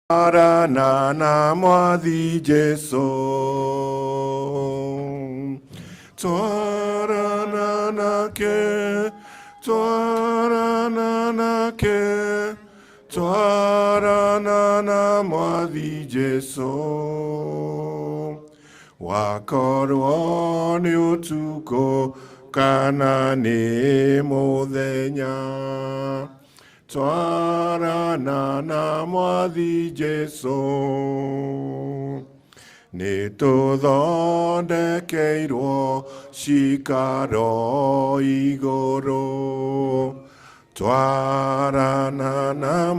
Twarana na Mwathi Jesu, twarana nake, twarana nake, twarana na Mwathi Jesu. Wakorwo nĩ ũtukũ kana nĩ mũthenya, Twarana na Mwathi Jesu, nĩ tũthondekeirwo cikaro igũrũ. Twarana na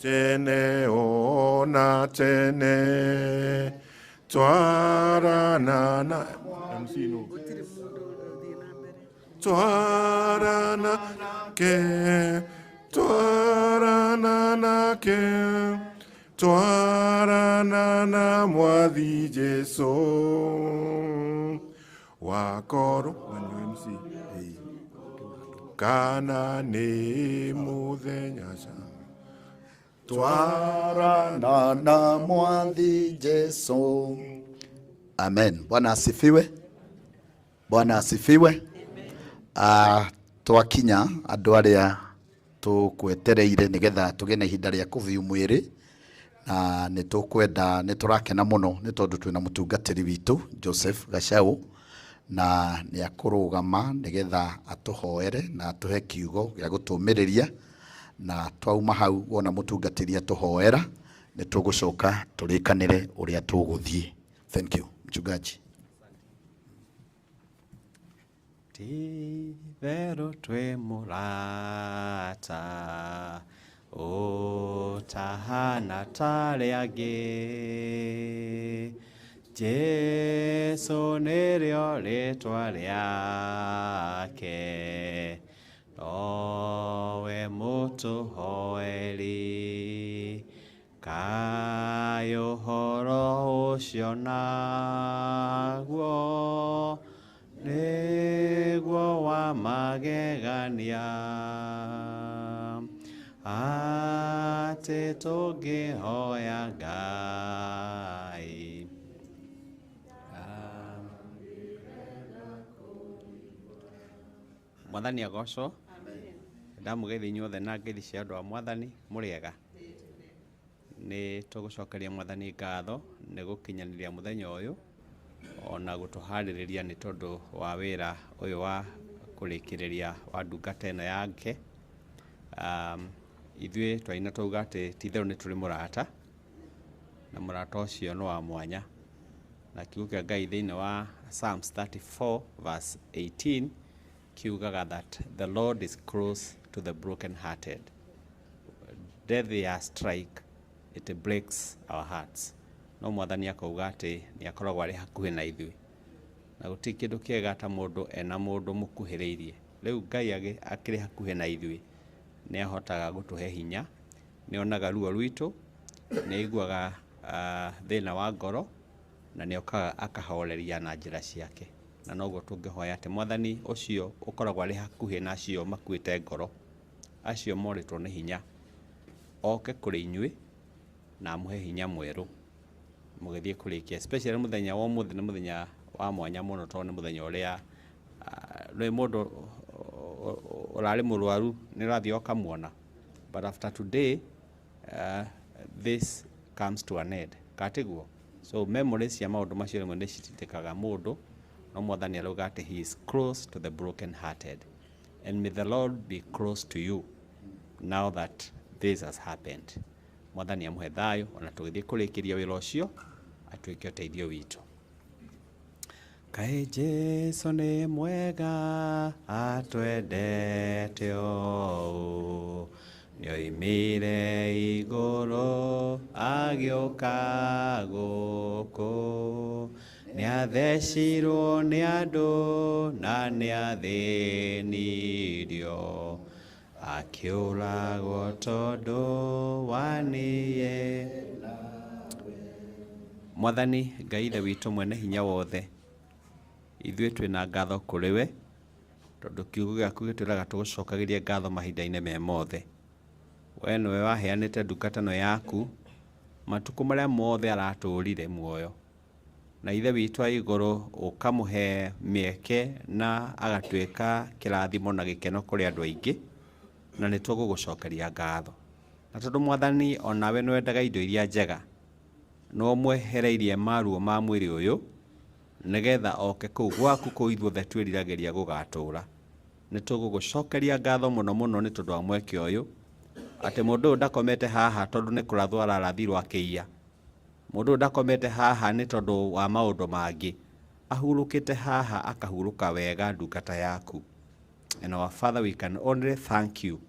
Tene ona tene, twarana na MC no. Twarana ke, twarana na ke, twarana na Mwathi Jesu. Wakorwo na MC kana nĩ mũthenya ca. Twarana na Mwathi Jesu. Amen. Bwana asifiwe. Bwana asifiwe. Ah, twakinya andũ arĩa tũkwetereire nĩgetha tũgĩe na ihinda rĩa kũbiu mwĩrĩ na nĩ tũkwenda nĩ tũrakena mũno nĩ tondũ twĩna mũtungatĩri witũ Joseph Gachau na nĩ akũrũgama nĩgetha atũhoere na atũhe kiugo gĩa gũtũmĩrĩria na twauma hau wona mũtungatĩri atũhoera nĩ tũgũcoka tũrĩkanĩre ũrĩa tũgũthiĩ. Thank you mchungaji. Ti-itherũ twĩ mũrata ũtahana tarĩ angĩ. Jesu nĩrĩo rĩtwa rĩake, nowe mũtũhoeri. Kaĩ ũhoro ũcio naguo nĩguo wa magegania, atĩ tũngĩhoya Ngai. Mwathani agocwo. Ndamũgeithia inyuothe na ngeithi cia andũ a Mwathani, mũrĩega? Nĩ tũgũcokeria Mwathani ngatho nĩ gũkinyanĩria mũthenya ũyũ ona gũtũharĩrĩria nĩ tondũ wa wĩra ũyũ wa kũrĩkĩrĩria wa ndungata ĩno yake. Ithuĩ twaina twauga atĩ ti itherũ nĩ tũrĩ mũrata, na mũrata ũcio nĩ wa mwanya. Na kiugo kĩa Ngai thĩinĩ wa Psalms 34 verse 18 kiugaga that the Lord is close to the broken hearted. Death ya strike, it breaks our hearts. No Mwathani akauga atĩ nĩ akoragwo arĩ hakuhĩ na ithuĩ. Na gũtirĩ kĩndũ kĩega ta mũndũ ena mũndũ mũkuhĩrĩirie. Rĩu Ngai akĩrĩ hakuhĩ na ithuĩ, nĩ ahotaga gũtũhe hinya, nĩ onaga ruo rwitũ, nĩ aiguaga thĩna wa ngoro, na nĩ okaga akahoreria na njĩra ciake. Na noguo tũngĩhoya atĩ Mwathani ũcio ũkoragwo arĩ hakuhĩ na acio makuĩte ngoro, acio morĩtwo nĩ hinya, oke kũrĩ inyuĩ na amũhe hinya mwerũ mũgĩthiĩ kũrĩkia. Especially mũthenya wa ũmũthĩ nĩ mũthenya wa mwanya mũno tondũ nĩ mũthenya ũrĩa nĩ mũndũ ũrarĩ mũrwaru nĩ ũrathiĩ ũkamuona. But after today, this comes to an end. Katiguo? So memories cia maũndũ macio rĩmwe nĩ citindĩkaga mũndũ, no Mwathani arauga atĩ he is close to the broken hearted. And may the Lord be close to you now that this has happened. Mwathani amũhe thayũ ona tũgĩthiĩ kũrĩkĩria wĩra ũcio atuĩke ũteithio witũ. Kaĩ Jesu nĩ mwega atwendete ũũ, nĩoimire igũrũ agĩũka gũkũ, nĩathecirwo nĩ andũ na nĩathĩnirio, akĩũragwo tondũ wa niĩ. Mwathani Ngai Ithe witũ mwene hinya wothe, ithuĩ twĩna ngatho kũrĩ we. Tondũ kiugo gĩaku gĩtwĩraga tũgũcokagĩrie ngatho mahinda-inĩ me mothe. We nĩwe waheanĩte ndungata ĩno yaku matukũ marĩa mothe aratũrire muoyo. Na Ithe witũ wa igũrũ ũkamũhe mĩeke na agatuĩka kĩrathimo na gĩkeno kũrĩ andũ aingĩ, na nĩ tũgũgũcokeria ngatho. Na tondũ Mwathani o nawe nĩ wendaga indo iria njega, nĩ ũmwehereirie maruo ma mwĩrĩ ũyũ, nĩgetha oke kũu gwaku kũu ithuothe twĩriragĩria gũgatũũra. Nĩ tũgũgũcokeria ngatho mũno mũno nĩ tondũ wa mweke ũyũ, atĩ mũndũ ũyũ ndakomete haha tondũ nĩ kũrathwo ararathirwo akĩiya. Mũndũ ũyũ ndakomete haha nĩ tondũ wa maũndũ mangĩ. Ahurũkĩte haha akahurũka wega ndungata yaku. And our Father, we can only thank you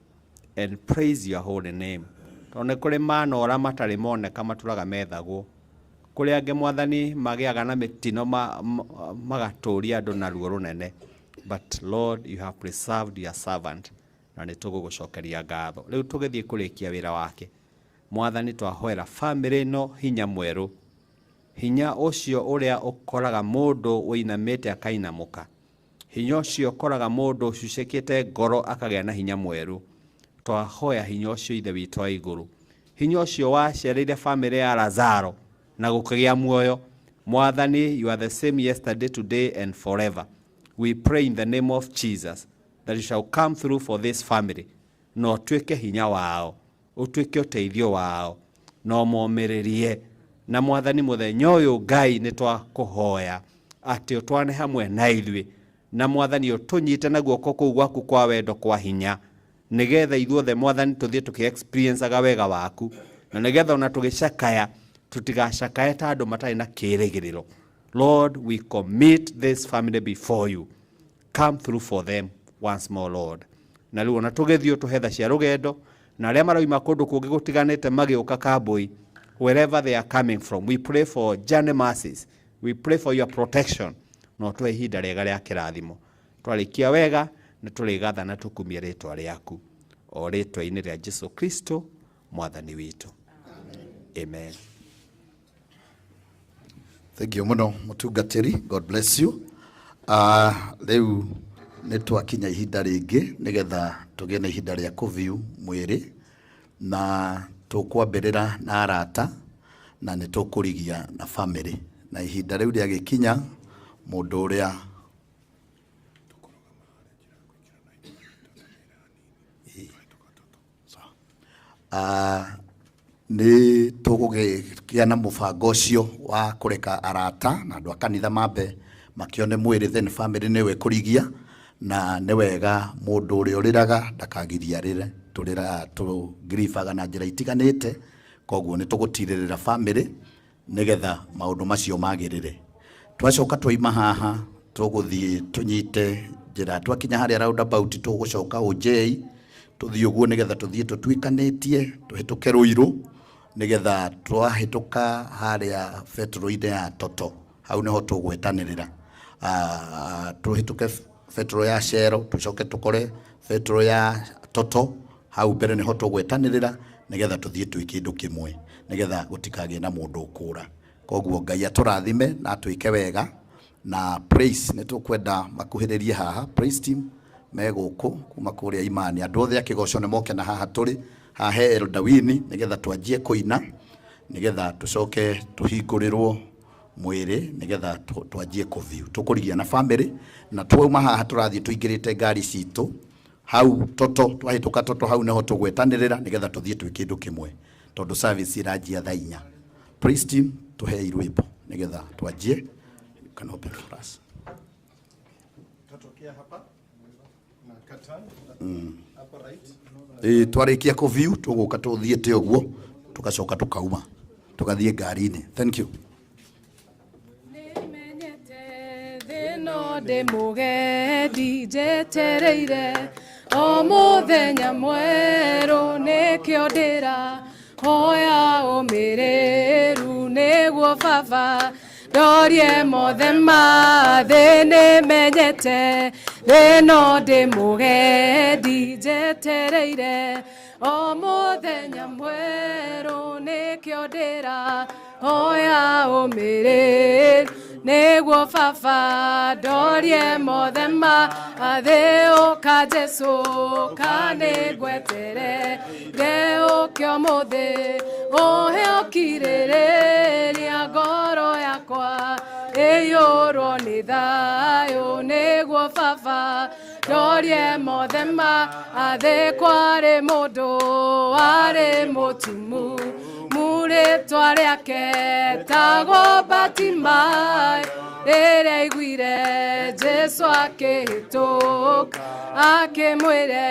and praise your holy name. Tondũ nĩ kũrĩ manora matarĩ moneka matũraga methagwo. Kũrĩ angĩ Mwathani magĩaga na mĩtino magatũria andũ na ruo rũnene. But Lord, you have preserved your servant. Na nĩ tũgũgũcokeria ngatho. Rĩu tũgĩthiĩ kũrĩkia wĩra wake. Mwathani twahoera famĩlĩ ĩno hinya mwerũ. Hinya ũcio ũrĩa ũkoraga mũndũ ũinamĩte akainamũka. Hinya ũcio ũkoraga mũndũ ũcucĩkĩte ngoro akagĩa na hinya mwerũ. Twahoya hinya ũcio Ithe witũ wa igũrũ. Hinya ũcio wacereire famĩlĩ ya Lazaro na gũkĩgĩa muoyo. Mwathani, you are the same yesterday, today and forever. We pray in the name of Jesus that you shall come through for this family. Na ũtuĩke hinya wao, ũtuĩke ũteithio wao, na ũmomĩrĩrie. Na Mwathani mũthenya ũyũ Ngai nĩ twakũhoya atĩ ũtwane hamwe na ithuĩ. Na Mwathani ũtũnyite na guoko kũu gwaku kwa wendo kwa hinya, nĩgetha ithuothe Mwathani tũthiĩ tũkĩ-experienceaga wega waku, na nĩgetha ona tũgĩcakaya tũtigacakaye ta andũ matarĩ na kĩĩrĩgĩrĩro. Lord, we commit this family before you. Come through for them once more, Lord. Na rĩu ona tũgĩthiĩ ũtũhe tha cia rũgendo, na arĩa marauma kũndũ kũngĩ gũtiganĩte magĩũka Kambui, wherever they are coming from, we pray for journey mercies. We pray for your protection. Na ũtũhe ihinda rĩega rĩa kĩrathimo. Twarĩkia wega, nĩ tũrĩgatha na tũkumie rĩtwa rĩaku. O rĩtwa-inĩ rĩa Jesu Kristo, Mwathani witũ. Amen. Thank you mũno mũtungatĩri, God bless you. Rĩu nĩ twakinya ihinda rĩngĩ nĩgetha tũgĩe na ihinda rĩa kũview mwĩrĩ, na tũkwambĩrĩra na arata na nĩ tũkũrigia na family, na ihinda rĩu rĩagĩkinya mũndũ ũrĩa nĩ tũgũgĩa na mũbango ũcio wa kũreka arata na andũ a kanitha mambe makĩone mwĩrĩ, then family nĩwe ĩkũrigia, na nĩ wega mũndũ ũrĩa ũrĩraga ndakagirie arĩre. Tũrĩraga tũgiribaga na njĩra itiganĩte, koguo nĩ tũgũtirĩrĩra family nĩgetha maũndũ macio magĩrĩre. Twacoka twaima haha tũgũthiĩ tũnyite njĩra, twakinya harĩa roundabout tũgũcoka Ũnjei tũthiĩ ũguo nĩgetha tũthiĩ tũtuĩkanĩtie tũhĩtũke Rũirũ, nĩgetha twahĩtũka harĩa betũrũ-inĩ ya Toto, hau nĩho tũgwetanĩrĩra. Tũhĩtũke betũrũ ya Shell, tũcoke tũkore betũrũ ya Toto, hau mbere nĩho tũgwetanĩrĩra nĩgetha tũthiĩ twĩ kĩndũ kĩmwe, nĩgetha gũtikagĩe na mũndũ ũkũra. Koguo Ngai atũrathime na atwĩke wega. Na praise nĩ tũkwenda makuhĩrĩrie haha, praise team me gũkũ kuma kũrĩa Imani, andũ othe a kĩgoco nĩ moke na haha tũrĩ haha he Elder Winnie, nĩgetha twanjie kũina, nĩgetha tũcoke tũhingũrĩrwo mwĩrĩ, nĩgetha twanjie kũview. Tũkũrigia na family, na twauma haha tũrathiĩ tũingĩrĩte ngari citũ hau Toto, twahĩtũka Toto hau nĩho tũgwetanĩrĩra nĩgetha tũthiĩ twĩ kĩndũ kĩmwe, tondũ service ĩranjia thaa inya. Praise team, tũhei rwĩmbo nĩgetha twanjie. You can open for us. Tatokea hapa na katan hapo right. Ĩ twarĩkia kũview tũgũka tũthiĩte ũguo, tũgacoka tũkauma tũgathiĩ ngari-inĩ. Thank you. Nĩmenyete thĩno ndĩ mũgendi, njetereire o mũthenya mwerũ, nĩkĩo ndĩra hoya ũmĩrĩru, nĩguo baba ndorie mothe ma thĩ. Nĩmenyete thĩno ndĩ mũgendi, njetereire o mũthenya mwerũ, nĩkĩo ndĩra hoya ũmĩrĩru. Nĩguo baba ndorie mothe ma thĩ ũka Jesũ ka nĩngwetere ũke ũmũthĩ ũhe ũkirĩrĩria ngoro yakwa ĩiyũrwo nĩ thayũ nĩguo baba ndorie mothe ma thĩ kwarĩ mũndũ warĩ mũtumu murĩtwa rĩake tagwo Bartimayo rĩrĩa aiguire Jesũ akĩhĩtũka akĩmwĩre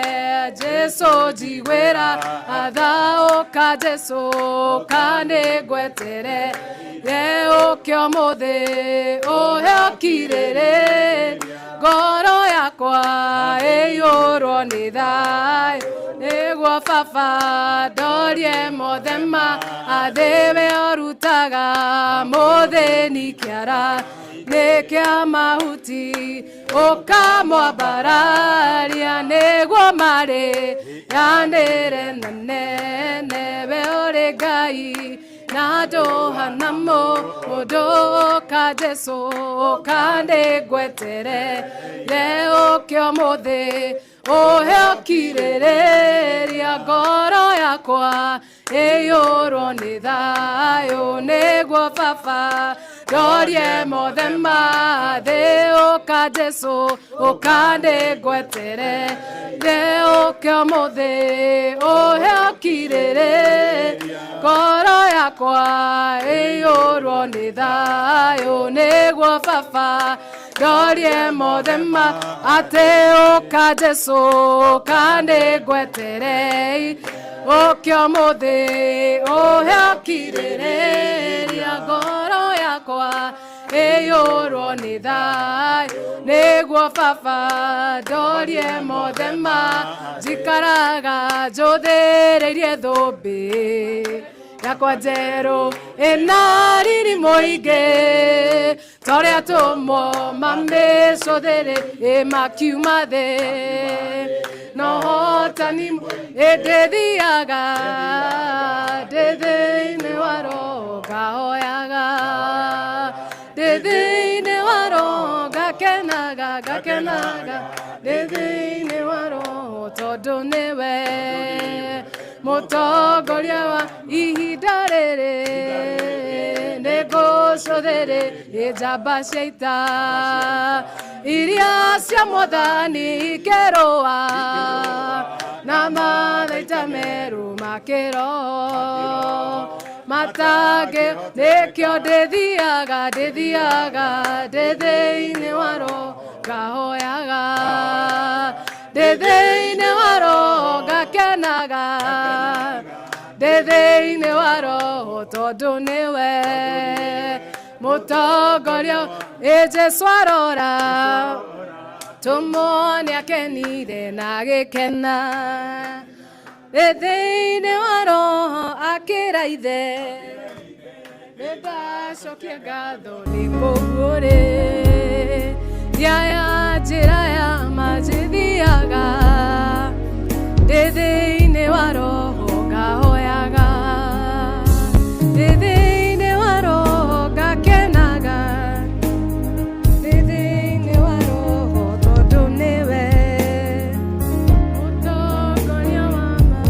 Jesũ njiguĩra tha ũka Jesũ ka nĩngwetere ũke ũmũthĩ ũhe ũkirĩrĩ ngoro yakwa ĩiyũrwo nĩ thayũ nĩguo baba ndorie mothe ma thĩ we ũrutaga mũthĩni kĩara nĩ kĩa mahuti ũkamwambararia nĩguo marĩ yanĩre na nene we ũrĩ Ngai na ndũhana mũndũ ũka Jesũ ũka nĩngwetere ũke ũmũthĩ ũhe ũkirĩrĩria ngoro yakwa ĩiyũrwo nĩ thayũ nĩguo baba ndorie mothe ma thĩ ũka Jesũ ũka nĩngwetere ũke ũmũthĩ ũhe ũkirĩrĩria ngoro yakwa ĩiyũrwo nĩ thayũ nĩguo baba ndorie mothe ma atĩ ũka Jesũ ũka nĩngwetere ũke ũmũthĩ ũhe ũkirĩrĩria ngoro yakwa ĩiyũrwo nĩ thayũ nĩguo baba ndorie mothe ma njikaraga njũthĩrĩirie thũmbĩ yakwa njerũ ĩna riri mũingĩ torĩa tũmwo mamĩcũthĩrĩ makiuma thĩ no hotani ĩndĩthiaga ndĩ thĩinĩ wa roho ngahoyaga ndĩ thĩinĩ wa roho ngakenaga ngakenaga ndĩ thĩinĩ wa roho tondũ nĩwe mũtongoria wa ihinda rĩrĩ nĩngũcũthĩrĩ njamba cia ita iria cia mwathani ikĩrũa na mathaita merũ makĩroho matangĩ nĩkĩo ndĩthiaga ndĩthiaga ndĩ thĩinĩ wa roho ngahoyaga ndĩ thĩinĩ wa roho ngakenaga ndĩ thĩinĩ wa roho tondũ nĩwe mũtongoria ĩ Jesũ arora tũmwone akenire na gĩkena ndĩ thĩinĩ wa roho akĩra ithe nĩndacokia ngatho nĩ kũguũrĩria ya njĩra ya manjĩthiaga ndĩ thĩinĩ wa roho ngahoyaga ndĩ thĩinĩ wa roho ngakenaga ndĩ thĩinĩ wa roho tondũ nĩwe mũtongoria wa ma.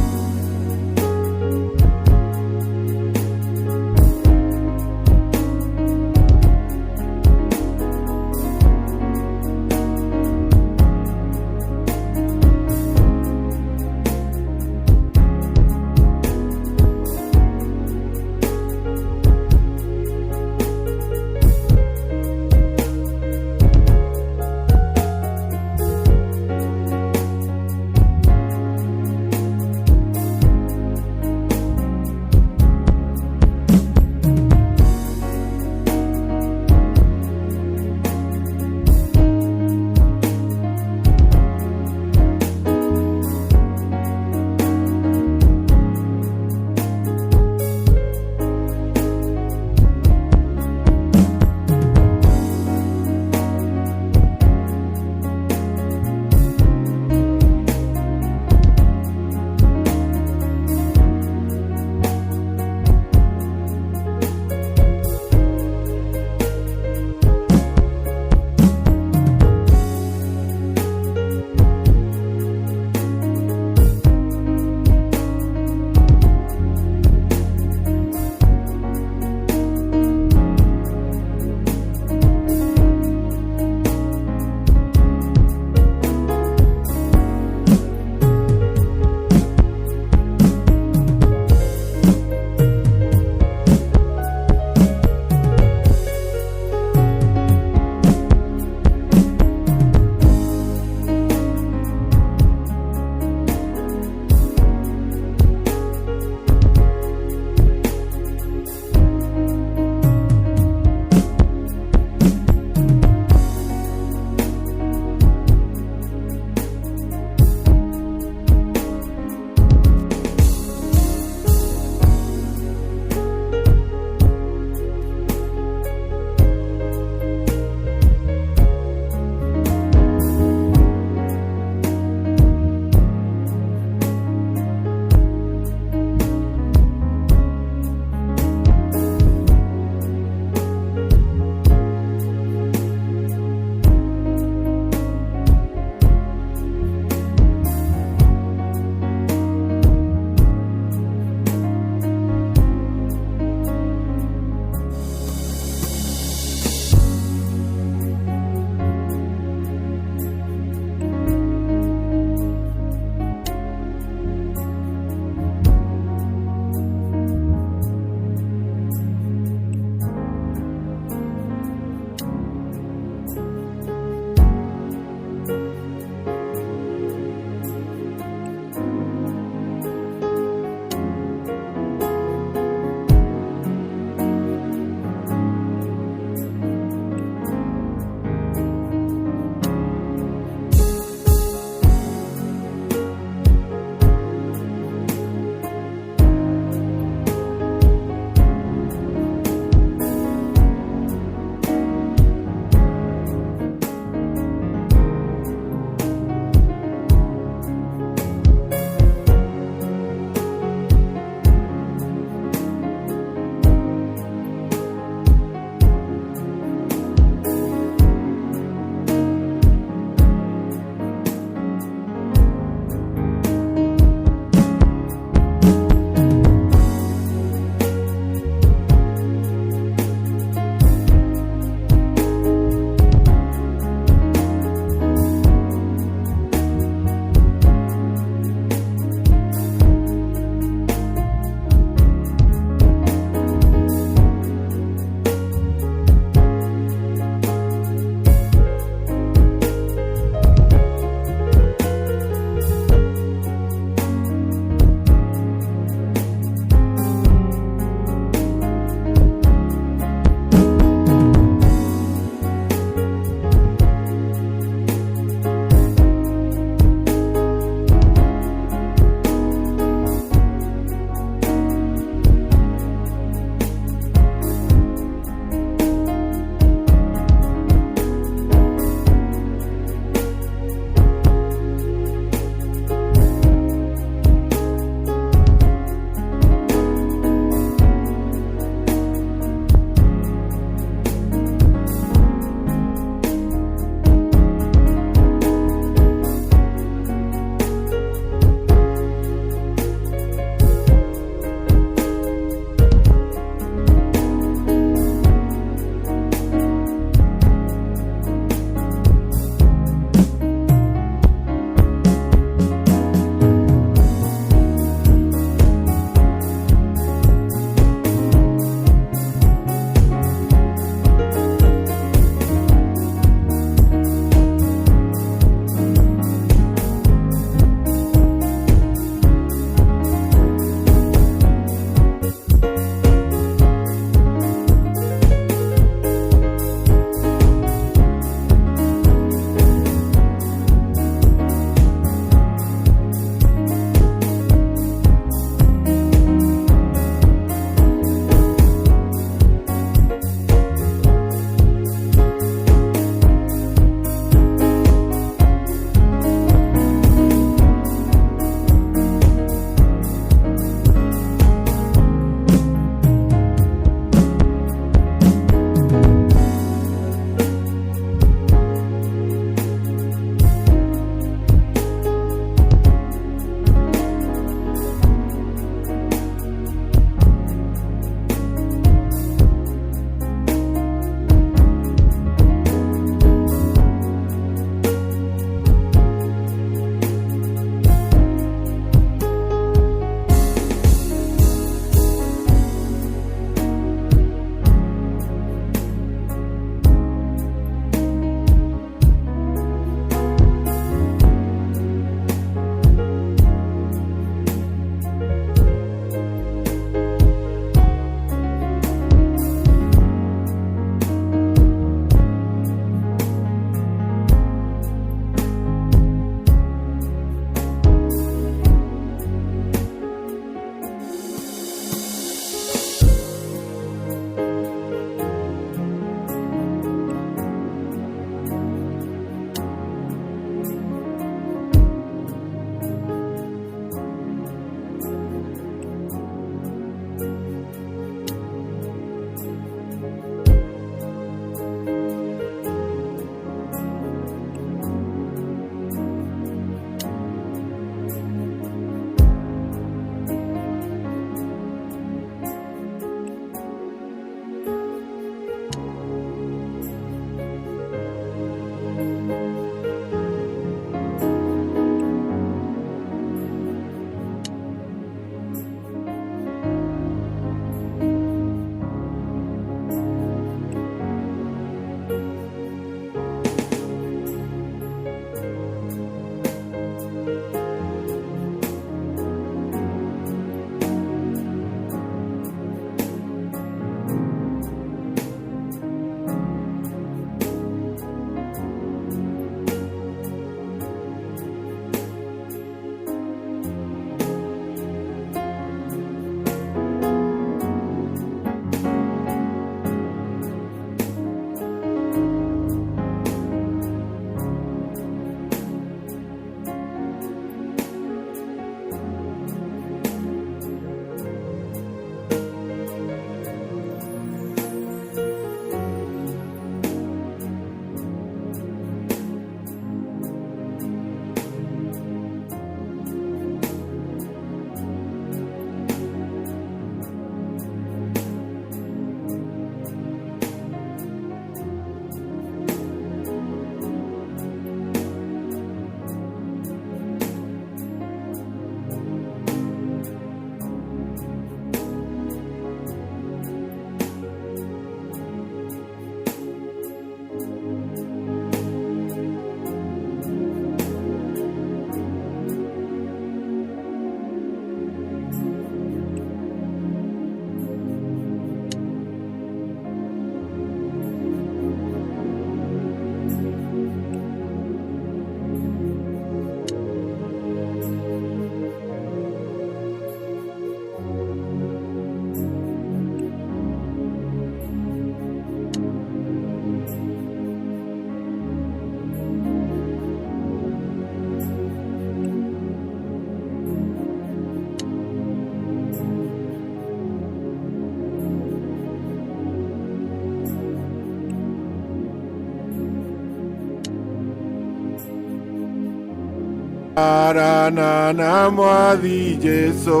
Arana na mwathi Jesu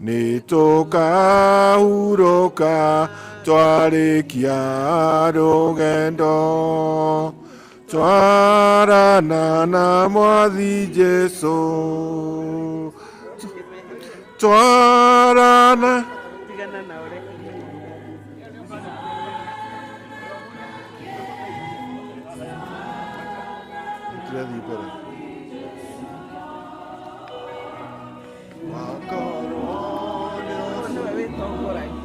nĩtũkahuroka twarĩkia rũgendo twarana na mwathi Jesu twarana Kĩrathiĩ mbere wakorwo ũrĩkũ nĩwe wĩtongoragia?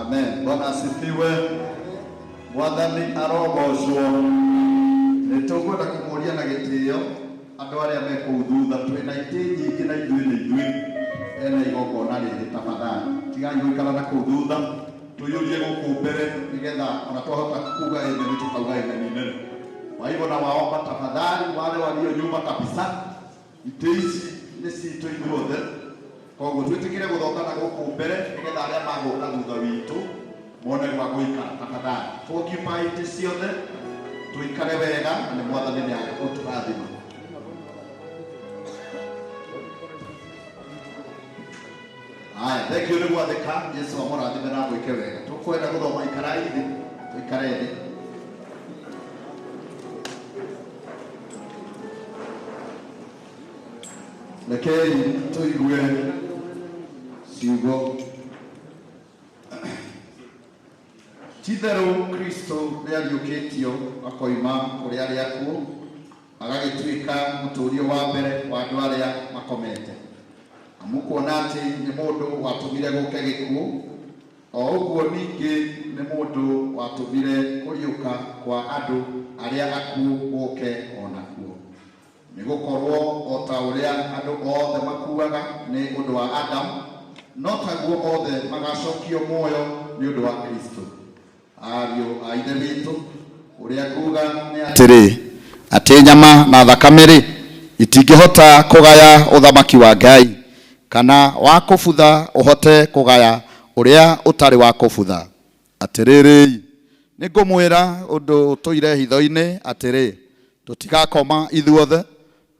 Amen. Bwana asifiwe. Mwathani arogocwo. Nĩ tũkwenda kũmũria na gĩtĩo andũ arĩa me kũu thutha twĩna itĩ nyingĩ na ithuĩ nĩ ithuĩ ena igongona rĩrĩ tafadhali tigai gũikara na kũu thutha tũiyũrie gũkũ mbere nĩgetha ona twahota kuga amen tukauga amen inene. Kwa hivyo nawaomba tafadhali wale walio nyuma kabisa itĩ ici nĩ citũ ithuothe koguo twĩtĩkĩre gũthondana gũkũ mbere nĩgetha arĩa magũka thutha witũ mone gwa gũikara tafadhali tũoccupy itĩ ciothe tuikare wega na nĩ mwathani nĩ agũtũrathima. Haya, thank you nĩ gwathĩka. Yesu amũrathime na amwĩke wega. Tũkwenda gũthoma ikarai thĩ, tũikare thĩ. Rekei tũigue ciugo. Ti-itherũ Kristo nĩariũkĩtio akoima kũrĩ arĩa akuũ, agagĩtuĩka mũtũũrio wa mbere wa andũ arĩa makomete. Amu kuona atĩ nĩ mũndũ watũmire gũke gĩkuũ, o ũguo ningĩ nĩ mũndũ watũmire kũriũka kwa andũ arĩa akuũ gũke o nakuo. Nĩ gũkorwo o ta ũrĩa andũ othe makuaga nĩ ũndũ wa Adamu, no taguo othe magacokio muoyo nĩ ũndũ wa Kristo. Ariũ a Ithe witũ, ũrĩa nguga nĩ atĩrĩ, atĩ nyama na thakame-rĩ, itingĩhota kũgaya ũthamaki wa Ngai, kana wa kũbutha ũhote kũgaya ũrĩa ũtarĩ wa kũbutha. Atĩrĩrĩi, nĩ ngũmwĩra ũndũ ũtũire hitho-inĩ atĩrĩ, tũtigakoma ithuothe,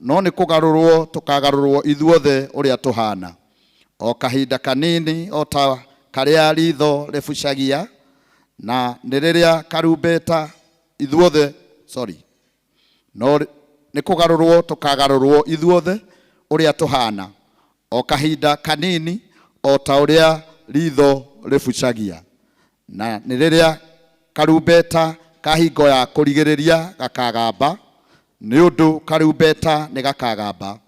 no nĩ kũgarũrwo tũkagarũrwo ithuothe ũrĩa tũhana. O kahinda kanini o ta karĩa ritho rĩbucagia, na nĩ rĩrĩa karumbeta ithuothe, sorry, no nĩ kũgarũrwo tũkagarũrwo ithuothe ũrĩa tũhana, o kahinda kanini o ta ũrĩa ritho rĩbucagia, na nĩ rĩrĩa karumbeta ka hingo ya kũrigĩrĩria gakagamba, nĩ ũndũ karumbeta nĩ gakagamba,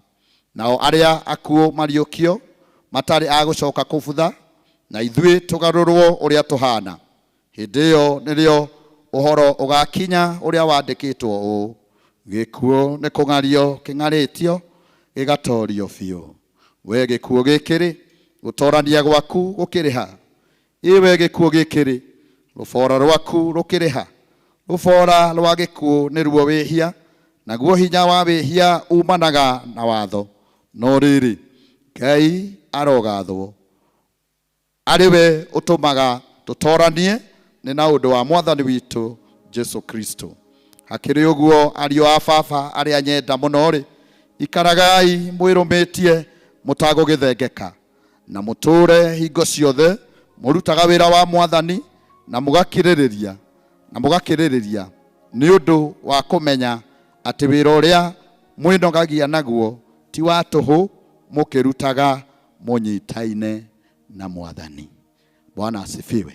nao arĩa akuũ mariũkio matarĩ a gũcoka kũbutha, na ithuĩ tũgarũrwo ũrĩa tũhana. Hĩndĩ ĩyo nĩrĩo ũhoro ũgakinya ũrĩa wandĩkĩtwo ũũ, gĩkuũ nĩ kũng'ario kĩng'arĩtio gĩgatorio biũ. We gĩkuũ gĩkĩ-rĩ, gũtorania gwaku gũkĩrĩ ha? Ĩ we gĩkuũ gĩkĩ-rĩ, rũbora rwaku rũkĩrĩ ha? Rũbora rwa gĩkuũ nĩruo wĩhia, naguo hinya wa wĩhia umanaga na watho. No rĩrĩ, Ngai arogathwo, arĩ we ũtũmaga tũtoranie nĩ na ũndũ wa Mwathani witũ Jesu Kristo. Hakĩrĩ ũguo ariũ a baba arĩa nyenda mũno-rĩ, ikaragai mwĩrũmĩtie mũtagũgĩthengeka, na mũtũũre hingo ciothe mũrutaga wĩra wa Mwathani, na mũgakirĩrĩria nĩ ũndũ wa kũmenya atĩ wĩra ũrĩa mwĩnogagia naguo ti wa tũhũ, mũkĩrutaga mũnyitaine na Mwathani. Bwana asifiwe.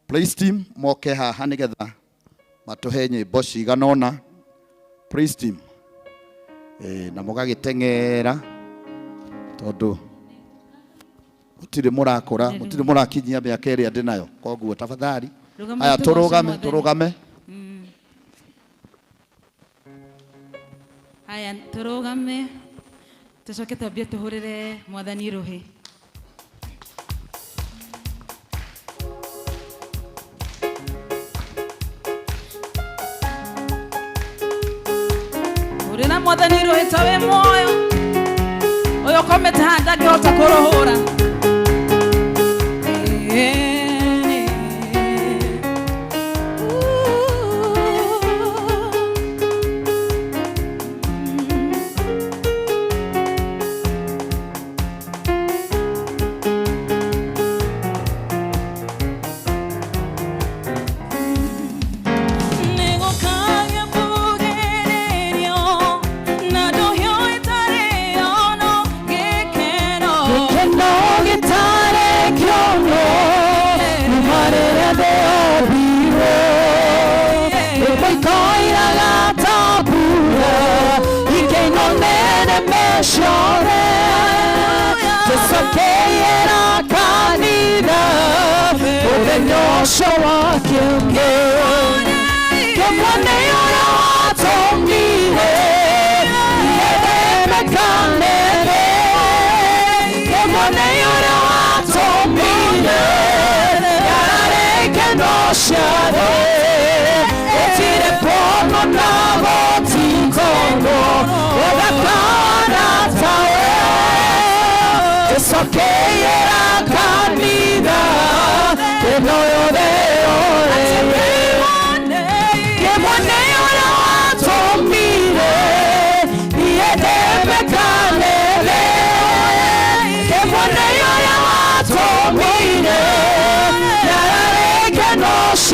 Praise team moke haha nĩgetha matũhe nyĩmbo cigana ũna. Praise team na mũgagĩteng'era tondũ mũtirĩ mũrakũra, mũtirĩ mũrakinyia mĩaka ĩrĩa ndĩ nayo, koguo tafadhali haya tũrũgame, tũrũgame. Haya tũrũgame, tũcoke twambie tũhũrĩre Mwathani rũhĩ. Hũrĩra Mwathani rũhĩ ta wĩ muoyo, ũyũ ũkomete haha ndangĩhota kũrũhũra.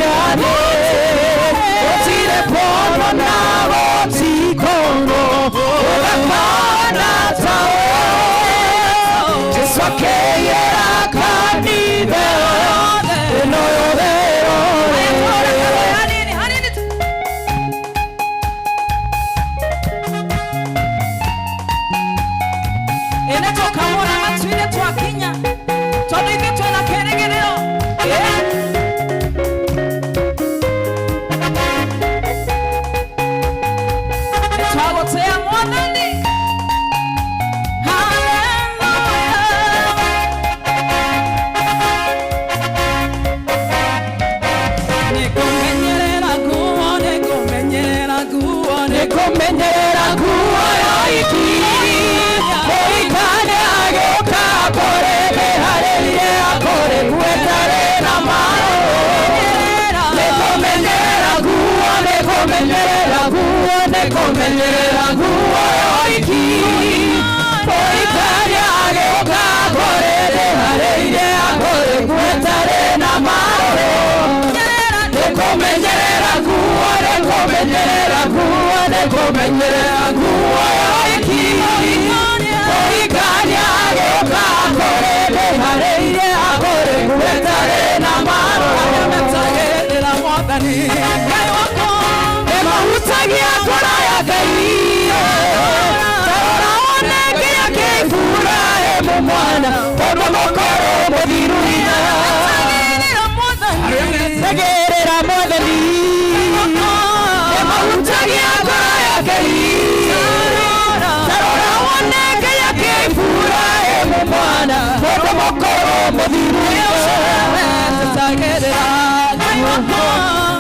Shade. Nĩkũmenyerera nguo, nĩkũmenyerera nguo yoiki. Mũikaria agĩũka kũrĩ ndĩharĩirie akũrĩ nguo na marũrũ. Nĩkũmenyerera nguo, nĩkũmenyerera nguo, nĩkũmenyerera nguo yoiki. Mũikaria agĩũka kũrĩ ndĩharĩirie akũrĩ nguo na marũrũ. Metagĩrĩra Mwathani Ngai wakwa, nĩmahutagia ngoro ya Ngai. Tarora wone kĩrĩa kĩ Iburahĩmu mwana, ũndũ mũkũrũ mũthiru hinya. Tegĩrĩra Mwathani, nĩmahutagia ngoro ya Ngai. Tarora wone kĩrĩa kĩ Iburahĩmu mwana, ũndũ mũkũrũ mũthiru hinya.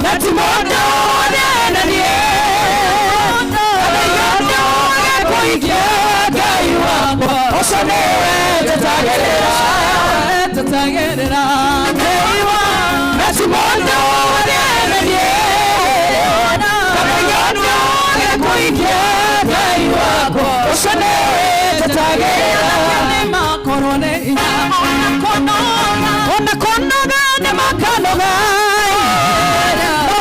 Na ti mũndũ ũnenanie, kana mũndũ ũgĩkũikia Ngai wakwa, ũcio nĩwe njetagĩrĩra. Na ti mũndũ ũnenanie, kana mũndũ ũgĩkũikia Ngai wakwa, ũcio nĩwe njetagĩrĩra. Ona kũnoga nĩ makanoga,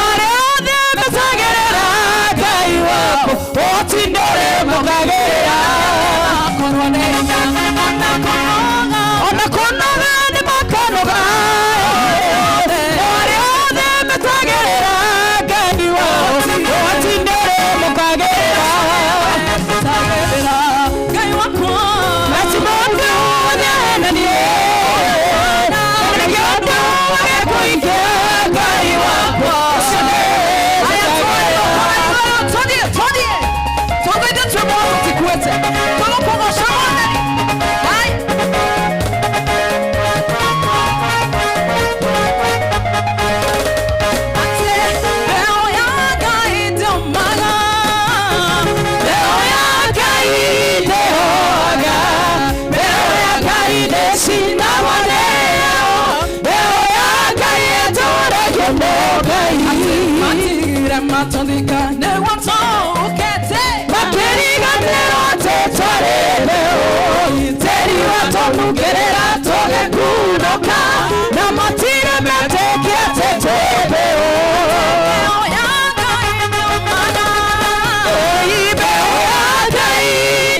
arĩa othe metagĩrĩra Ngai wakwa, ũtindore mokagĩrĩra. Ona kũnoga nĩ makanoga, arĩa othe metagĩrĩra Ngai wakwa, ũtindore mokagĩrĩra. Na ti mũndũ ũnenanie, kana mũndũ ũgĩkũikia Ngai wakwa, ũcio nĩwe njetagĩrĩra. Mbeo ya Ngai ndĩhoaga, mbeo ya Ngai ndĩcinagwo nĩyo, mbeo ya Ngai ĩtũũragio nĩ Ngai. Makĩriganĩrwo atĩ twarĩ mbeu, tĩri watũnungĩrĩra tũgĩkunũka, na matirĩ metĩkia atĩ twĩ mbeu. Mbeu ya Ngai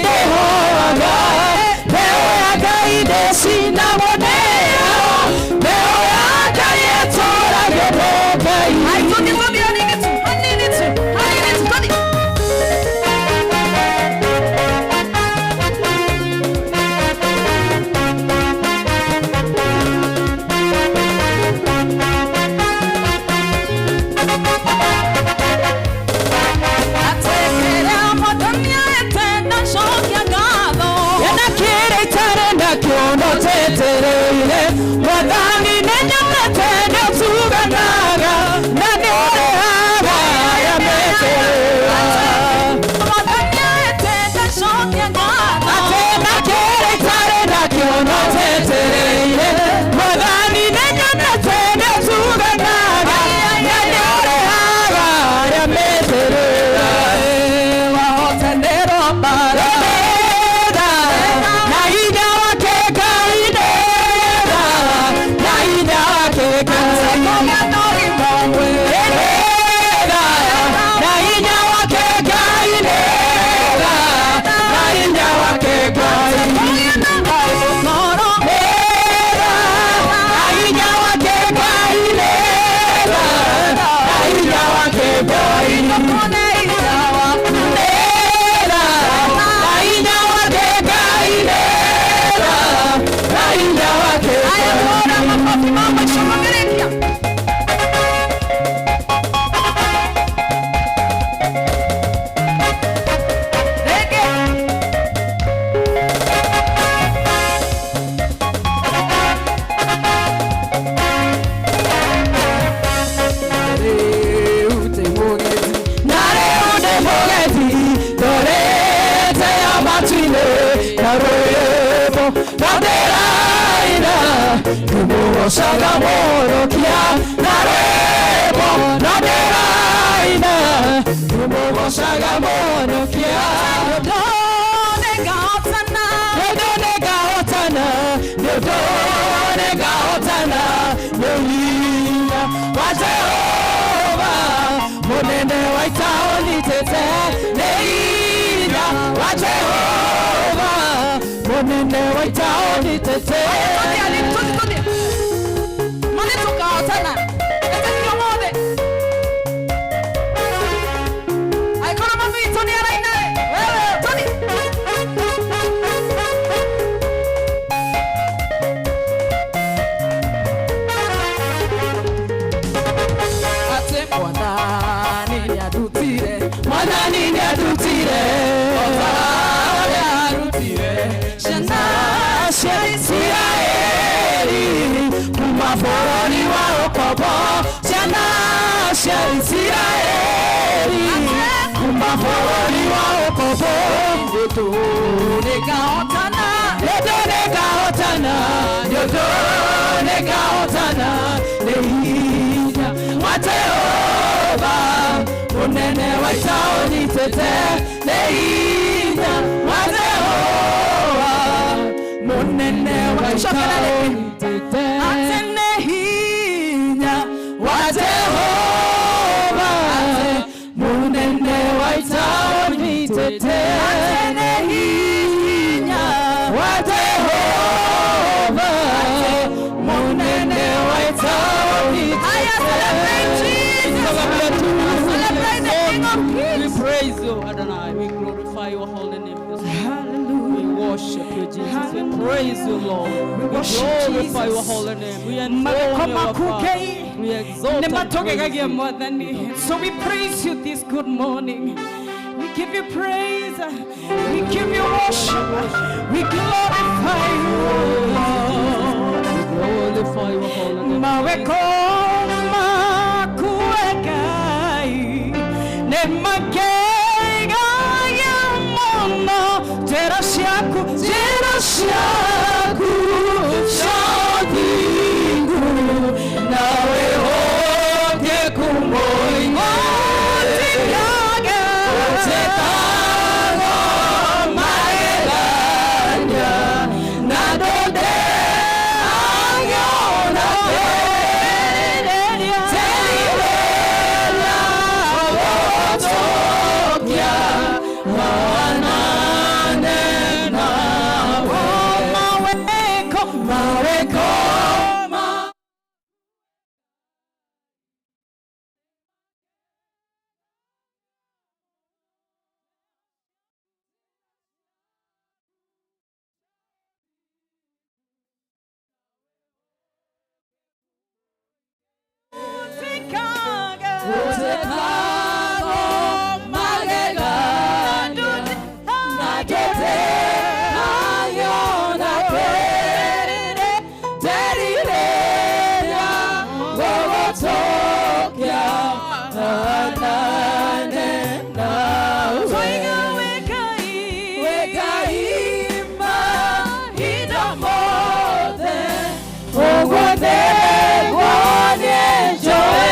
ndĩhoaga, mbeu ya Ngai ndĩcinagwo nĩyo, mbeu ya Ngai ĩtũũragio nĩ Ngai. Ena kĩrĩa itarĩ nakĩo no njetereire, Mwathani nĩnyonete nĩũtuganaga, na nĩũrĩhaga arĩa meterera. Atĩ na kĩrĩa itarĩ nakĩo no njetereire, Mwathani nĩnyonete nĩũtuganaga, na nĩũrĩhaga arĩa meterera. Na hinya wake Ngai ndera, na hinya wake Ngai ndera, na hinya wake Ngai ndera, na hinya wake Ngai ndera, na hinya wake Ngai ndera, na hinya wake Ngai ndera, na hinya wake Ngai ndera, na hinya wake Ngai. Na rĩu ndĩ mũgethi ndorete ya matu-inĩ na rwĩmbo na ndĩraina ngĩmũgocaga Mũhonokia na rwĩmbo na ndĩraina Ngocaga Mũhonokia. Nĩ nĩngahotana, nĩ nĩngahotana, nĩ nĩngahotana, nĩ hinya wa Jehova mũnene wa ita ũnyitĩte, nĩ hinya wa Jehova mũnene wa ita ũnyitĩte. Mane tukahotana. Etĩkio mothe. Angĩkorwo mami witũ nĩ araina rĩ, wewe tũthi. Atĩ Mwathani nĩandutire, Mwathani nĩandutire, o ta ũrĩa arutire ciana cia Isiraeli kuma bũrũri wa ũkombo, ciana cia Isiraeli kuma bũrũri wa ũkombo. Nĩ nĩngahotana, Nĩ nĩngahotana, nĩ nĩngahotana, nĩ hinya wa Jehova mũnene wa ita ũnyitĩte, nĩ hinya wa Jehova mũnene wa ita ũnyitĩte. Atĩ nĩ hinya wa Jehova mũnene wa ita ũnyitĩte, Atĩ nĩ hinya wa Jehova mũnene wa ita ũnyitĩte. Aya, celebrate Jesus. Celebrate the King of Kings. We praise you, Adonai. We glorify your holy name this morning. We worship you, Jesus. We praise you, Lord. We worship glorify your Jesus. holy name. We enthrone Mageko you, our makuke. Father. We exalt and praise Nĩmatũgegagia you. Mwathani. So we praise you this good morning. We give you praise. We give you worship. We glorify you, Lord. We glorify your holy name. Maweko maku Ngai nĩmakegagia mũno njĩra ciaku, Njĩra ciaku cia ũthingu na wĩhokeku mũingĩ. Ũtikaga Ũtikaga magegania na ndũndeagio na Terirĩria terirĩria gũtũkia hanane nawe. Maweko Maweko ma Ũtikaga Ũtikaga magegania na ndũteagio na terirĩria gũgũtũkia hanane nawe. Tũiga wĩkai Wĩkai mahinda mothe, ũguo nĩguo niĩ njũĩ.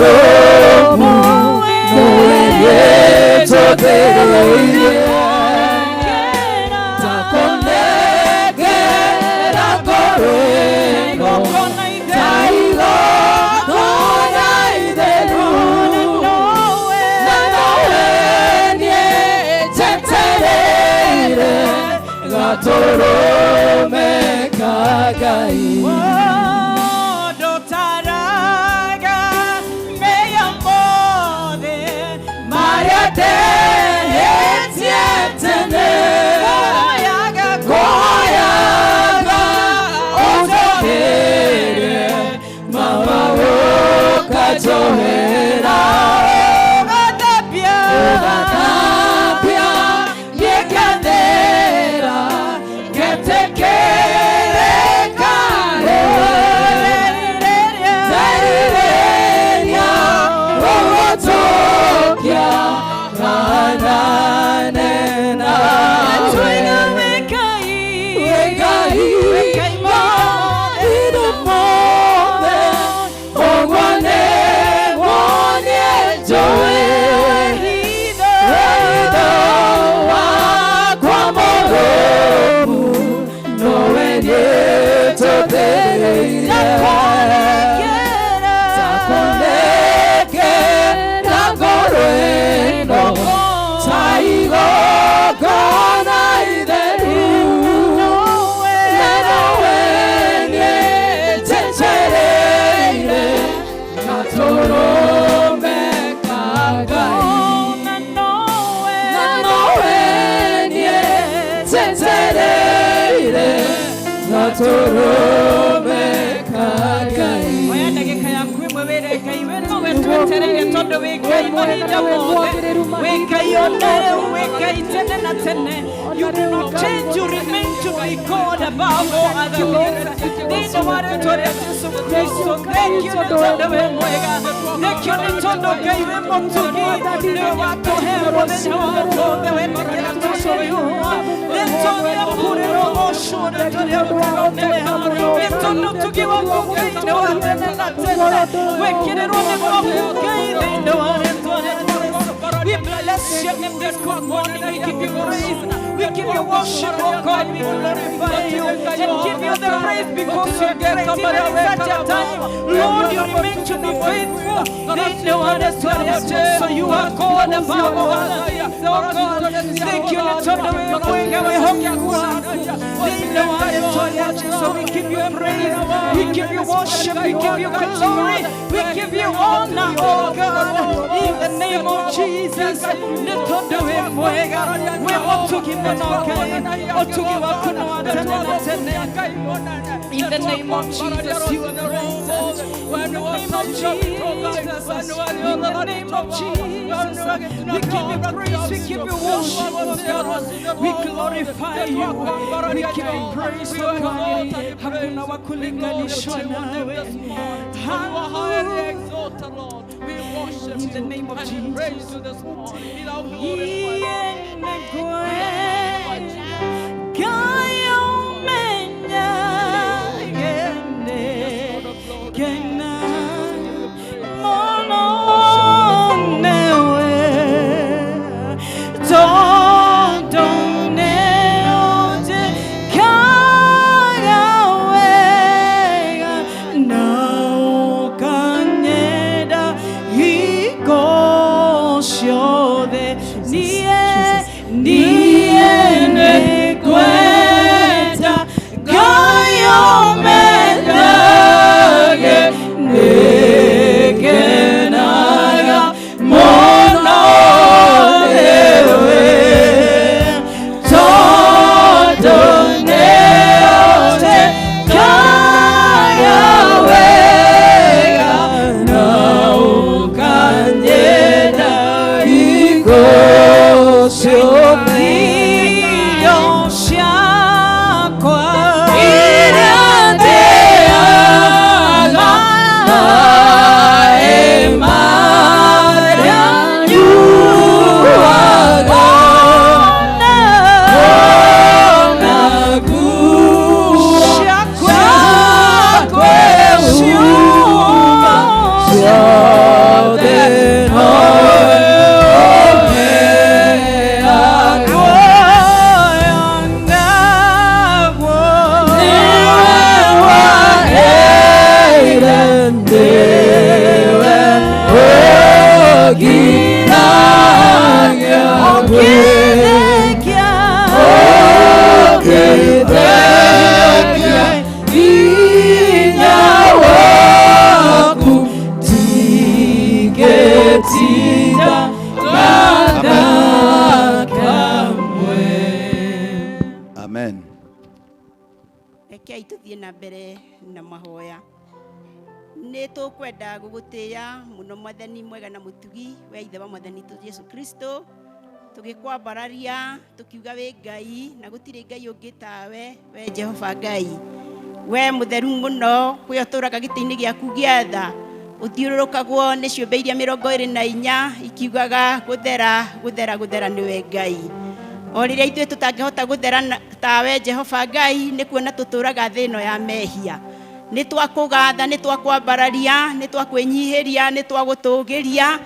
mũrũmu nowe nĩnjũthĩrĩirie Takonegera ngoro ĩno ta igongona itheru na nowe niĩ njetereire gatũrũme ka Ngai. Ndũtaraga mehia mothe Marĩa ndehĩtie tene Ngũhoyaga ngũhoyaga ũnjohere mama ũkanjohera ũgathambia ũgathambia ngĩkathera ngetĩkĩrĩka nĩwe nderirĩria gũgũtũkia hanane na Tuiga wĩ Ngai Wĩ Ngai Wĩ Ngai mahinda mothe ũguo nĩguo niĩ njũĩ wendo wakwa mũrũmu nowe niĩ njũthĩrĩirie takonekera ngoro ĩno ta igongona itheru na nowe niĩ njetereire gatũrũme ka Ngai Na nowe na nowe niĩ njetereire gatũrũme ka Ngai. Oya ndagĩka yaku ĩmwe wĩre Ngai we nowe twetereire tondũ wĩ Ngai mahinda mothe wĩ Ngai ona rĩu wĩ Ngai tene na tene. You do not change, you remain to be God above all other gods. Thĩinĩ wa rĩtwa rĩa Jesu Kristo, thank you nĩ tondũ wĩ mwega, thank you nĩ tondũ Ngai wĩ mũtugi, nĩwe watũhe mũthenya wa ũmũthĩ wetĩkĩra tũkũiyũra. Rĩtwa rĩaku rĩrogocwo, rĩtwa rĩaku rĩroneneha, nĩ tondũ ũtugi waku Ngai nĩ wa tene na tene, gwĩkĩrĩrwo nĩ gwaku Ngai thĩinĩ wa rĩtwa rĩa Jesu. We bless your name this good morning. We give you praise. We give you worship, oh God. We glorify you and give you the praise because you're great. Even in such a time, Lord, you remain to be faithful. Thĩinĩ wa rĩtwa rĩa Jesu, you are God above all other things, oh God. Thank you nĩ tondũ wĩ mwega wĩhokeku waku. Thĩinĩ wa rĩtwa rĩa Jesu, we give you praise. We give you worship. We give you glory. We give you honor, oh God. In the name of Jesus, nĩ tondũ wĩ mwega, wĩ mũtugi mũno Ngai, ũtugi waku nĩ wa tene na tene. In the name of Jesus, you are great. In the name of Jesus, in the name of Jesus, we give you praise, we give you worship, oh God. We glorify you, we give you praise, oh God. Hakuna wa kulinganishwa nawe. Highly exalted, Lord. We worship In the name of and Jesus. praise you this morning. Be thou glorified. Iko Rekei tũthiĩ na mbere na mahoya. Nĩ tũkwenda gũgũtĩĩa mũno Mwathani mwega na mũtugi, we ithe wa Mwathani witũ Jesu Kristo, tũgĩkwambararia tũkiuga wĩ Ngai na gũtirĩ Ngai ũngĩ tawe, we Jehova Ngai. We mũtheru mũno, kwĩ ũtũũraga gĩtĩ-inĩ gĩaku gĩa tha, ũthiũrũrũkagwo nĩ ciũmbe iria 24 ikiugaga gũthera gũthera gũthera nĩwe Ngai. O rĩrĩa ithuĩ tũtangĩhota gũthera tawe Jehova Ngai, nĩ kuona tũtũũraga thĩ ĩno ya mehia. Nĩ twakũgatha, nĩ twakwambararia, nĩ twakwĩnyihĩria, nĩ twagũtũgĩria,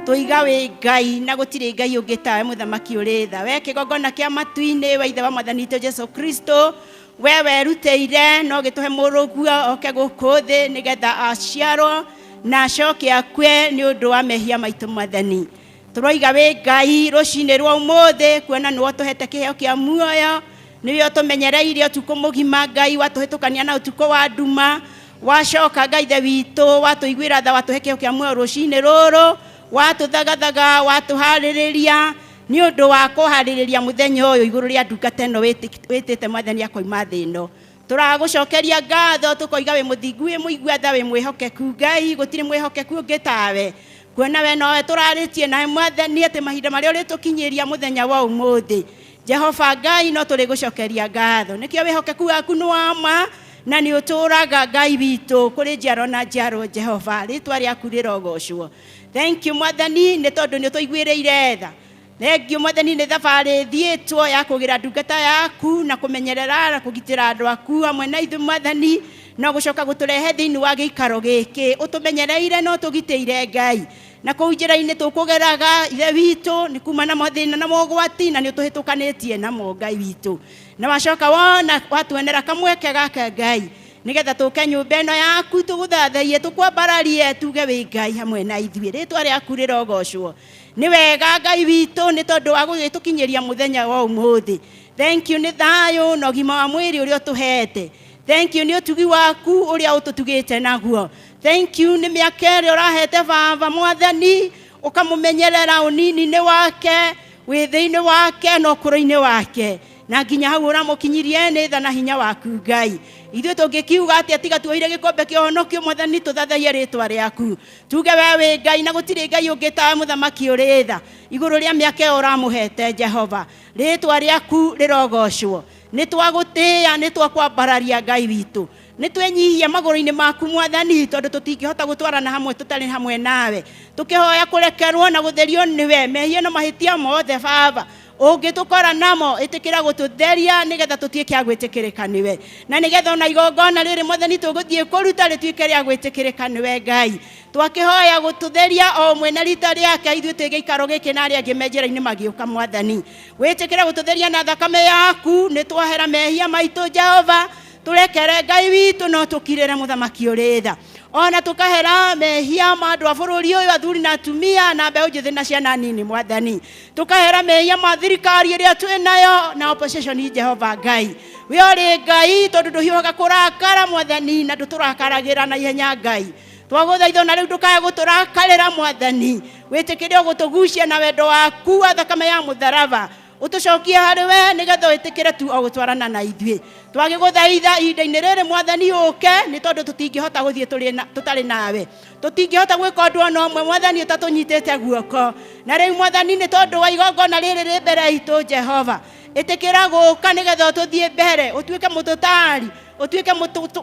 tũiga wĩ Ngai na gũtirĩ Ngai ũngĩ tawe, mũthamaki ũrĩ tha. We kĩgongona kĩa matu-inĩ, we ithe wa Mwathani witũ Jesu Kristo, we werutĩire no gĩtũhe mũrũguo oke gũkũ thĩ nĩgetha aciarwo na acoke akue nĩ ũndũ wa mehia maitũ Mwathani. Tũroiga wĩ Ngai rũcinĩ rwa ũmũthĩ, kuona nĩwe ũtũhete kĩheo kĩa muoyo, nĩwe ũtũmenyereire ũtukũ mũgima Ngai, watũhĩtũkania na ũtukũ wa nduma, wacoka Ngai ithe witũ watũiguĩra tha, watũhe kĩheo kĩa muoyo rũcinĩ rũrũ, watũthagathaga, watũharĩrĩria nĩ ũndũ wa kũharĩrĩria mũthenya ũyũ igũrũ rĩa ndungata ĩno wĩtĩte Mwathani akoima thĩ ĩno. Tũragũcokeria ngatho tũkoiga wĩ mũthingu, wĩ mũigua tha, wĩ mwĩhokeku Ngai, gũtirĩ mwĩhokeku ũngĩ tawe. Kuona we nowe tũrarĩtie nawe Mwathani atĩ mahinda marĩa ũrĩtũkinyĩria mũthenya wa ũmũthĩ, Jehova Ngai no tũrĩgũcokeria ngatho. Nĩkĩo wĩhokeku waku nĩ wa ma na nĩ ũtũũraga Ngai witũ kũrĩ njiaro na njiaro. Jehova, rĩtwa rĩaku rĩrogocwo. Thank you Mwathani nĩ tondũ nĩ ũtũiguĩrĩire tha. Thank you Mwathani nĩ thabarĩ thiĩtwo ya kũgĩra ndungata yaku na kũmenyerera na kũgitĩra andũ aku hamwe na ithuĩ Mwathani, no gũcoka gũtũrehe thĩinĩ wa gĩikaro gĩkĩ ũtũmenyereire na ũtũgitĩire Ngai. Na kũu njĩra-inĩ tũkũgeraga ithe witũ nĩ kuma na mathĩna na mogwati, na nĩ ũtũhĩtũkanĩtie namo Ngai witũ. Na wacoka wona watuonera kamweke gaka Ngai, nĩgetha tũke nyũmba ĩno yaku tũgũthathaiye, tũkwambararie, tuge wĩ Ngai hamwe na ithuĩ. Rĩtwa rĩaku rĩrogocwo. Nĩ wega Ngai witũ nĩ tondũ wa gũgĩtũkinyĩria mũthenya wa ũmũthĩ. Thank you nĩ thayũ na ũgima wa mwĩrĩ ũrĩa ũtũhete. Thank you nĩ ũtugi waku ũrĩa ũtũtugĩte naguo. Thank you nĩ mĩaka ĩrĩa ũrahete baba Mwathani, ũkamũmenyerera ũnini-inĩ wake, wĩthĩ-inĩ wake na ũkũrũ-inĩ wake, na nginya hau ũramũkinyirie nĩ tha na hinya waku Ngai. Ithuĩ tũngĩkiuga atĩa tiga tuoire gĩkombe kĩa ũhonokio Mwathani, tũthathaiye rĩtwa rĩaku, tuge we wĩ Ngai na gũtirĩ Ngai ũngĩ tawe, mũthamaki ũrĩ tha igũrũ rĩa mĩaka ĩyo ũramũhete. Jehova, rĩtwa rĩaku rĩrogocwo. Nĩ twagũtĩĩa, nĩ twakwambararia Ngai witũ, nĩ twenyihia magũrũ-inĩ maku Mwathani, tondũ tũtingĩhota gũtwarana hamwe tũtarĩ hamwe nawe, tũkĩhoya kũrekerwo na gũtherio nĩwe mehia na mahĩtia mothe. Baba, ũngĩtũkora namo, ĩtĩkĩra gũtũtheria nĩgetha tũtuĩke a gwĩtĩkĩrĩka nĩwe, na nĩgetha ona igongona rĩrĩ Mwathani tũgũthiĩ kũruta rĩtuĩke rĩa gwĩtĩkĩrĩka nĩwe Ngai. Twakĩhoya gũtũtheria o ũmwe na rita rĩake, ithuĩ twĩ gĩikaro gĩkĩ na arĩa angĩ me njĩra-inĩ magĩũka Mwathani, wĩtĩkĩre gũtũtheria na thakame yaku. Nĩ twahera mehia maitũ Jehova, tũrekere Ngai witũ, no tũkirĩre mũthamaki ũrĩ tha. Ona tũkahera mehia ma andũ a bũrũri ũyũ, athuri na atumia na mbeũ njĩthĩ na ciana nini Mwathani, tũkahera mehia ma thirikari ĩrĩa twĩ nayo na opposition. Jehova Ngai, we ũrĩ Ngai tondũ ndũhiũhaga kũrakara Mwathani, na ndũtũrakaragĩra na ihenya Ngai. Twagũthaitha ona rĩu ndũkae gũtũrakarĩra Mwathani, wĩtĩkĩre gũtũgucia na wendo waku wa thakame ya mũtharaba, ũtũcokie harĩ we nĩgetha wĩtĩkĩre tu o gũtwarana na ithuĩ. Twagĩgũthaitha ihinda-inĩ rĩrĩ Mwathani ũke, nĩ tondũ tũtingĩhota gũthiĩ tũtarĩ nawe, tũtingĩhota gwĩka ũndũ ona ũmwe Mwathani ũtatũnyitĩte guoko. Na rĩu Mwathani, nĩ tondũ wa igongona rĩrĩ rĩ mbere itũ, Jehova, ĩtĩkĩra gũka nĩgetha ũtũthiĩ mbere, ũtuĩke mũtũtari, ũtuĩke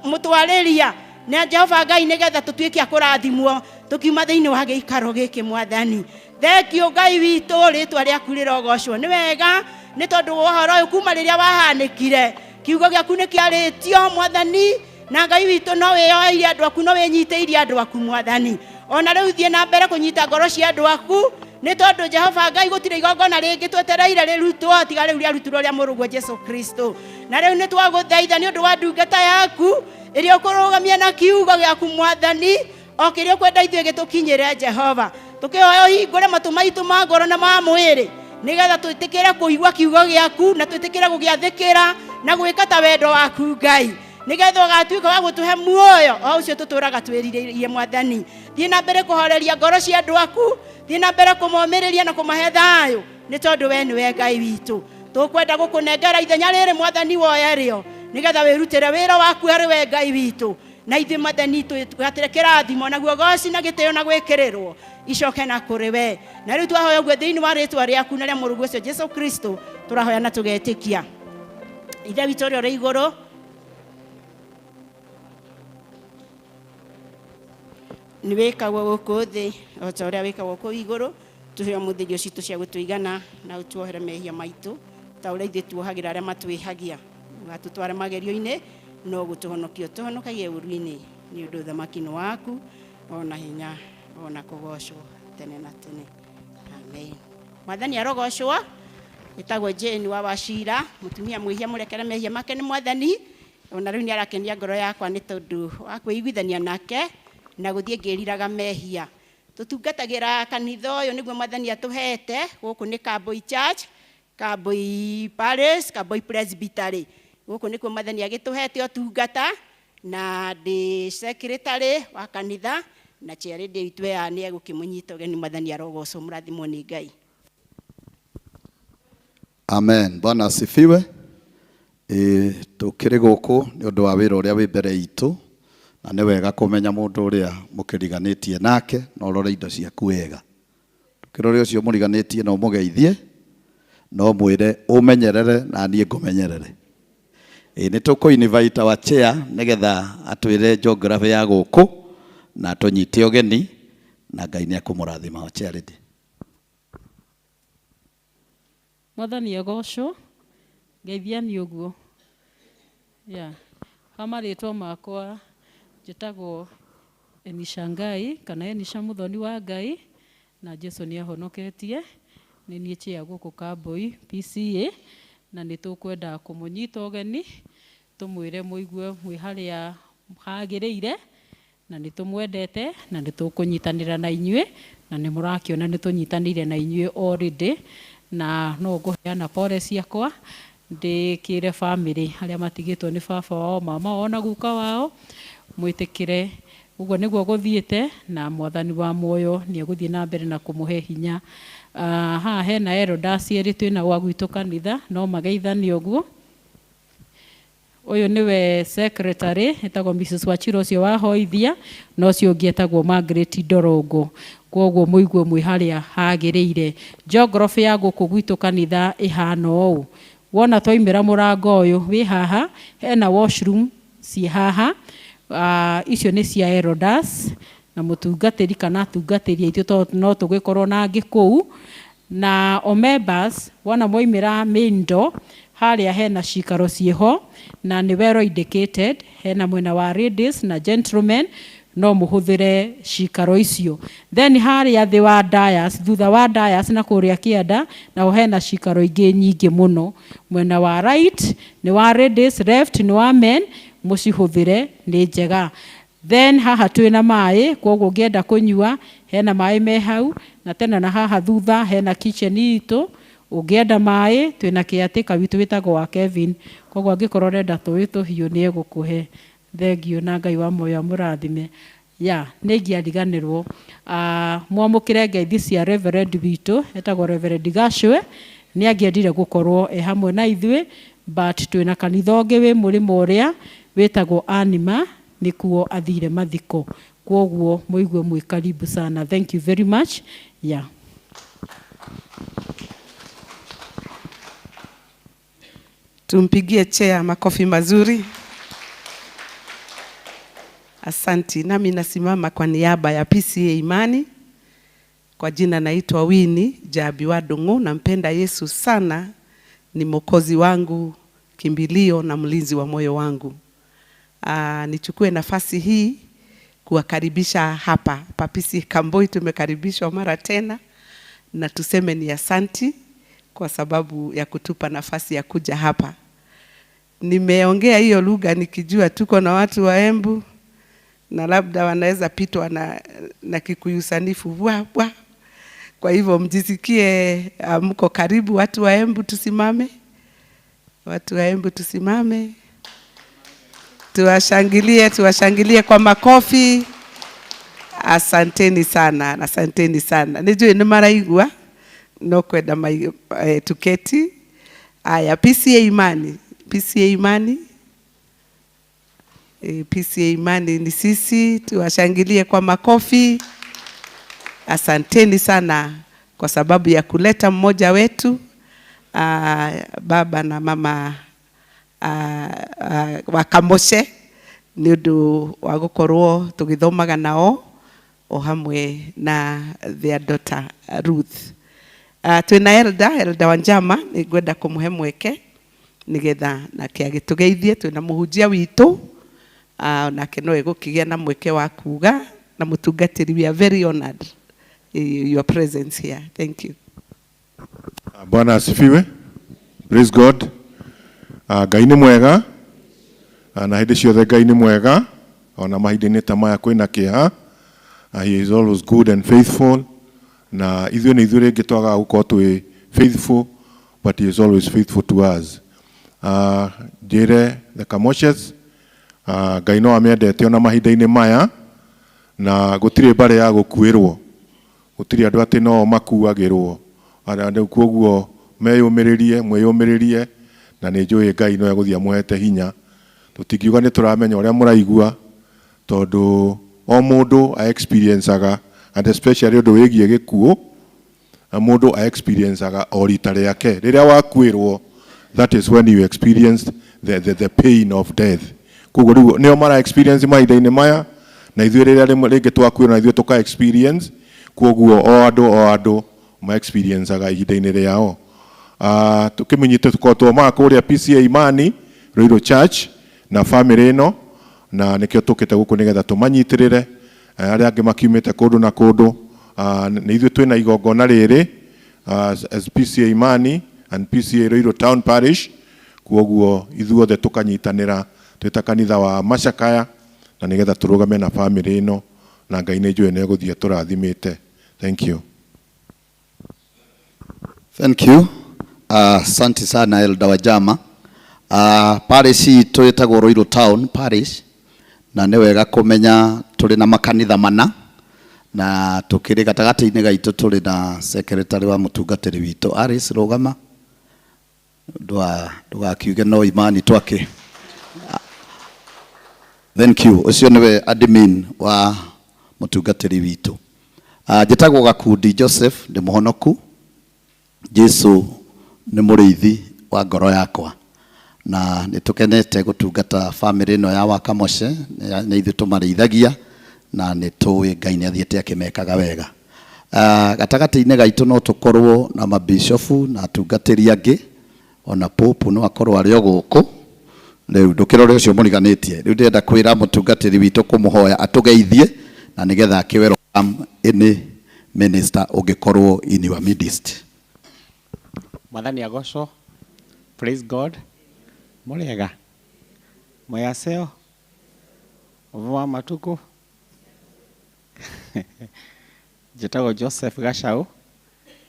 mũtwarĩria na Jehova Ngai, nĩgetha tũtuĩke a kũrathimwo tũkiuma thĩinĩ wa gĩikaro gĩkĩ Mwathani. Thank you Ngai witũ, rĩtwa rĩaku rĩrogocwo. Nĩ wega nĩ tondũ wa ũhoro ũyũ kuma rĩrĩa wahanĩkire, kiugo gĩaku nĩ kĩarĩtio Mwathani, na Ngai witũ no wĩyoeire andũ aku, no wĩnyitĩirie andũ aku Mwathani. Ona rĩu thiĩ na mbere kũnyita ngoro cia andũ aku, nĩ tondũ Jehova Ngai gũtirĩ igongona rĩngĩ twetereire rĩrutwo tiga rĩu rĩarutirwo rĩa mũrũguo Jesu Kristo. Na rĩu nĩ twagũthaitha nĩ ũndũ wa ndungata yaku ĩrĩa ũkũrũgamia na kiugo gĩaku Mwathani, o kĩrĩa ũkwenda ithuĩ gĩtũkinyĩre Jehova. Tũkĩhoya ũhingũre matũ maitũ ma ngoro na ma mwĩrĩ, nĩgetha twĩtĩkĩre kũigua kiugo gĩaku na twĩtĩkĩre gũgĩathĩkĩra na gwĩka ta wendo waku Ngai, nĩgetha ũgatuĩka wa gũtũhe muoyo o ũcio tũtũraga twĩrirĩirie Mwathani. Thiĩ na mbere kũhoreria ngoro cia andũ aku, thiĩ na mbere kũmomĩrĩria na kũmahe thayũ, nĩ tondũ we nĩwe Ngai witũ. Tũkwenda gũkũnengera ithenya rĩrĩ Mwathani, woye rĩo. Nĩgetha wĩrutĩre wĩra waku harĩ we Ngai witũ. Na ithuĩ Mwathani twĩhatĩre kĩrathimo naguo goci na gĩtĩo na gwĩkĩrĩrwo icoke na kũrĩ we. Na rĩu twahoya ũguo thĩinĩ wa rĩtwa rĩaku na rĩa mũrũguo ũcio Jesu Kristo tũrahoya na tũgetĩkia. Ithe witũ ũrĩa ũrĩ igũrũ, nĩ wĩkagwo gũkũ thĩ o ta ũrĩa wĩkagwo kũu igũrũ. Tũhe ũmũthĩ irio citũ cia gũtũigana na ũtuohere mehia maitũ ta ũrĩa ithuĩ tuohagĩra arĩa matwĩhagia. Ũgatũtware magerio-inĩ no gũtũhonokia ũtũhonokagie ũũru-inĩ, nĩ ũndũ ũthamaki nĩ waku ona hinya ona kũgocwo tene na tene. Amen. Mwathani arogocwo. Ĩtagwo Jane wa Wachira, mũtumia mwĩhia mũrekere mehia make nĩ Mwathani. Ona rĩu nĩ arakenia ngoro yakwa nĩ tondũ wa kwĩiguithania nake na gũthiĩ ngĩriraga mehia. Tũtungatagĩra kanitha ũyũ nĩguo Mwathani atũhete. Gũkũ nĩ Kambui Church, Kambui Parish, Kambui Presbytery. Gũkũ nĩkuo Mwathani agĩtũhete ũtungata, na ndĩ secretary wa kanitha na chair lady witũ ya nĩ egũkĩmũnyita ũgeni. Mwathani arogocwo, mũrathimwo nĩ Ngai. Amen. Bwana asifiwe. Tũkĩrĩ gũkũ nĩ ũndũ wa wĩra ũrĩa wĩ mbere itũ, na nĩ wega kũmenya mũndũ ũrĩa mũkĩriganĩtie nake na ũrore indo ciaku wega. Ndũkĩrore ũcio mũriganĩtie na ũmũgeithie, no mwĩre ũmenyerere na niĩ ngũmenyerere. Nĩ tũkũ invite our chair nĩgetha atwĩre geography ya gũkũ na tũnyite ũgeni, na Ngai nĩ ekũmũrathima. Our chair lady. Mwathani agocwo, ngeithia nĩ ũguo. Yeah. Ha marĩtwa makwa njĩtagwo Enisha Ngai kana Enisha Mũthoni wa Ngai, na Jesu nĩ ahonoketie. Nĩ niĩ chair gũkũ Kambui PCA, na nĩ tũkwenda kũmũnyita ũgeni tũmwĩre mũigue mwĩ harĩa hagĩrĩire, na nĩ tũmwendete na nĩ tũkũnyitanĩra na inyuĩ, na nĩ mũrakĩona nĩ tũnyitanĩire na inyuĩ already, na no ngũheana pole ciakwa ndĩkĩre family arĩa matigĩtwo nĩ baba wao, mama wao na guka wao, mwĩtĩkĩre ũguo nĩguo gũthiĩte, na Mwathani wa muoyo nĩ egũthiĩ na mbere na kũmũhe hinya. Haha hena elders erĩ twĩna gwa gwitũ kanitha, no mageithanie ũguo. Ũyũ nĩwe secretary etagwo Mrs Wachira ũcio wahoithia, na ũcio ũngĩ etagwo Margaret Ndorongo. Koguo mũigue mwĩ harĩa hagĩrĩire. Geography ya gũkũ gwitũ kanitha ĩhana ũũ. Wona twaimĩra mũrango ũyũ wĩ haha, hena washroom ciĩ haha. Icio nĩ cia elders na mũtungatĩri kana atungatĩri aitũ, tondũ no tũgĩkorwo na angĩ kũu. Na o members wona mwaimĩra main door harĩa hena cikaro ciĩho, na nĩ well indicated, hena mwena wa ladies na gentlemen, no mũhũthĩre cikaro icio. Then harĩa thĩ wa dais, thutha wa dais na kũrĩa kĩanda, naho hena cikaro ingĩ nyingĩ mũno. Mwena wa right nĩ wa ladies, left nĩ wa men, mũcihũthĩre nĩ njega. Then haha twĩna maĩ, koguo ũngĩenda kũnyua hena maĩ me hau, na tena na haha thutha hena kitchen itũ, ũngĩenda maĩ twĩna caretaker witũ wĩtagwo wa Kevin, koguo angĩkorwo ũrenda tũĩ tũhiũ nĩ egũkũhe. Thengiũ na Ngai wa muoyo amũrathime. Ya, nĩ ingĩariganĩrwo. Mwamũkĩre ngeithi cia Reverend witũ, etagwo Reverend Gacwe, nĩ angĩendire gũkorwo e hamwe na ithuĩ, but twĩna kanitha ũngĩ wĩ mũrĩmo ũrĩa wĩtagwo Anima, nĩkuo athire mathiko. Koguo mũigue mwĩ karibu sana. Thank you very much. Yeah. Tumpigie chair makofi mazuri. Asanti. Nami nasimama kwa niaba ya PCA Imani. Kwa jina naitwa Winnie Jabi wa Ndung'u. Nampenda Yesu sana, ni mwokozi wangu, kimbilio na mlinzi wa moyo wangu. Nichukue nafasi hii kuwakaribisha hapa PCA Kambui. Tumekaribishwa mara tena na tuseme ni asanti kwa sababu ya kutupa nafasi ya kuja hapa. Nimeongea hiyo lugha nikijua tuko na watu wa Embu na labda wanaweza pitwa na Kikuyu sanifu bwa bwa. Kwa hivyo mjisikie mko karibu. Watu wa Embu tusimame. Watu wa Embu tusimame. Tuwashangilie, tuwashangilie kwa makofi. Asanteni sana, asanteni sana. Nijui ni maraigua no kwenda tuketi. Aya, PCA Imani, PCA Imani. PCA Imani ni sisi, tuwashangilie kwa makofi. Asanteni sana kwa sababu ya kuleta mmoja wetu baba na mama wa Kamoshe nĩ ũndũ wa gũkorwo tũgĩthomaga nao o hamwe na their daughter Ruth. Twĩna Elder Wanjama, nĩ ngwenda kũmũhe mweke nĩgetha nake agĩtũgeithie. Twĩna mũhunjia witũ nake no egũkĩgĩa na mweke wa kuga, na mũtungatĩri. We are very honored your presence here. Thank you. Bwana asifiwe. Praise God. Ngai nĩ mwega na hĩndĩ ciothe Ngai nĩ mwega ona mahinda-inĩ ta maya kwĩna kĩeha. He is always good and faithful, na ithuĩ nĩ ithuĩ rĩngĩ twagaga gũkorwo twĩ faithful, but he is always faithful to us. Njĩre the Kamoshes, Ngai no amĩendete ona mahinda-inĩ maya, na gũtirĩ mbarĩ ya gũkuĩrwo, gũtirĩ andũ atĩ no makuagĩrwo. Koguo meyũmĩrĩrie, mwĩyũmĩrĩrie, na nĩ njũĩ Ngai no egũthiĩ amũhete hinya. Tũtingiuga nĩ tũramenya ũrĩa mũraigua, tondũ o mũndũ a experienceaga, and especially ũndũ wĩgiĩ gĩkuũ, mũndũ a experienceaga o rita rĩake. Rĩrĩa wakuĩrwo, that is when you experience the pain of death. Koguo rĩu nĩo mara experience mahinda-inĩ maya, na ithuĩ rĩrĩa rĩngĩ twakuĩrwo na ithuĩ tũka experience. Koguo o andũ ma experienceaga ihinda-inĩ rĩao. Tũkĩmenyite tũkorwo ma kũrĩa PCA Imani Ruiru Church na family ĩno, na nĩkĩo tũkĩte gũkũ nĩgetha tũmanyitĩrĩre arĩa angĩ makiumĩte kũndũ na kũndũ. Nĩ ithuĩ twĩna igongona rĩrĩ as PCA Imani and PCA Ruiru Town Parish. Koguo ithuothe tũkanyitanĩra twĩ ta kanitha wa Macakaya, na nĩgetha tũrũgame na family ĩno, na Ngai nĩ njũĩ nĩ egũthiĩ tũrathimĩte. Thank you. Thank you. Asante sana Elder Wajama. Parish itũ ĩtagwo Ruiru Town Parish, na nĩ wega kũmenya tũrĩ na makanitha mana, na tũkĩrĩ gatagatĩ-inĩ gaitũ tũrĩ na secretary wa mũtungatĩri witũ Alice Rũgama. Ndũgakiuge no Imani twake. Thank you. Ũcio nĩwe admin wa mũtungatĩri witũ. Njĩtagwo Gakundi Joseph, ndĩ mũhonoku. Jesu nĩ mũrĩithi wa ngoro yakwa, na nĩ tũkenete gũtungata family ĩno ya Wakamoshe. Nĩ ithuĩ tũmarĩithagia, na nĩ tũĩ Ngai nĩ athiĩte akĩmekaga wega. Gatagatĩ-inĩ gaitũ no tũkorwo na mabishofu na atungatĩri angĩ, ona popu no akorwo arĩ o gũkũ. Rĩu ndũkĩrore ũcio mũriganĩtie. Rĩu ndĩrenda kwĩra mũtungatĩri witũ kũmũhoya atũgeithie, na nĩgetha akĩ welcome any minister ũngĩkorwo in your midst. Mwathani agocwo. Praise God. Mũrĩega? Mwĩaseo? Ũvo wa matukũ? Njĩtagwo Joseph Gacau,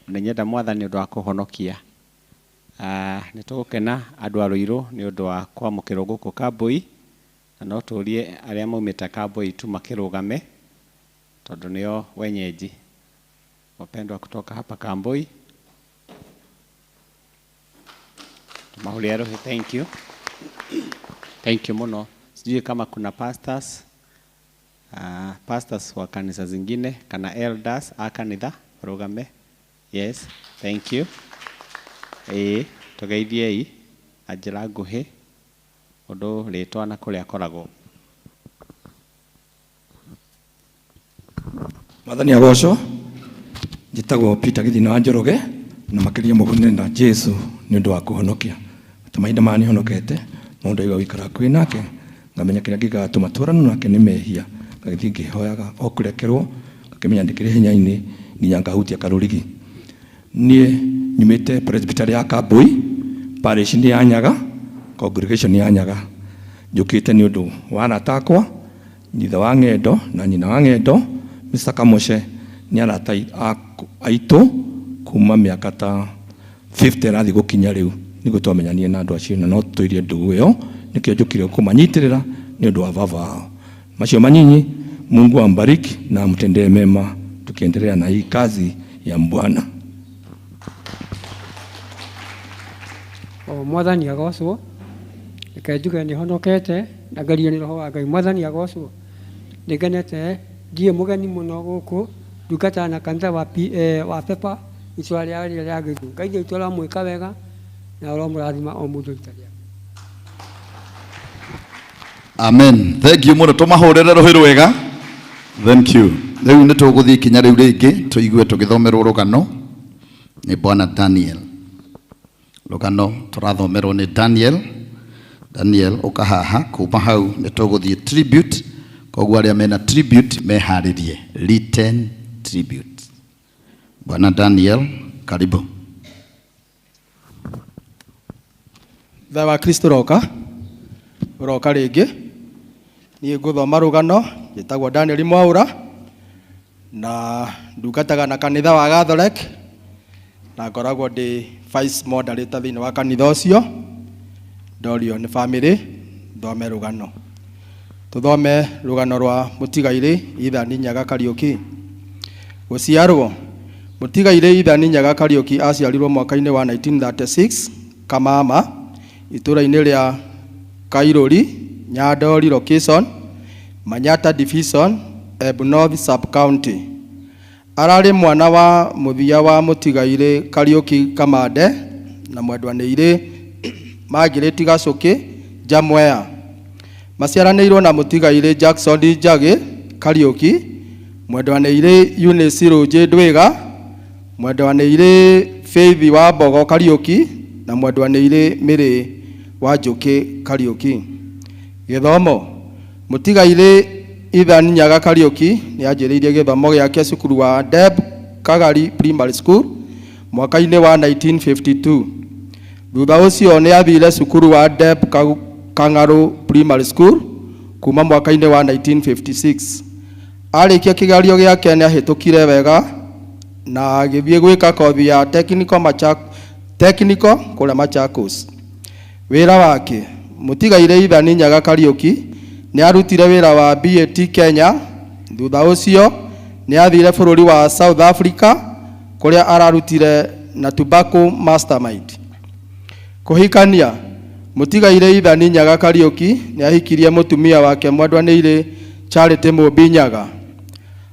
nĩ nyenda Mwathani ũndũ wa kũhonokia. Nĩ tũgũkena andũ a Ruiru nĩ ũndũ wa kwamũkĩrwo gũkũ Kambui, na no tũrie arĩa maumĩte Kambui tu makĩrũgame, tondũ nĩo wenyeji. Wapendwa kutoka hapa Kambui, Mahulia Roho, thank you. Thank you muno. Sijui kama kuna pastors, pastors wa kanisa zingine, kana elders a kanitha rugame. Yes, thank you. Tugeithiei na njĩra nguhĩ ũndũ rĩtwa na kũrĩa akoragwo. Mwathani agocwo. Njĩtagwo Peter Githina wa Njoroge, na makĩria mũgune na Jesu nĩ ũndũ wa kũhonokia. Ta mahinda maya nĩhonokete, no ndaigua gũikara hakuhĩ nake, ngamenya kĩrĩa kĩgatũma twarane nake nĩ mehia. Ngagĩthiĩ ngĩhoyaga o kũrekerwo, ngakĩmenya ndĩkĩrĩ hinya-inĩ nginya ngahutia karũrigi. Niĩ nyumĩte Presbytery ya Kambui, parish nĩ ya Nyaga, congregation ya Nyaga. Njũkĩte nĩ ũndũ wa arata akwa, nyitha wa Ng'endo na nyina wa Ng'endo, Mr. Kamoshe nĩ arata aitũ kuma mĩaka ta 50 ĩrathiĩ gũkinya rĩu, nĩguo twamenyanire na andũ acio, na no tũtũirie ndũgũ ĩyo, nĩkĩo njũkire kũmanyitĩrĩra nĩ ũndũ wa baba wao. Macio manyinyi, Mungu ambariki na amtendee mema, tukiendelea na hii kazi ya Bwana. O Mwathani agocwo. Reke njuge nĩ honokete Na ngerio nĩ roho wa Ngai. Mwathani agocwo. Nĩ ngenete ndiĩ mũgeni mũno gũkũ, ndungataga na kanitha wa, wa Pepa itũra rĩa rĩrĩa rĩa Gĩthũ. Ngai witũ aramwĩka wega na aromũrathima o mũndũ rita rĩake. Amen. Thank you mũno, tũmahũrĩre rũhĩ rwega. Thank you. Rĩu nĩ tũgũthiĩ ikinya rĩu rĩngĩ tũigue tũgĩthomerwo rũgano nĩ Bwana Daniel. Rũgano tũrathomerwo nĩ Daniel. Daniel, ũka haha. Kuma hau nĩ tũgũthiĩ tribute, koguo arĩa mena tribute meharĩrie, written tribute. Bwana Daniel, karibu. Thayũ wa Kristo. Roka ũroka rĩngĩ. Niĩ ngũthoma rũgano. Njĩtagwo Daniel Mwaũra na ndungataga na kanitha wa Catholic na ngoragwo ndĩ vice moderator thĩinĩ wa kanitha ũcio. Ndorio nĩ family thome rũgano. Tũthome rũgano rwa mũtigairĩ Ethan Nyaga Kariũki. Gũciarwo: mũtigairĩ Ethan Nyaga Kariũki aciarirwo mwaka-inĩ wa 1936 Kamama, itũũra-inĩ rĩa Kairũri, Nyandori location, Manyata division, Embu North sub county. Ararĩ mwana wa mũthia wa mũtigairĩ Kariũki Kamande na mwendwanĩirĩ Margaret Gacũkĩ Njamwea. Maciaranĩirwo na mũtigairĩ Jackson Njagĩ Kariũki, mwendwanĩirĩ Eunice Rũnjĩ Ndwĩga, mwendwanĩirĩ Faith wa Mbogo Kariũki na mwendwanĩirĩ Mĩrĩ wa Njũkĩ Kariũki. Gĩthomo: mũtigairĩ Ethan Nyaga Kariũki nĩ anjĩrĩirie gĩthomo gĩake cukuru wa Deb Kagari Primary School mwaka-inĩ wa 1952. Thutha ũcio nĩ athire cukuru wa Deb Kang'aru Primary School kuma mwaka-inĩ wa 1956. Arĩkia kĩgerio gĩake nĩ ahĩtũkire wega na agĩthiĩ gwĩka kothi ya technical, technical kũrĩa Machakos. Wĩra wake: mũtigairĩ Ethan Nyaga Kariũki nĩ arutire wĩra wa BAT Kenya. Thutha ũcio nĩ athire bũrũri wa South Africa kũrĩa ararutire na Tobacco Mastermind. Kũhikania: mũtigairĩ Ethan Nyaga Kariũki nĩ ahikirie mũtumia wake mwendwanĩirĩ Charity Mũmbi Nyaga.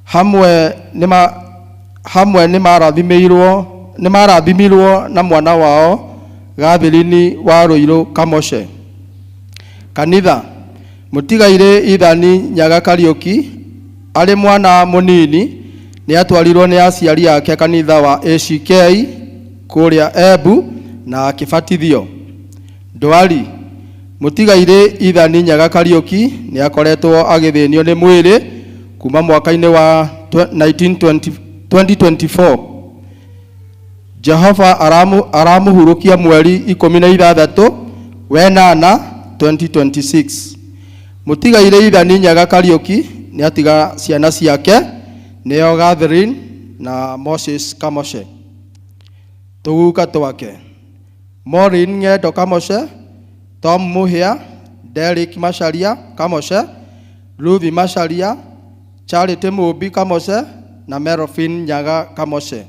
Hamwe nĩ marathimirwo na mwana wao Gathirini wa Rũirũ Kamoshe. Kanitha: mũtigairĩ Ethan Nyaga Kariũki arĩ mwana mũnini nĩ atwarirwo nĩ aciari ake kanitha wa ACK kũrĩa Embu na akĩbatithio. Ndwari: mũtigairĩ Ethan Nyaga Kariũki nĩ akoretwo agĩthĩnio nĩ mwĩrĩ kuma mwaka-inĩ wa 1920 2024. Jehova aramũhurũkia mweri 16 wenana 2026. Mũtigairĩ Ethan Nyaga Kariũki nĩ atiga ciana ciake, nĩo Catherine na Moses Kamoshe. Tũguka twake: Maureen Ng'endo Kamoshe, Tom Muhia, Derek Macharia Kamoshe, Ruth Macharia, Charity Mũmbi Kamoshe na Melvin Nyaga Kamoshe.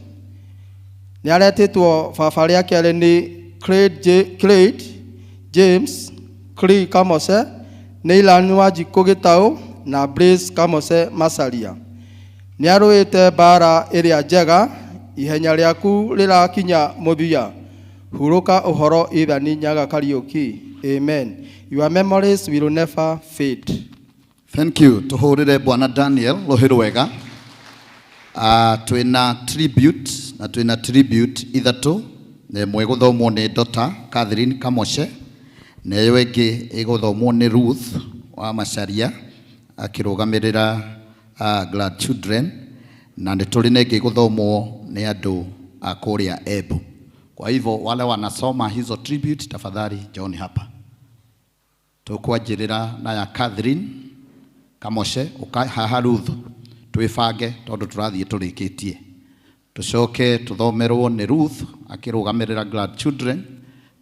Nĩ aretĩtwo baba rĩa kerĩ nĩ Craig, Craig James Clay Kamoshe, Neilan Wanjikũ Gĩtaũ na Blaise Kamoshe Macharia. Nĩ arũĩte mbara ĩrĩa njega, ihenya rĩaku rĩrakinya mũthia. Hurũka ũhoro, Ethan Nyaga Kariũki. Amen. Your memories will never fade. Thank you. Tuhurire Bwana Daniel rũhĩ rwega. Twĩna tribute na twĩna tribute ithatũ, na ĩmwe ĩgũthomwo nĩ Dr. Catherine Kamoshe, na ĩyo ĩngĩ ĩgũthomwo nĩ Ruth wa Macharia akĩrũgamĩrĩra Glad Children, na nĩ tũrĩ na ĩngĩ ĩgũthomwo nĩ andũ a kũrĩa Embu. Kwa hivyo wale wanasoma hizo tribute, tafadhali njooni hapa. Tũkwanjĩrĩra na ya Catherine Kamoshe. Ũka haha Ruth, twĩbange tondũ tũrathiĩ tũrĩkĩtie. Tũcoke tũthomerwo nĩ Ruth akĩrũgamĩrĩra Glad Children,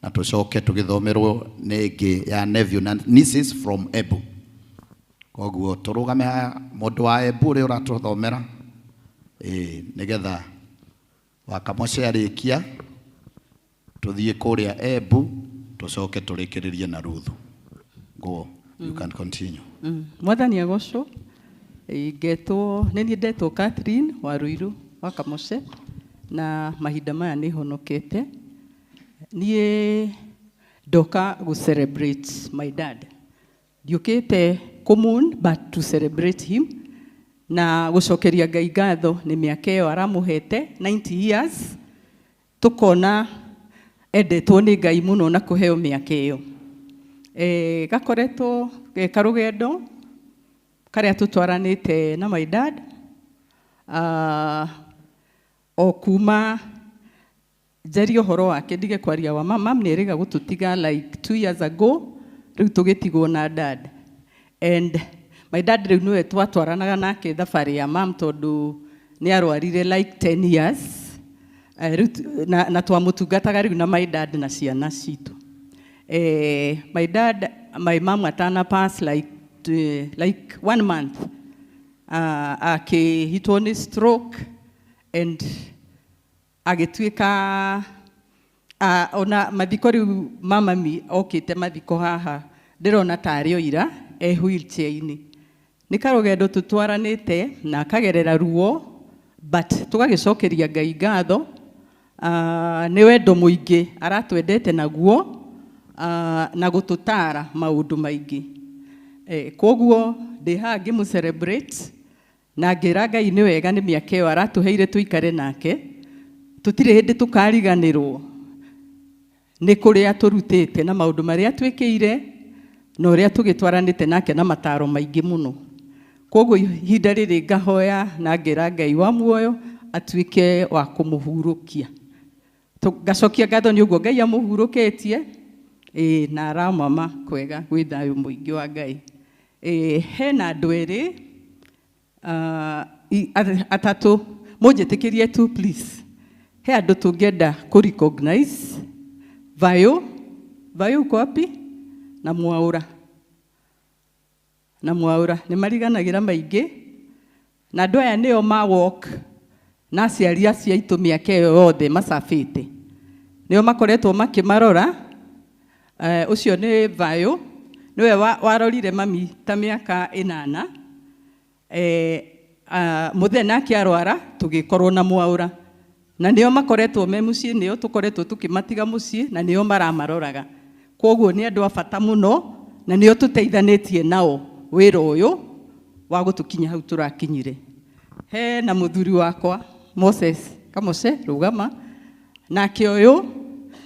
na tũcoke tũgĩthomerwo nĩ ĩngĩ ya nephew na nieces from Embu. Koguo tũrũgame haha, mũndũ wa Embu ũrĩa ũratũthomera, ĩĩ, nĩgetha wa Kamoshe arĩkia tũthiĩ kũrĩa Embu, tũcoke tũrĩkĩrĩrie na Ruth. Go. You can continue. Mwathani agocwo. Ngetwo nĩ niĩ ndetwo Catherine wa Ruiru wa Kamũce, na mahinda maya nĩ honokete. Niĩ ndoka gũ celebrate my dad. Ndiũkĩte kũ-mourn but to celebrate him na gũcokeria Ngai ngatho nĩ mĩaka ĩyo aramũhete 90 years, tũkona endetwo nĩ Ngai mũno na kũheo mĩaka ĩyo. Gakoretwo ge karũgendo karĩa tũtwaranĩte na my dad, o kuma njarie ũhoro wake ndige kwaria wa mama nĩ erĩga gũtũtiga like 2 years ago, rĩu tũgĩtigwo na dad. And my dad rĩu nĩwe twatwaranaga nake thabarĩ ya mam tondũ nĩ arwarire like 10 years. Rĩu na twamũtungataga rĩu na my dad na ciana citũ. My dad, my mom atana pass like 1 month, akĩhitwo nĩ stroke and agĩtuĩka ona mathiko rĩu mama mi okĩte mathiko haha ndĩrona tarĩ o ira e wheelchair-inĩ. Nĩ karũgendo tũtwaranĩte na akagerera ruo, but tũgagĩcokeria Ngai ngatho. Nĩ wendo mũingĩ aratwendete naguo, na gũtũtara maũndũ maingĩ. Koguo ndĩ haha ngĩmũ celebrate na ngĩra Ngai nĩ wega nĩ mĩaka ĩyo aratũheire tũikare nake. Tũtirĩ hĩndĩ tũkariganĩrwo nĩ kũrĩa tũrutĩte na maũndũ marĩa twĩkĩire na ũrĩa tũgĩtwaranĩte nake na mataro maingĩ mũno. Koguo ihinda rĩrĩ ngahoya na ngĩra Ngai wa muoyo atuĩke wa kũmũhurũkia. Ngacokia ngatho nĩ ũguo Ngai amũhurũkĩtie, na aramama kwega gwĩ thayũ mũingĩ wa Ngai. Hena andũ erĩ, atatũ, mũnjĩtĩkĩrie tu please. He andũ tũngĩenda kũ recognize. Vayo, Vayo uko wapi? Na Mwaura. Na Mwaura nĩ mariganagĩra maingĩ, na andũ aya nĩo ma walk na aciari acio aitũ mĩaka ĩyo yothe macabĩte, nĩo makoretwo makĩmarora. Ũcio nĩ Vayo, nĩwe warorire mami ta mĩaka 8. Mũthenya akĩarwara tũgĩkorwo na Mwaura, na nĩo makoretwo me mũciĩ, nĩo tũkoretwo tũkĩmatiga mũciĩ na nĩo maramaroraga. Koguo nĩ andũ a bata mũno na nĩo tũteithanĩtie nao wĩra ũyũ wa gũtũkinya hau tũrakinyire. He na mũthuri wakwa Moses Kamose rũgama, nake ũyũ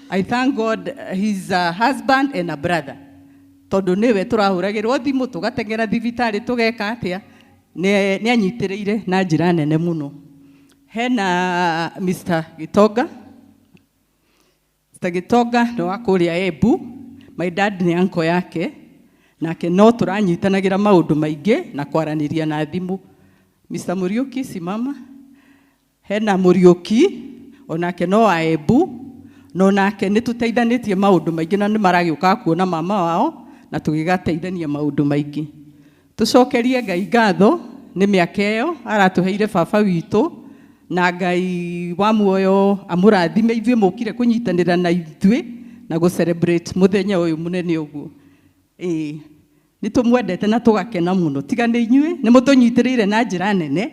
I thank God he's a husband and a brother, tondũ nĩwe tũrahũragĩrwo thimũ tũgateng'era thibitarĩ tũgeka atĩa, nĩ anyitĩrĩire na njĩra nene mũno. Hena Mr. Gitonga. Mr. Gitonga nĩ wa kũrĩa Embu, my dad nĩ uncle yake, nake no tũranyitanagĩra maũndũ maingĩ na kwaranĩria na thimũ. Mr. Muriuki simama. Hena Muriuki onake no wa Embu, no nake nĩ tũteithanĩtie maũndũ maingĩ na nĩ maragĩũka kuona mama wao na tũgĩgateithania maũndũ maingĩ. Tũcokerie Ngai ngatho nĩ mĩaka ĩyo aratũheire baba witũ, na Ngai wa muoyo amũrathime ithuĩ mũkire kũnyitanĩra na ithuĩ na gũ celebrate mũthenya ũyũ mũnene ũguo. Nĩ tũmwendete na tũgakena mũno. Tiga nĩ inyuĩ nĩ mũtũnyitĩrĩire na njĩra nene,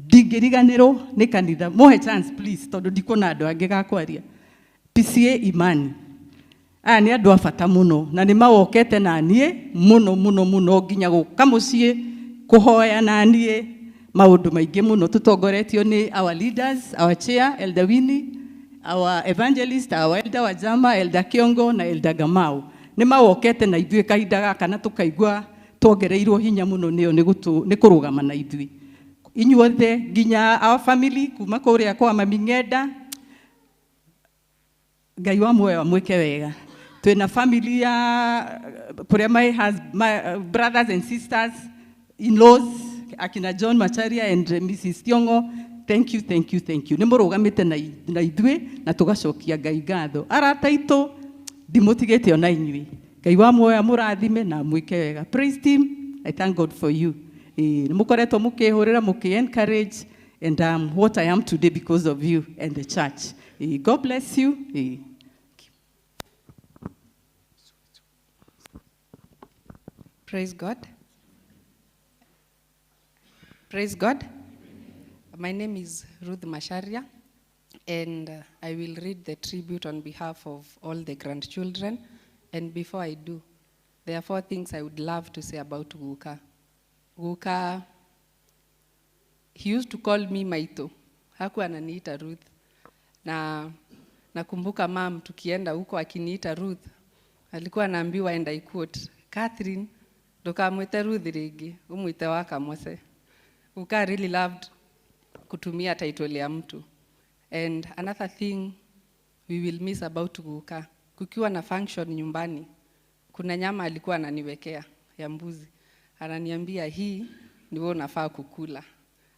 ndingĩriganĩrwo nĩ kanitha. Mũhe chance please, tondũ ndikuona andũ angĩ gakwaria. PCA Imani, aya nĩ andũ a bata mũno na nĩ mawokete na niĩ mũno mũno mũno nginya gũka mũciĩ kũhoya na niĩ maũndũ maingĩ mũno, tũtongoretio nĩ our leaders, our chair Elder Winnie, our evangelist, our Elder Wajama, Elder Kiongo na Elder Gamau. Nĩ mawokete na ithuĩ kahinda gaka na tũkaigua tuongereirwo hinya mũno nĩo nĩ kũrũgama na ithuĩ inyuothe nginya our family kuma kũrĩa kwa mami Ng'enda. Ngai wa muoyo amwĩke wega. Twĩna family ya kũrĩa my brothers and sisters in-laws akina John Macharia and Mrs. Tiongo. Thank you, thank you, thank you. Nĩ mũrũgamĩte na ithuĩ na tũgacokia Ngai ngatho. Arata aitũ ndimũtigĩte ona inyuĩ. Ngai wa muoyo amũrathime na amwĩke wega. Praise team, I thank God for you. Nĩ mũkoretwo mũkĩhũrĩra, mũkĩ encourage, and what I am today because of you and the church. God bless you. Praise God. Praise God. My name is Ruth Masharia, and I will read the tribute on behalf of all the grandchildren. And before I do, there are four things I would love to say about Guka. Guka, he used to call me Maito. Hakuwa ananiita Ruth. Na nakumbuka mam tukienda huko akiniita Ruth, alikuwa anaambiwa, and I quote, "Catherine, ndukamwite Ruth rĩngĩ, umwite wa Kamose." Guka really loved kutumia title ya mtu. And another thing we will miss about Guka, kukiwa na function nyumbani, kuna nyama alikuwa ananiwekea ya mbuzi. Ananiambia, "Hii ni wewe unafaa kukula."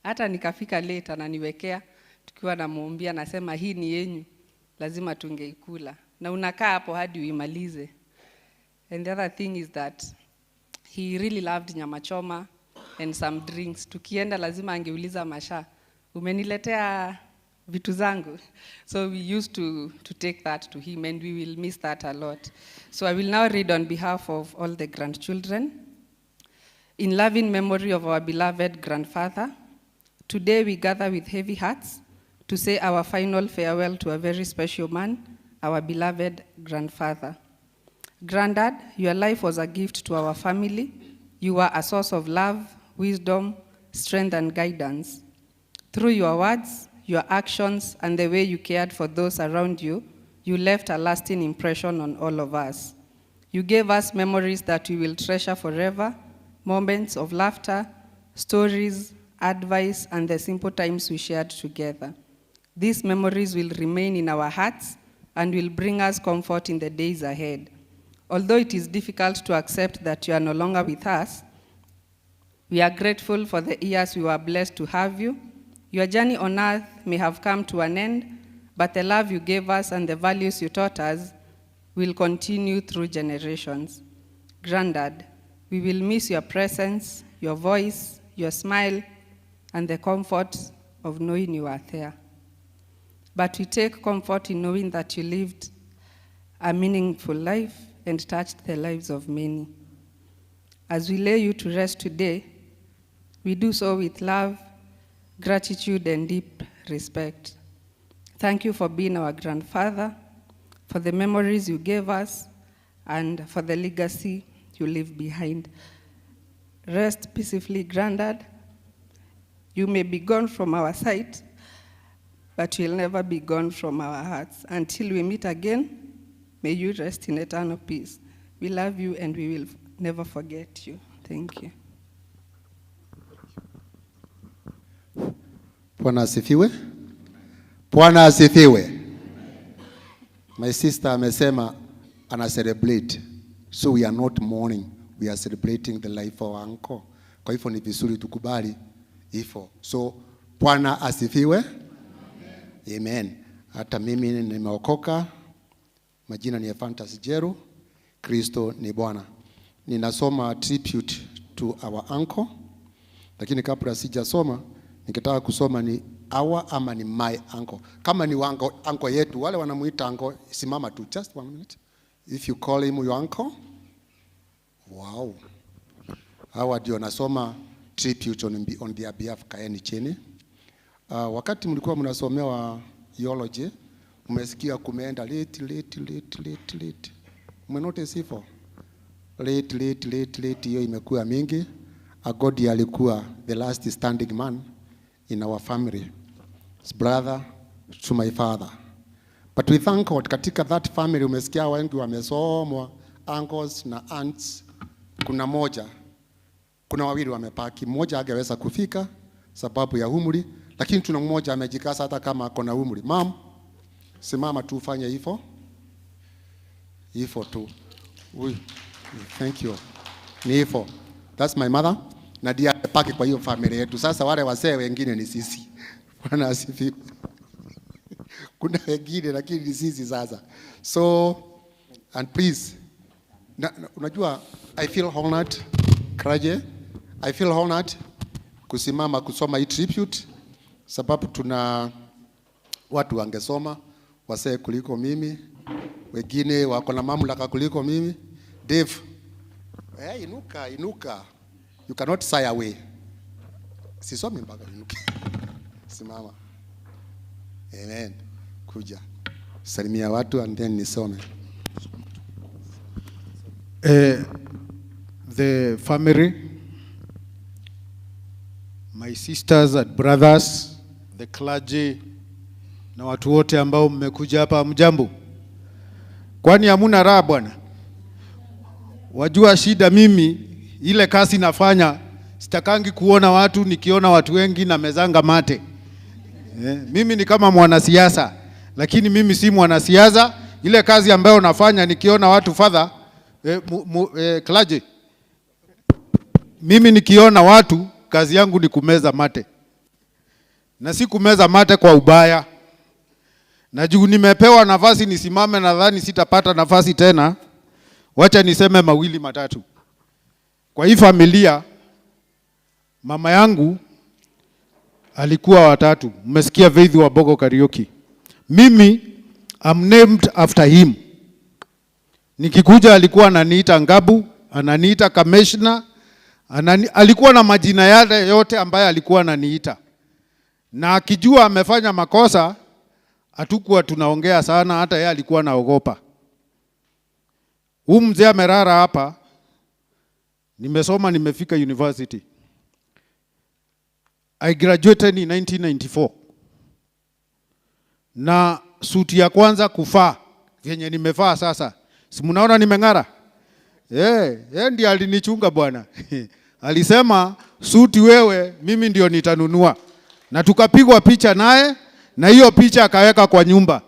Hata nikafika late ananiwekea, tukiwa namuombia nasema, "Hii ni yenyu, lazima tungeikula." Na unakaa hapo hadi uimalize. And the other thing is that he really loved nyama choma and some drinks. Tukienda lazima angeuliza Masha, "Umeniletea vitu zangu?" So we used to take that to him, and we will miss that a lot. So I will now read on behalf of all the grandchildren. In loving memory of our beloved grandfather, today we gather with heavy hearts to say our final farewell to a very special man, our beloved grandfather. Granddad, your life was a gift to our family. You were a source of love, wisdom, strength, and guidance. Through your words, your actions, and the way you cared for those around you, you left a lasting impression on all of us. You gave us memories that we will treasure forever, moments of laughter, stories, advice, and the simple times we shared together. These memories will remain in our hearts and will bring us comfort in the days ahead. Although it is difficult to accept that you are no longer with us, we are grateful for the years we were blessed to have you. Your journey on earth may have come to an end, but the love you gave us and the values you taught us will continue through generations. Granddad, we will miss your presence, your voice, your smile, and the comfort of knowing you are there. But we take comfort in knowing that you lived a meaningful life and touched the lives of many. As we lay you to rest today, we do so with love, gratitude, and deep respect. Thank you for being our grandfather, for the memories you gave us, and for the legacy you leave behind. Rest peacefully, Granddad. You may be gone from our sight, but you'll never be gone from our hearts. Until we meet again, may you rest in eternal peace. We love you and we will never forget you. Thank you. Bwana asifiwe. Bwana asifiwe. My sister amesema ana celebrate. So we are not mourning. We are celebrating the life of our uncle. Kwa hivyo ni vizuri tukubali hivyo. So Bwana asifiwe. Amen. Hata mimi nimeokoka. Majina ni Ephantus Jeru. Kristo ni Bwana. Ninasoma tribute to our uncle. Lakini kabla sijasoma, nikitaka kusoma ni our ama ni my uncle. Kama ni uncle, uncle yetu, wale wanamuita uncle, simama tu, just one minute. If you call him your uncle, wow. Hawa ndio nasoma tribute on their behalf, kaeni chini. Wakati mlikuwa mnasomewa theology, mmesikia kumeenda late, late, late, late, late. Mmenotice hivyo? Late, late, late, late, hiyo imekuwa mingi. Agodi alikuwa the last standing man in our family. His brother to my father. But we thank God, katika that family umesikia wengi wamesomwa, uncles na aunts. Kuna moja, kuna wawili wamepaki. Mmoja hangeweza kufika sababu ya umri, lakini tuna mmoja amejikaza hata kama ako na umri. Mom, simama tu ufanye hivyo. Hivyo tu. Ui, thank you. Ni hivyo. That's my mother. Na ndiye amepaki kwa hiyo familia yetu. Sasa wale wazee wengine ni sisi. Bwana asifiwe. Kuna wengine lakini ni sisi sasa. So, and please, na, unajua I feel honored, Kraje. I feel honored kusimama kusoma hii tribute sababu tuna watu wangesoma wasee kuliko mimi, wengine wako na mamlaka kuliko mimi. Dave, Eh, inuka, inuka. You cannot sigh away. Sisomi mpaka inuke. Simama. Amen. Kuja. Salimia watu and then nisome. The family, my sisters and brothers, the clergy na watu wote ambao mmekuja hapa, mjambo? Kwani hamuna raha bwana? Wajua shida, mimi ile kazi nafanya sitakangi kuona watu, nikiona watu wengi na mezanga mate. Mimi ni kama mwanasiasa, lakini mimi si mwanasiasa. Ile kazi ambayo nafanya nikiona watu father, clergy, mimi nikiona watu kazi yangu ni kumeza mate, na si kumeza mate kwa ubaya. Na juu nimepewa nafasi nisimame, nadhani sitapata nafasi tena. Wacha niseme mawili matatu. Kwa hii familia, mama yangu alikuwa watatu. Mmesikia Faith wa Bogo Kariuki. Mimi I'm named after him. Nikikuja alikuwa ananiita Ngabu, ananiita Kameshna, alikuwa na majina yale yote ambayo alikuwa ananiita. Na akijua amefanya makosa, hatukuwa tunaongea sana, hata yeye alikuwa anaogopa. Huyu mzee amerara hapa, nimesoma nimefika university. I graduated in 1994. Na suti ya kwanza kufaa vyenye nimevaa sasa. Si mnaona nimeng'ara? Yeye ndiye alinichunga bwana. Alisema suti wewe, mimi ndio nitanunua. Na tukapigwa picha naye, na hiyo picha akaweka kwa nyumba.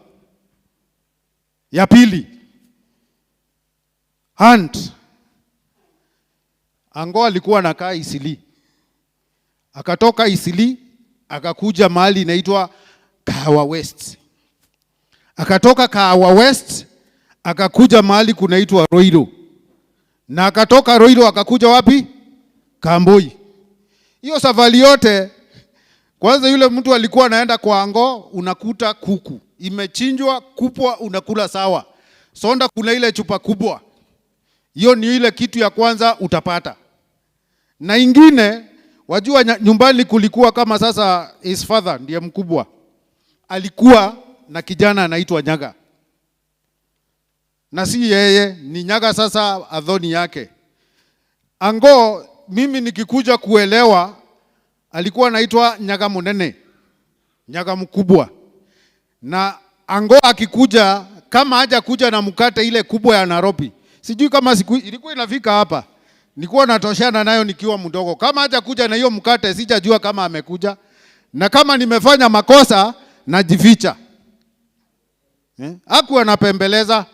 Ya pili, Hunt Ango alikuwa anakaa Isili. Akatoka Isili akakuja mahali inaitwa Kahawa West. Akatoka Kahawa West akakuja mahali kunaitwa Roiro. Na akatoka Roiro akakuja wapi? Kamboi. Hiyo safari yote, kwanza yule mtu alikuwa anaenda kwa Ango, unakuta kuku imechinjwa kupwa, unakula sawa. Sonda kuna ile chupa kubwa. Hiyo ni ile kitu ya kwanza utapata. Na ingine, wajua nyumbani kulikuwa kama sasa his father ndiye mkubwa. Alikuwa na kijana anaitwa Nyaga. Na si yeye, ni Nyaga sasa adhoni yake. Ango, mimi nikikuja kuelewa, alikuwa anaitwa Nyaga Munene, Nyaga mkubwa. Na Ango akikuja, kama hajakuja na mkate ile kubwa ya Nairobi, sijui kama siku ilikuwa inafika hapa. Nilikuwa natoshana nayo nikiwa mdogo. Kama hajakuja na hiyo mkate sijajua kama amekuja. Na kama nimefanya makosa najificha. Hakuwa anapembeleza.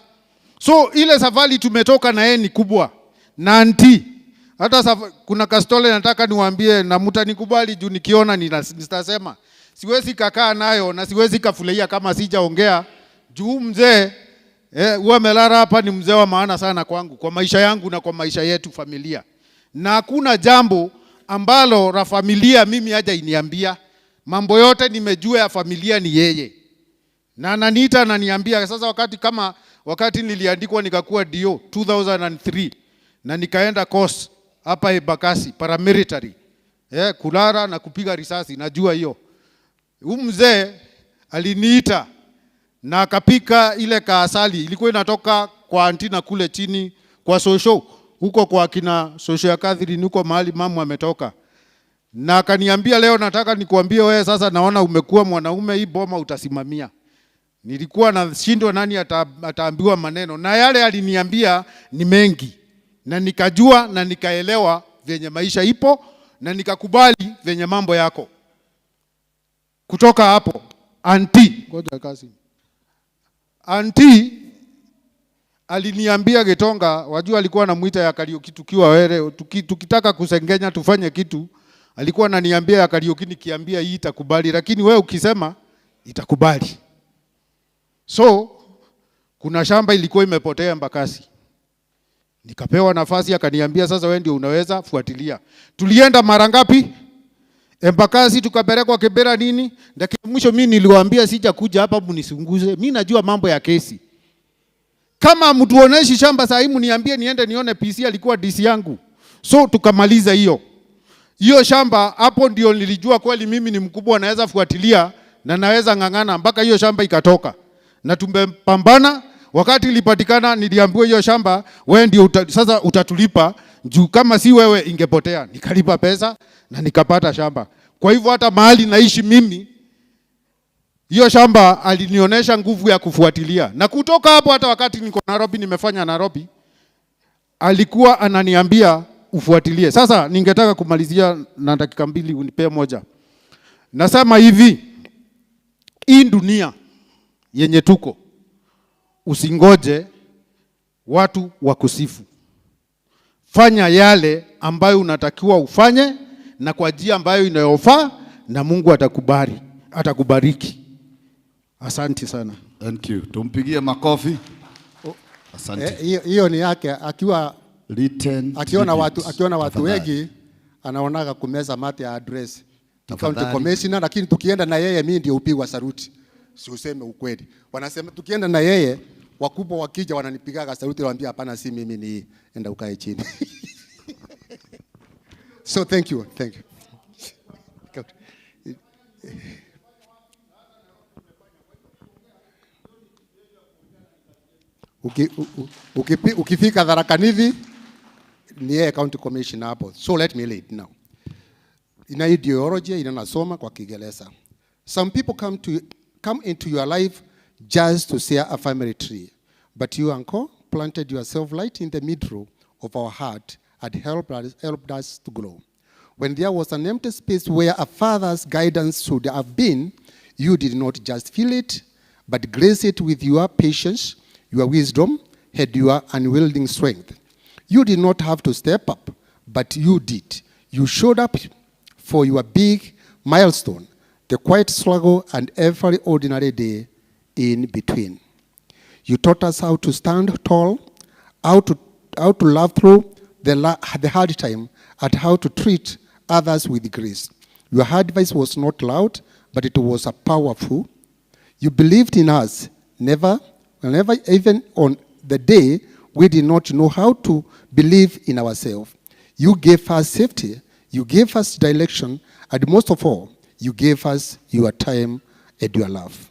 So ile safari tumetoka na yeye ni kubwa. Na anti hata kuna kastole nataka niwaambie na mtanikubali juu nikiona nitasema. Siwezi kakaa nayo na siwezi kafurahia kama sijaongea juu mzee huwa amelala hapa ni mzee wa maana sana kwangu, kwa maisha yangu na kwa maisha yetu familia. Na hakuna jambo ambalo la familia mimi haja iniambia. Mambo yote nimejua ya familia ni yeye. Na ananiita ananiambia. Sasa wakati niliandikwa nikakuwa DO 2003 na nikaenda course hapa Embakasi paramilitary. Kulala na kupiga risasi najua hiyo. Huyu mzee aliniita na akapika ile kaasali ilikuwa inatoka kwa antina kule chini kwa sosho huko kwa kina sosho ya Catherine huko mahali mamu ametoka. Na akaniambia leo nataka nikuambie wewe sasa naona umekuwa mwanaume, hii boma utasimamia. Nilikuwa nashindwa nani ataambiwa maneno, na yale aliniambia ni mengi, na nikajua na nikaelewa vyenye maisha ipo na nikakubali vyenye mambo yako. Kutoka hapo anti, ngoja kazi. Anti aliniambia Gitonga, wajua alikuwa anamuita ya Kariuki tukiwa wele, tukitaka kusengenya tufanye kitu, alikuwa ananiambia ya Kariuki nikiambia hii itakubali, lakini wewe ukisema itakubali. So kuna shamba ilikuwa imepotea Embakasi. Nikapewa nafasi akaniambia sasa wewe ndio unaweza fuatilia. Tulienda mara ngapi? Embakasi tukapelekwa Kibera nini? Dakika mwisho mimi niliwaambia sijakuja hapa mnisunguze. Mimi najua mambo ya kesi. Kama mtuoneshi shamba saa hii mniambie niende nione PC alikuwa DC yangu. So tukamaliza hiyo. Hiyo shamba hapo ndio nilijua kweli mimi ni mkubwa, naweza fuatilia na naweza ng'ang'ana mpaka hiyo shamba ikatoka. Na tumepambana. Wakati ilipatikana niliambiwa hiyo shamba wewe ndio sasa utatulipa, juu kama si wewe ingepotea. Nikalipa pesa na nikapata shamba. Kwa hivyo hata mahali naishi mimi, hiyo shamba alinionyesha nguvu ya kufuatilia. Na kutoka hapo hata wakati niko Nairobi, nimefanya Nairobi, alikuwa ananiambia ufuatilie. Sasa ningetaka kumalizia na dakika 2, unipee moja. Nasema hivi, hii dunia yenye tuko, usingoje watu wakusifu. Fanya yale ambayo unatakiwa ufanye na kwa njia ambayo inayofaa, na Mungu atakubali, atakubariki. Asante sana. Thank you. Tumpigie makofi. Asante. Hiyo ni yake akiwa akiona watu, akiona watu wengi anaonaga kumeza mate ya address county commissioner, lakini tukienda na yeye mimi ndio upigwa saluti. Si useme ukweli. Wanasema tukienda na yeye wakubwa wakija wananipigaga saluti, nawaambia hapana, si mimi, ni enda ukae chini. So thank you, thank you. Ukifika Tharaka Nithi ni yeye county commissioner hapo. So let me lead now. Ina ideology inanasoma kwa Kiingereza. Some people come into your life just to share a family tree, but you, uncle, planted yourself right in the middle of our heart and helped us to grow. When there was an empty space where a father's guidance should have been, you did not just fill it, but grace it with your patience, your wisdom, and your unyielding strength. You did not have to step up, but you did. You showed up for your big milestone, the quiet struggle, and every ordinary day in between. You taught us how to stand tall, how to love through the hard time, and how to treat others with grace. Your advice was not loud, but it was a powerful. You believed in us, never, even on the day we did not know how to believe in ourselves. You gave us safety, you gave us direction, and most of all, you gave us your time and your love.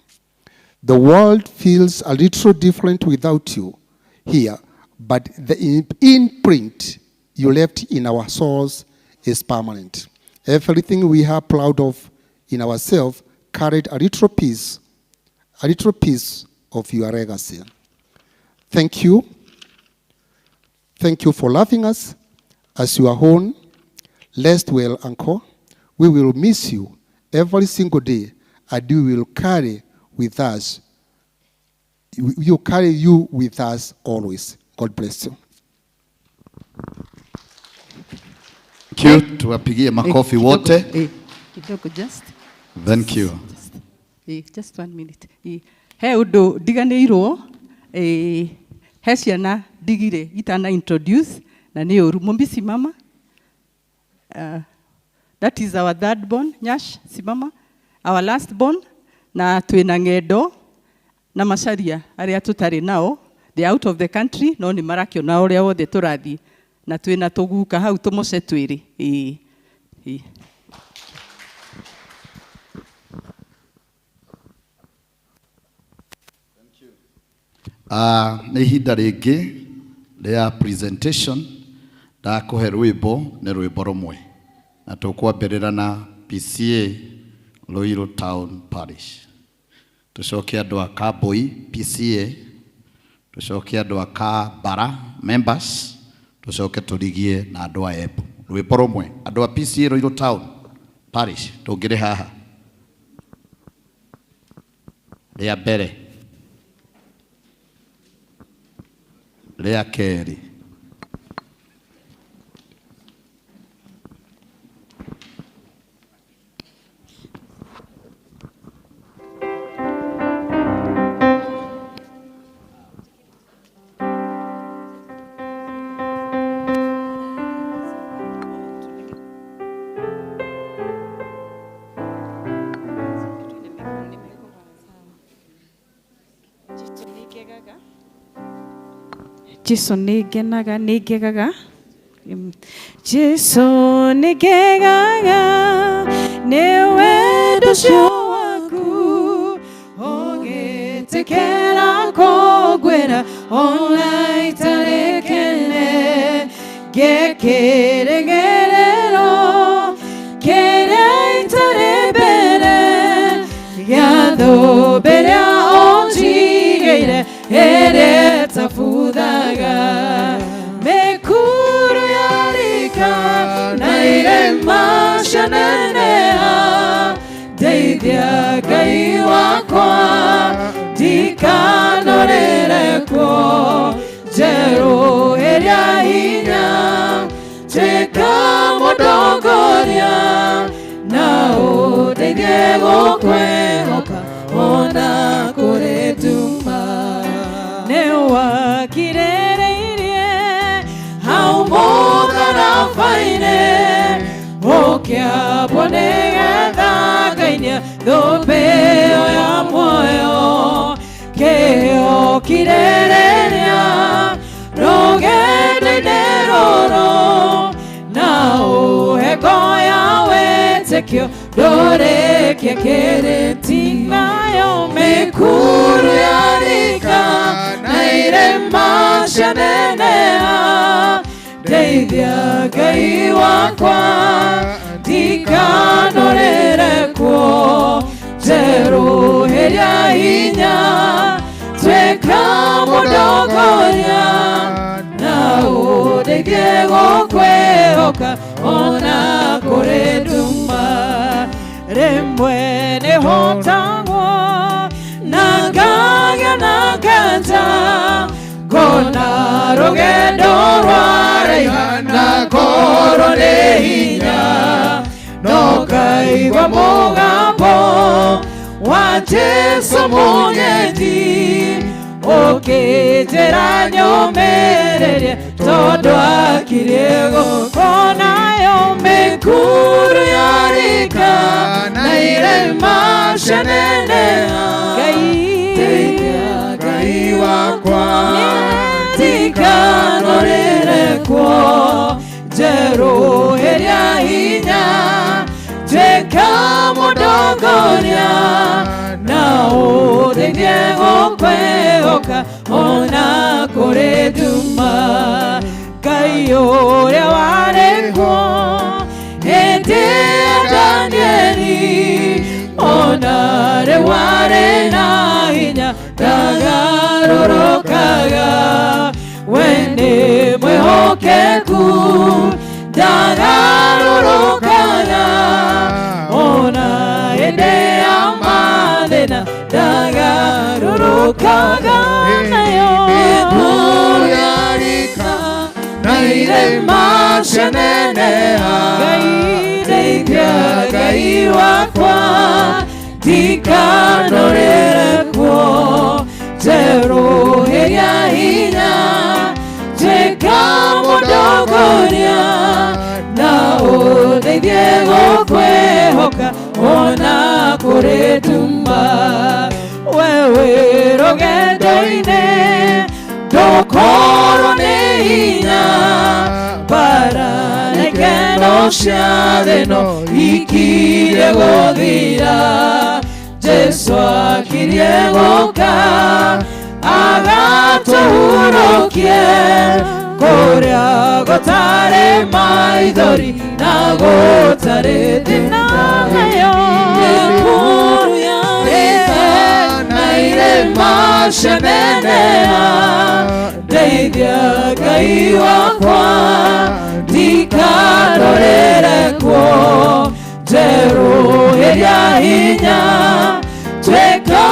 The world feels a little different without you here, but the imprint you left in our souls is permanent. Everything we are proud of in ourselves carried a little piece of your legacy. Thank you. Thank you for loving us as your own. Rest well, uncle. We will miss you every single day, and we will carry with us. We will carry you with us always. God bless you. Thank you. Tuwapigie makofi wote. Kidogo just. Thank you. Just 1 minute. He undu ndiganĩirwo, he ciana ndigire itana introduce na nĩ ũru. Mumbi simama. That is our third born, Nyash simama. Our last born, na twĩna ng'endo na Macharia arĩa tũtarĩ nao. They are out of the country, no nĩ marakĩona ũrĩa wothe tũrathiĩ, na twĩna tũguka hau tũmoce twĩrĩ. Nĩ ihinda rĩngĩ rĩa presentation, ndakũhe rwĩmbo, nĩ rwĩmbo rũmwe, na tũkwambĩrĩra na PCA Ruiru Town Parish, tũcoke andũ a Kambui PCA, tũcoke andũ a Kabara members, tũcoke tũrigie na andũ a Embu. Rwĩmbo rũmwe, andũ a PCA Ruiru Town Parish, tũngĩrĩ haha rĩa mbere, rĩa kerĩ, Gaga. Jesu nĩ ngenaga nĩ ngegaga. Jesu nĩ ngegaga nĩ wendo ũcio waku ũgĩtĩkĩra kũngwĩra ona itarĩ kene ngĩkĩrĩgĩrĩro kĩrĩa itarĩ mbere gĩa thũmbĩ ĩrĩa ũnjigĩire ĩrĩa ĩtabuthaga mĩkuru yarika na irĩma cianeneha ndeithia Ngai wakwa ndikanorĩre kuo njerũ ĩrĩa hinya tuĩka mũndongoria na ũndeithie gũkwĩhoka ona kũrĩ nduma nĩ wakirĩrĩirie hau mũtharaba-inĩ ũkĩambwo nĩgetha ngainia thũmbĩ ĩyo ya muoyo kĩo kirĩrĩria rũgendo-inĩ rũrũ na ũhe ngo ya wĩtĩkio ndũrĩkie kĩrĩtinayo mĩkuru yarika na irĩma cianeneha ndeithia Ngai wakwa ndikanorĩre kuo njerũ ĩrĩa hinya tuĩka mũndongoria na ũndeithie gũkwĩhoka ona kũrĩ nduma rĩmwe nĩhotagwo na ngagĩa na nganja ngona rũgendo rwaraiha na ngorwo nĩ hinya no ngaigua mũgambo wa Jesu mũnyendi ũkĩnjĩra nyũmĩrĩrie tondũ akirie gũkonayo mĩkuru yarika na irĩma cianeneha Ngai Ngai wakwa ndikanorĩre kuo njerũ ĩrĩa hinya tuĩka mũndongoria na ũndeithie gũkwĩhoka ona kũrĩ nduma Ngai ũrĩa warĩ kuo hĩndĩ ya Danieli ona rĩu arĩ na hinya ndagarũrũkaga we nĩ mwĩhokeku ndagarũrũkaga ona hĩndĩ ya mathĩna ndagarũrũkaga nayo mĩkuru yarika na irĩma cianeneha Ngai ndeithia Ngai wakwa ndikanorĩre kuo njerũ ĩrĩa hinya tuĩka mũndongoria na ũndeithie gũkwĩhoka ona kũrĩ nduma wewe rũgendo-inĩ ndũkorwo nĩ hinya mbara na ikeno cia thĩ no ikirie gũthira Jesu akirie gũka agatũhurũkie kũrĩa gũtarĩ maithori na gũtarĩ thĩna nayo mĩkuru yarika na irĩma cianeneha ndeithia Ngai wakwa ndikanorĩre kuo njerũ ĩrĩa hinya tuĩka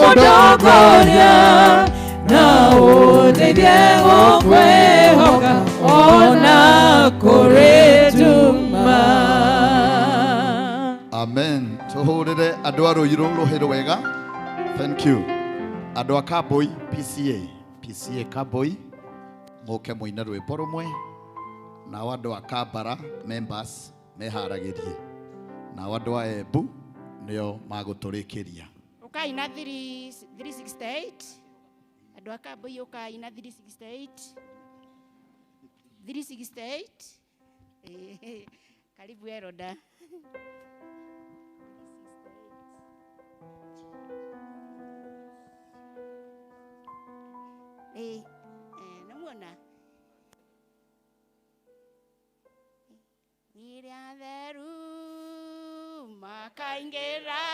mũndongoria na ũndeithie gũkwĩhoka ona kũrĩ nduma. Amen. Tũhũrĩre andũ a Rũirũ rũhĩ rwega. Thank you. Andũ a Kaboi PCA, PCA Kaboi mũke mũine rwĩmbo rũmwe, nao andũ a Kambara members meharagĩrie, nao andũ a Embu nĩo magũtũrĩkĩria. Ukai na 368 Andũ a Kambui ũkai na 368. 368. Karibu Eroda. Nĩmuona? Rĩrĩa theru makaingĩra,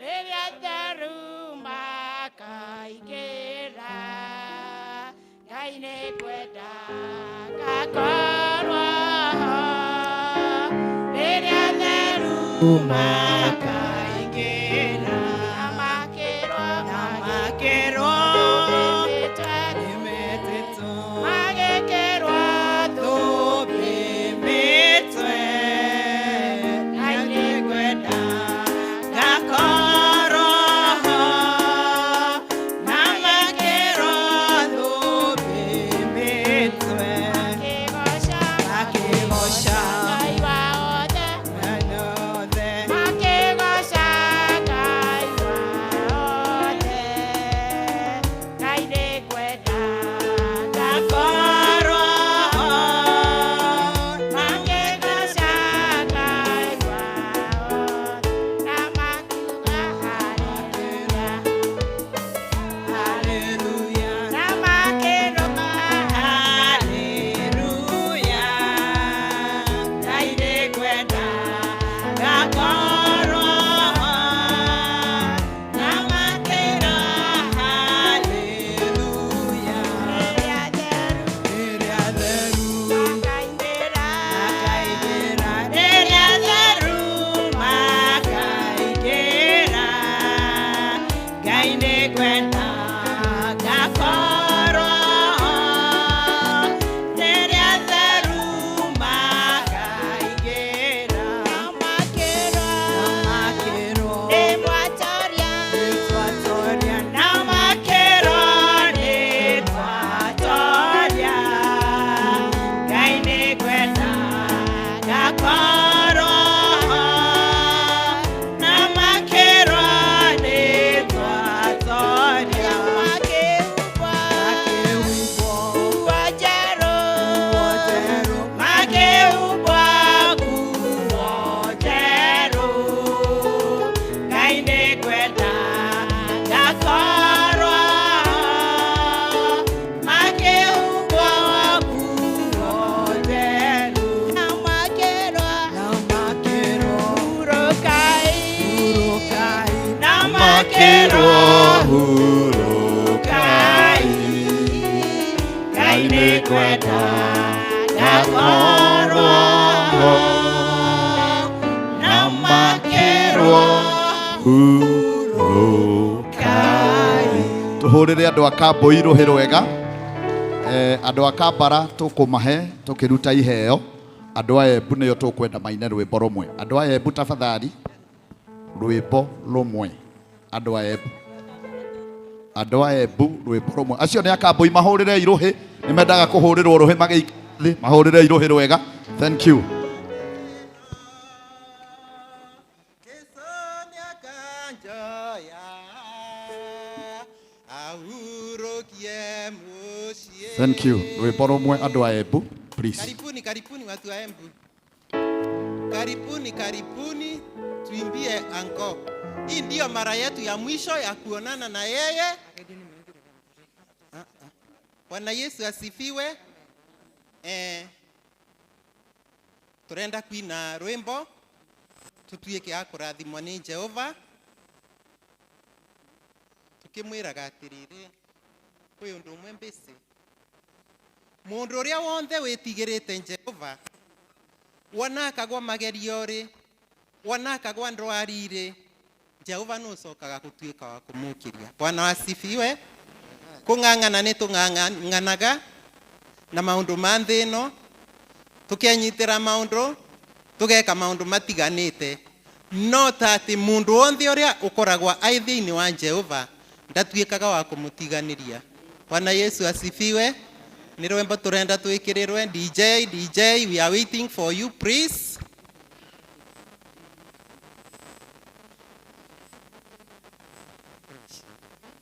rĩrĩa theru makaingĩra, Ngai nĩngwenda ngakorwo ho. Rĩrĩa theru makaingĩra, makĩrwo, makĩrwo, magĩkĩrwo thũmbĩ mĩtwe. Ngai nĩngwenda ngakorwo ho, na makĩrwo thũmbĩ mĩtwe. Makĩgoca, makĩgoca Ngai wa othe, makĩgoca Ngai wa othe. Ngai nĩngwenda ngakorwo ho, makĩgoca Ngai wa othe, na makiuga haleluya, haleluya, na makĩrũma haleluya. Ngai nĩngwenda ngakorwo ho, na makĩra haleluya. Rĩrĩa theru, rĩrĩa theru makaingĩra, makaingĩra, rĩrĩa theru makaingĩra. Ngai nĩngwenda ngakorwo ho, rĩrĩa theru makaingĩra. Na makĩrwo, nĩ mwatoria, nĩ twatoria, na makĩrwo, nĩ twatoria. Ngai nĩngwenda ngakorwo ho, na makĩrwo, nĩ twatoria. Makĩhumbwo, makĩhumbwo nguo njerũ, makĩhumbwo nguo njerũ. Ngai nĩngwenda ngakorwo ho, makĩhumbwo nguo njerũ. Na makĩrwo, na makĩrwo, hurũkai, hurũkai, na makĩrwo, hurũkai. Ngai nĩngwenda ngakorwo ho, na makĩrwo, Hurũkai. Tũhũrĩre andũ a Kambui rũhĩ rwega. Andũ a Kambara tũkũmahe tũkĩruta iheo. Andũ a Embu nĩo tũkwenda maine rwĩmbo rũmwe. Andũ a Embu tafadhali, rwĩmbo rũmwe. Andũ a Embu, andũ a Embu rwĩmbo rũmwe. Acio nĩ a Kambui, mahũrĩre irũhĩ, nĩ mendaga kũhũrĩrwo rũhĩ magĩikara thĩ, mahũrĩre irũhĩ rwega. Thank you. Thank you. Rwĩmbo rũmwe andũ a Embu, please. Karibuni, karibuni watu wa Embu. Karibuni, karibuni tuimbie anko. Hii ndiyo mara yetu ya mwisho ya kuonana na yeye. Bwana Yesu asifiwe. Turenda kwina rwimbo tutuike a kũrathimwo nĩ Jehova, tukĩmwĩraga atĩrĩrĩ, kwĩ ũndũ ũmwe mbĩcĩ, mũndũ ũrĩa wonthe wĩtigĩrĩte Jehova, wona akagwa magerio rĩ, wona akagwa ndwari rĩ, Jehova nũcokaga gũtuĩka wa kũmũkĩria. Bwana asifiwe. Kũng'ang'ana nĩ tũng'ang'anaga na maũndũ ma nthĩ ĩno, tũkenyitĩra maũndũ, tũgeka maũndũ matiganĩte, no ta atĩ mũndũ wonthe ũrĩa ũkoragwo arĩ thĩinĩ wa Jehova ndatuĩkaga wa kũmũtiganĩria. Bwana Yesu asifiwe. Nĩ rwĩmbo tũrenda twĩkĩrĩrwe. DJ, DJ, we are waiting for you, please.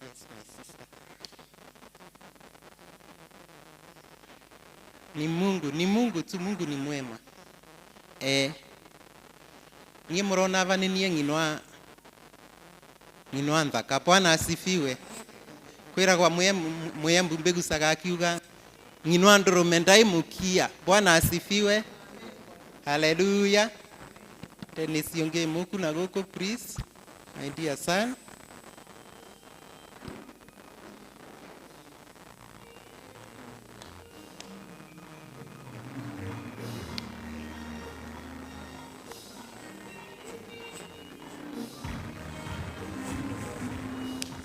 Yes, my sister. Ni Mungu, ni Mungu tu, Mungu ni mwema. Niĩ mũrona ava nĩ niĩ ng'inwa ng'inwa nthaka. Bwana asifiwe. Kwĩragwa mwembu mbĩgucaga akiuga ng'inwa ndũrũme ndaimukia. Bwana asifiwe. Haleluya. Dennis Yonge muku na gũkũ please. My dear son.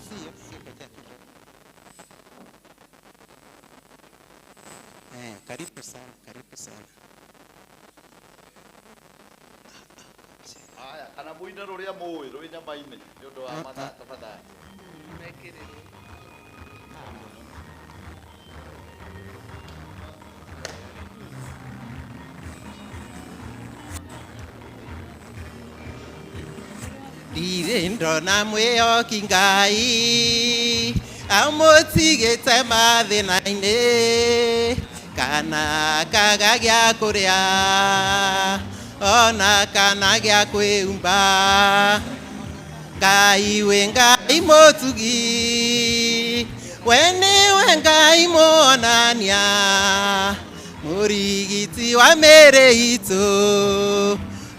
Sio, sio pekee. Karibu sana, karibu sana. Haya, kana muine ruria muwi rwi nyama-inĩ nĩ ũndũ wa mathaa tafadhali. Ndirĩ ndona mwĩhoki Ngai amũtigĩte mathĩna-inĩ kana kaga gĩa kũrĩa ona kana gĩa kwĩhumba. Ngai wĩ Ngai mũtugi, we nĩwe Ngai muonania, mũrigiti wa mĩĩrĩ itũ,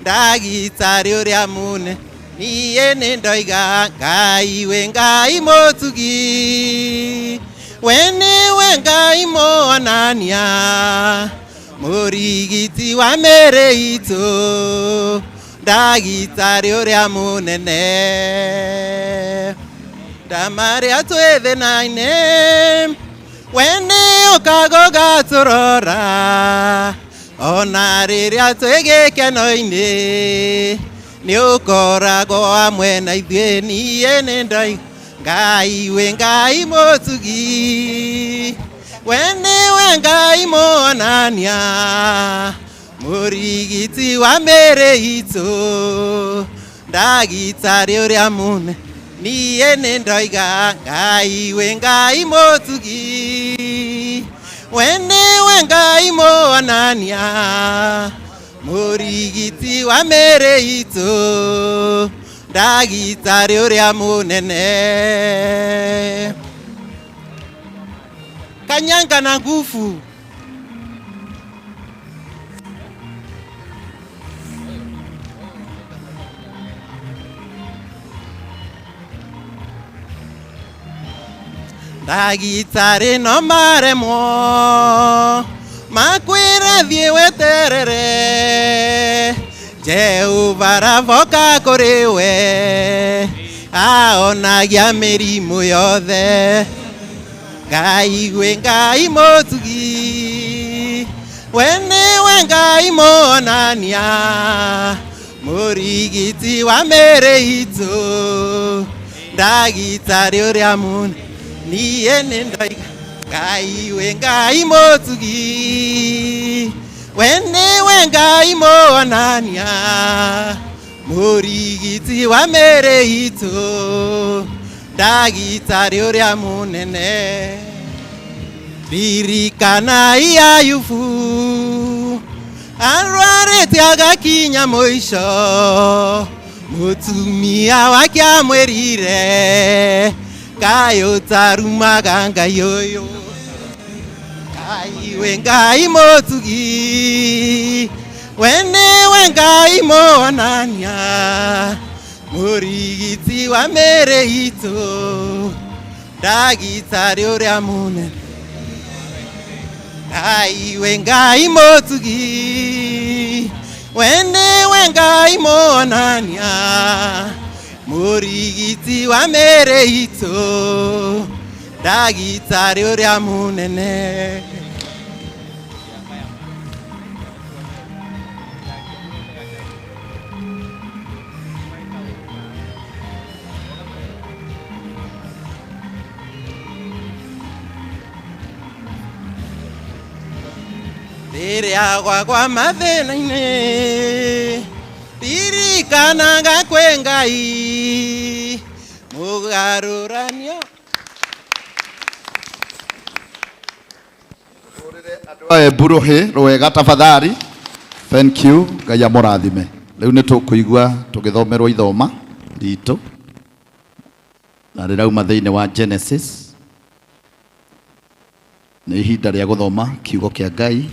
ndagĩtarĩ ũrĩa mũnene. Niĩ nĩ ndoiga Ngai wĩ Ngai mũtugi, we nĩwe Ngai muonania, mũrigiti wa mĩĩrĩ itũ, ndagĩtarĩ ũrĩa mũnene. Ndamarĩa twĩ thĩna-inĩ, we nĩ ũkaga ũgatũrora, ona rĩrĩa twĩ gĩkeno-inĩ, nĩ ũkoragwo hamwe na ithuĩ. Niĩ nĩ ndoiga Ngai wĩ Ngai mũtugi, we nĩwe Ngai muonania, mũrigiti wa mĩĩrĩ itũ, ndagĩtarĩ ũrĩa mũnene. Niĩ nĩ ndoiga Ngai wĩ Ngai mũtugi, we nĩwe Ngai muonania, mũrigiti wa mĩĩrĩ itũ, ndagĩtarĩ ũrĩa mũnene. Kanyanga na nguvu. Ndagĩtarĩ no maremwo makwĩre thiĩ weterere, Jehova aravoka kũrĩ we, aonagia mĩrimũ yothe. Ngai wĩ Ngai mũtugi, we nĩwe Ngai muonania, mũrigiti wa mĩĩrĩ itũ, ndagĩtarĩ ũrĩa mũnene. Niĩ nĩ ndoiga Ngai wĩ Ngai mũtugi, we nĩwe Ngai muonania, mũrigiti wa mĩĩrĩ itũ, ndagĩtarĩ ũrĩa mũnene. Ririkanai Ayubu arwarĩte agakinya mũico, mũtumia wake amwĩrire kaĩ ũtarumaga Ngai ũyũ. Ngai wĩ Ngai mũtugi, we nĩwe Ngai muonania, mũrigiti wa mĩĩrĩ itũ, ndagĩtarĩ ũrĩa mũnene. Ngai wĩ Ngai mũtugi, we nĩwe Ngai muonania, mũrigiti wa mĩĩrĩ itũ, ndagĩtarĩ ũrĩa mũnene. Rĩrĩa gwakwa mathĩna-inĩ, ririkanaga kwĩ Ngai, mũgarũranio. Andũ rũhĩ rwega tafadhali. Thank you. Ngai amũrathime. Rĩu nĩ tũkũigua tũgĩthomerwo ithoma ritũ na rĩrauma thĩinĩ wa Genesis. Nĩ ihinda rĩa gũthoma kiugo kĩa Ngai.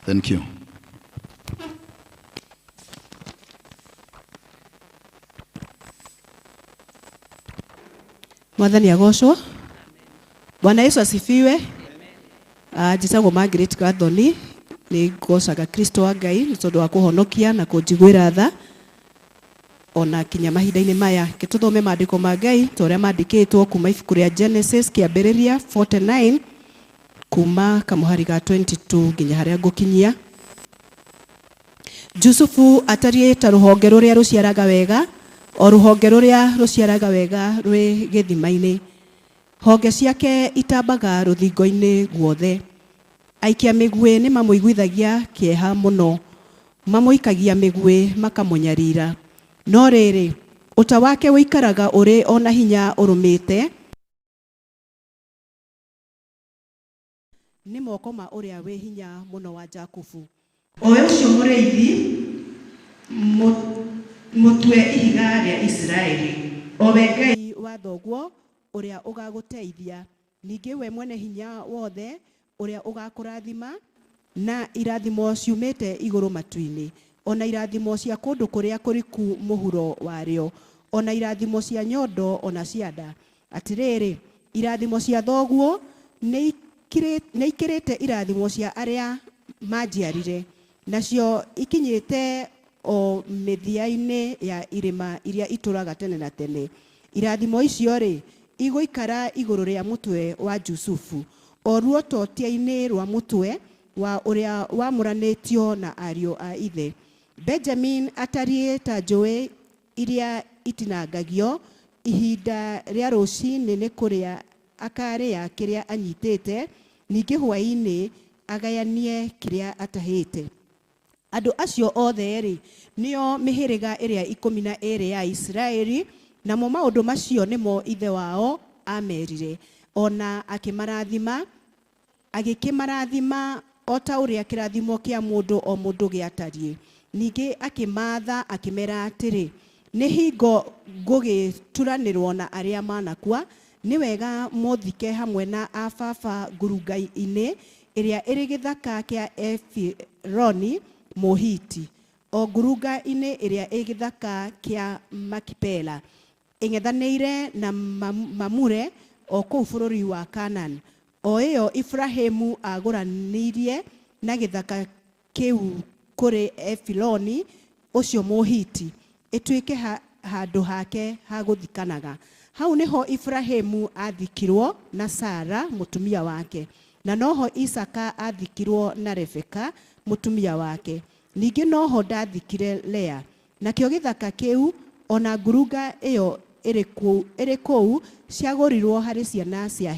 Thank you. Mwathani agocwo. Bwana Yesu asifiwe. Njĩtagwo Margaret Gathoni, nĩ ngocaga Kristo wa Ngai nĩ tondũ wa kũhonokia na kũnjiguĩra tha ona kinya mahinda-inĩ maya. Reke tũthome maandĩko ma Ngai ta ũrĩa mandĩkĩtwo kuma ibuku rĩa Genesis kĩambĩrĩria 49 kuma kamũhari ga 22 nginya harĩa ngũkinyia. Jusufu atariĩ ta rũhonge rũrĩa rũciaraga wega, o rũhonge rũrĩa rũciaraga wega rwĩ gĩthima-inĩ. Honge ciake itambaga rũthingo-inĩ guothe. Aikia mĩguĩ nĩ mamũiguithagia kĩeha mũno, mamũikagia mĩguĩ makamũnyarira. No rĩrĩ, ũta wake ũikaraga ũrĩ o na hinya ũrũmĩte, nĩ moko ma ũrĩa wĩ hinya mũno wa Jakubu. O we ũcio mũrĩithi mũtue ihiga rĩa Isiraeli, o we Ngai wa thoguo ũrĩa ũgagũteithia, ningĩ we mwene hinya wothe ũrĩa ũgakũrathima na irathimo ciumĩte igũrũ matu-inĩ, ona irathimo cia kũndũ kũrĩa kũriku mũhuro warĩo, ona irathimo cia nyondo ona cia nda. Atĩrĩrĩ, irathimo cia thoguo nĩ ikĩrĩte irathimo cia arĩa manjiarire, nacio ikinyĩte o mĩthia-inĩ ya irĩma iria itũraga tene na tene. Irathimo icio rĩ, igũikara igũrũ rĩa mũtwe wa Jusufu, o ruototia-inĩ rwa mũtwe wa ũrĩa wamũranĩtio na ariũ a ithe. Benjamin atariĩ ta njũĩ iria itinangagio, ihinda rĩa rũcinĩ nĩ kũrĩa akarĩa kĩrĩa anyitĩte, ningĩ hwaĩ-inĩ agayanie kĩrĩa atahĩte. Andũ acio othe rĩ, nĩo mĩhĩrĩga ĩrĩa 12 ya Isiraeli, namo maũndũ macio nĩmo ithe wao amerire, ona akĩmarathima, agĩkĩmarathima o ta ũrĩa kĩrathimo kĩa mũndũ o mũndũ gĩatariĩ. Ningĩ akĩmaatha akĩmera atĩrĩ, nĩ hingo ngũgĩturanĩrwo na arĩa manakua, nĩ wega mũthike hamwe na a baba ngurunga-inĩ ĩrĩa ĩrĩ gĩthaka kĩa Efironi Mũhiti, o ngurunga-inĩ ĩrĩa ĩ gĩthaka kĩa Makipela, ĩng'ethanĩire na Mamure o kũu bũrũri wa Kaanani, o ĩyo Iburahĩmu agũranirie na gĩthaka kĩu kũrĩ Efironi ũcio Mũhiti, ĩtuĩke handũ hake ha gũthikanaga. Hau nĩho Iburahĩmu athikirwo na Sara mũtumia wake, na noho Isaka athikirwo na Rebeka mũtumia wake. Ningĩ noho ndathikire Lea. Nakĩo gĩthaka kĩu ona ngurunga ĩyo ĩrĩ kũu ciagũrirwo harĩ ciana cia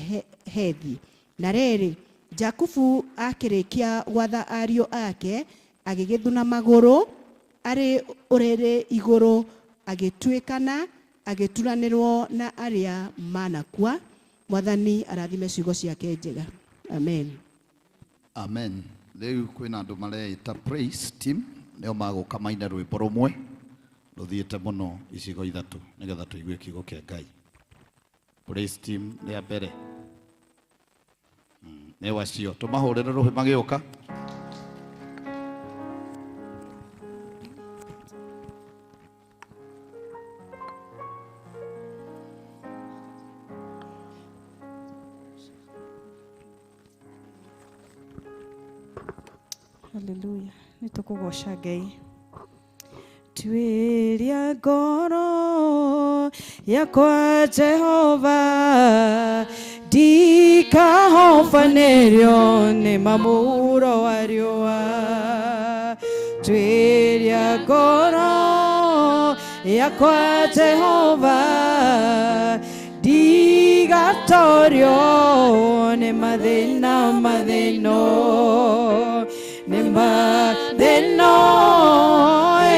Hethi. Na rĩrĩ, Jakubu akĩrĩkia gwatha ariũ ake, agĩgĩthuna magũrũ arĩ ũrĩrĩ igũrũ, agĩtuĩkana, agĩturanĩrwo na arĩa manakua. Mwathani arathime ciugo ciake njega. Amen. Amen. Rĩu kwĩna andũ mareĩta praise team, nĩo magũka maine rwĩmbo rũmwe rũthiĩte mũno icigo ithatũ nĩgetha tũigue kiugo kĩa Ngai. Praise team rĩa mbere. Nĩ wacio tũmahũrĩre rũhĩ magĩũka. Hallelujah. Nĩ tũkũgoca Ngai. Tuĩria ngoro yakwa Jehova, ndikahobanĩrio nĩ mamũro wa riũa. Tuĩria ngoro yakwa Jehova, ndigatorio nĩ mathĩna mathĩno, nĩ mathĩno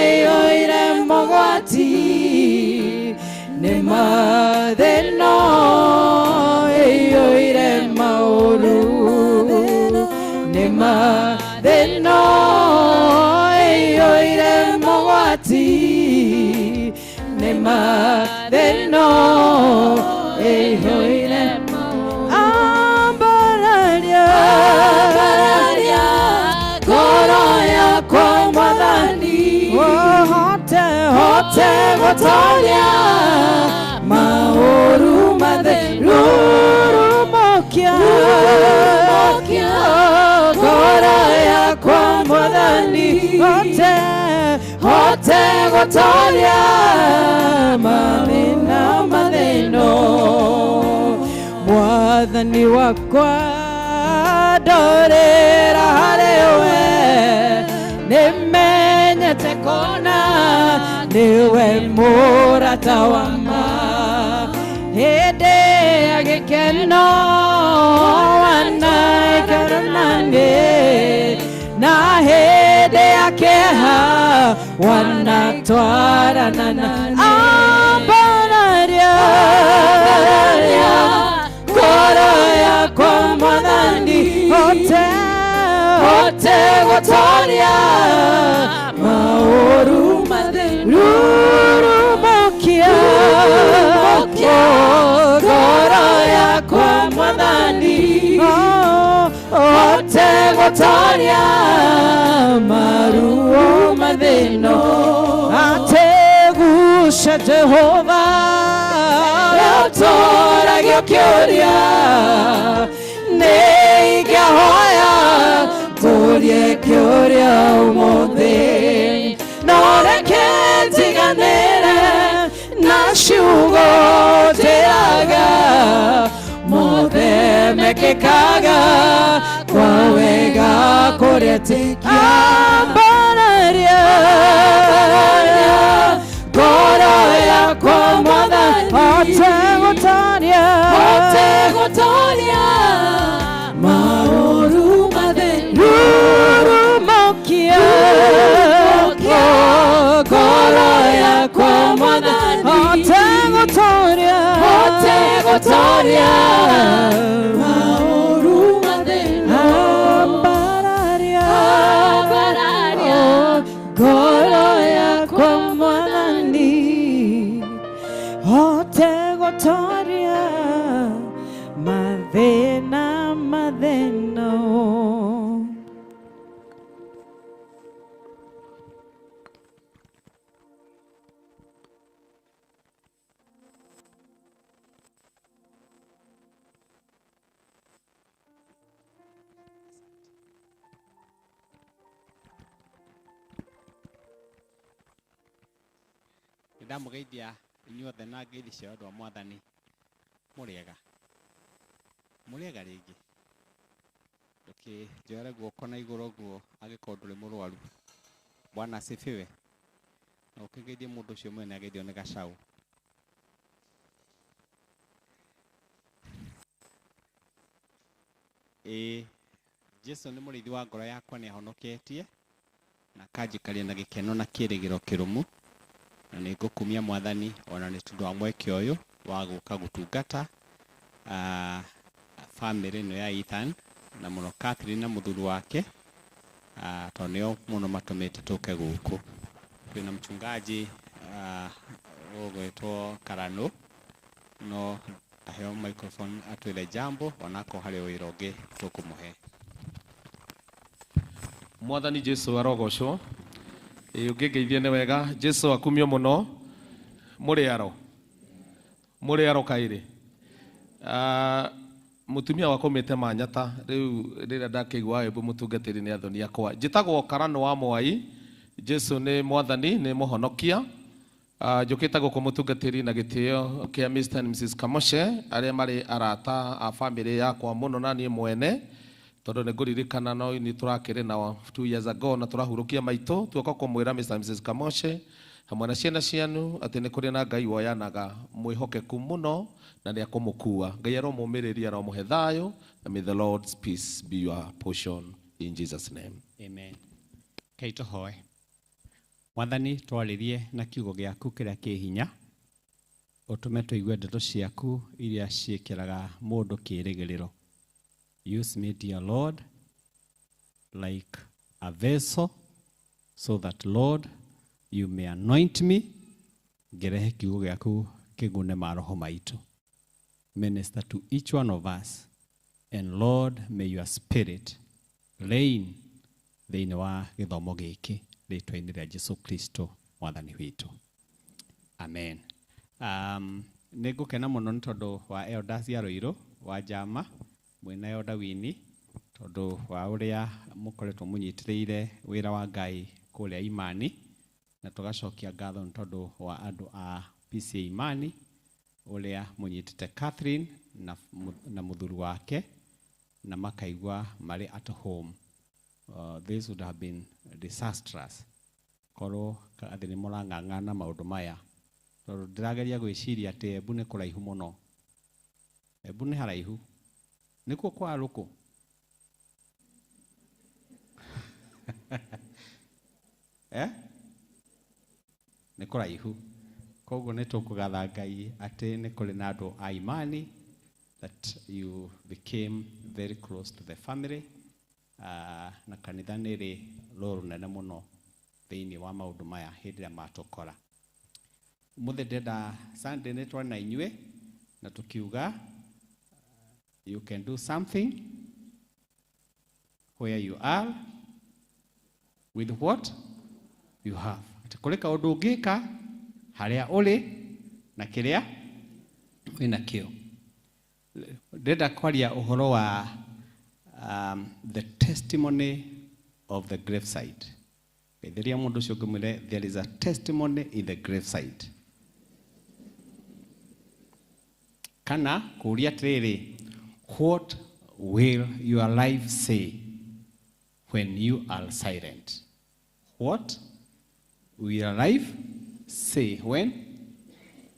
ĩiyũire mogwati, nĩ mathĩno ĩiyũire maũru. Nĩma thĩno ĩiyũire mogwati, nĩma thĩno ĩiyũire. Ambararia, ambararia ngoro yakwa Mwathani, hote hote gũtoria maũru matheru. Rurumũkia ngoro yakwa Mwathani, hote hote gũtoria mathĩna mathĩno. Mwathani wakwa ndorĩra harĩ we, nĩmenyete kona nĩwe mũrata wa ma. Hĩndĩ ya gĩkeno wanaikara naniĩ, na hĩndĩ ya kĩeha wanatwarana naniĩ. Ambararia ngoro yakwa Mwathani, hote hote gũtoria maũru matheru. Rurumũkia ngoro yakwa Mwathani, hote gũtoria maruo mathĩno. Ategusha Jehova ũtũragio kĩũria, nĩingĩhoya ngũrie kĩũria ũmũthĩ, no reke njiganĩre na ciugo njĩraga mothe mekĩkaga kwa wega kũrĩa etĩkia. Ambararia ngoro yakwa Mwathani, hote gũtoria, hote gũtoria maũru matheru. Rurumũkia ngoro yakwa Mwathani, hote gũtoria, hote gũtoria maũru matheru. Ambararia, ambararia ngoro yakwa Mwathani, hote gũtoria mathĩna mathĩno. Ndamũgeithia inyuothe na ngeithi cia wendo wa Mwathani. Mũrĩega, mũrĩega rĩngĩ. Ndũkĩnjoere guoko na igũrũ ũguo angĩkorwo ndũrĩ mũrwaru. Bwana asifiwe. Na ũkĩgeithie mũndũ ũcio mwene ageithio nĩ gacaũ. Ĩĩ, Jesu nĩ mũrĩithi wa ngoro yakwa, nĩ ahonoketie na akanjikaria na gĩkeno na kĩĩrĩgĩrĩro kĩrũmu, na nĩ ngũkumia Mwathani ona nĩ tondũ wa mweke ũyũ wa gũka gũtungata bamĩrĩ ĩno ya Ethan, na mũno Catherine na mũthuri wake, tondũ nĩo mũno matũmĩte tũke gũkũ. Twĩna mchungaji ũgwĩtwo Karano, no aheo microphone atwĩre jambo onakorwo harĩ wĩra ũngĩ tũkũmũhe. Mwathani Jesu arogocwo. Ĩ, ũngĩngeithia nĩ wega. Jesu akumio mũno. Mũrĩ aro, mũrĩ aro kaĩrĩ. Mũtumia wakwa umĩte Manyata, rĩu rĩrĩa ndakĩigua wĩmbo mũtungatĩri nĩ athoni akwa. Njĩtagwo Karano wa Mwai. Jesu nĩ Mwathani, nĩ mũhonokia. Njũkĩte gũkũ mũtungatĩri na gĩtĩo kĩa Mr and Mrs Kamoshe, arĩa marĩ arata a bamĩrĩ yakwa mũno na niĩ mwene, tondũ nĩ ngũririkana no nĩ tũrakĩrĩ nao 2 years ago na tũrahurũkia maitũ, tuoka kũmwĩra Mr and Mrs Kamoshe hamwe na ciana cianu atĩ nĩ kũrĩ na Ngai woyanaga mwĩhokeku mũno na nĩ akũmũkua. Ngai aromũmĩrĩria, aromũhe thayũ, and may the Lord's peace be your portion in Jesus' name. Amen. Kai tũhoe. Mwathani, twarĩrie na kiugo gĩaku kĩrĩa kĩ hinya, ũtũme tũigue ndeto ciaku iria ciĩkĩraga mũndũ kĩĩrĩgĩrĩro. Use me, dear Lord. like a vessel so that Lord you may anoint me ngĩrehe kiugo gĩaku kĩgune maroho maitũ. Minister to each one of us and Lord may your spirit reign thĩinĩ wa gĩthomo gĩkĩ rĩtwa-inĩ rĩa Jesu Kristo mwathani witũ. Amen. Nĩ ngũkena mũno nĩ tondũ wa elders ya Ruiru wa Njama mwĩna Elder Winnie tondũ wa ũrĩa mũkoretwo mũnyitĩrĩire wĩra wa Ngai kũrĩa Imani, na tũgacokia ngatho nĩ tondũ wa andũ a PCEA Imani ũrĩa mũnyitĩte Catherine na mũthuri wake na makaigua marĩ at home. This would have been disastrous korwo atĩ nĩ mũrang'ang'ana maũndũ maya, tondũ ndĩrageria gwĩciria atĩ Embu nĩ kũraihu mũno. Embu nĩ haraihu, nĩkuo kwa Rũkũ. Eh? Nĩ kũraihu. Koguo nĩ tũkũgatha Ngai atĩ nĩ kũrĩ na andũ a Imani that you became very close to the family. Na kanitha nĩ ĩrĩ rũrũ nene mũno thĩinĩ wa maũndũ maya hĩndĩ ĩrĩa matũkora. Ũmũthĩ ndĩrenda Sunday nĩ twarĩ na inyuĩ na tũkiuga you can do something where you are with what you have. Atĩ kũrĩ kaũndũ ũngĩka harĩa ũrĩ na kĩrĩa wĩna kĩo. Ndĩrenda kwaria ũhoro wa the testimony of the graveside. Geithĩria mũndũ ũcio ngĩmwĩre there is a testimony in the graveside. Kana kũũria atĩrĩrĩ, what will your life say when you are silent? What will your life say when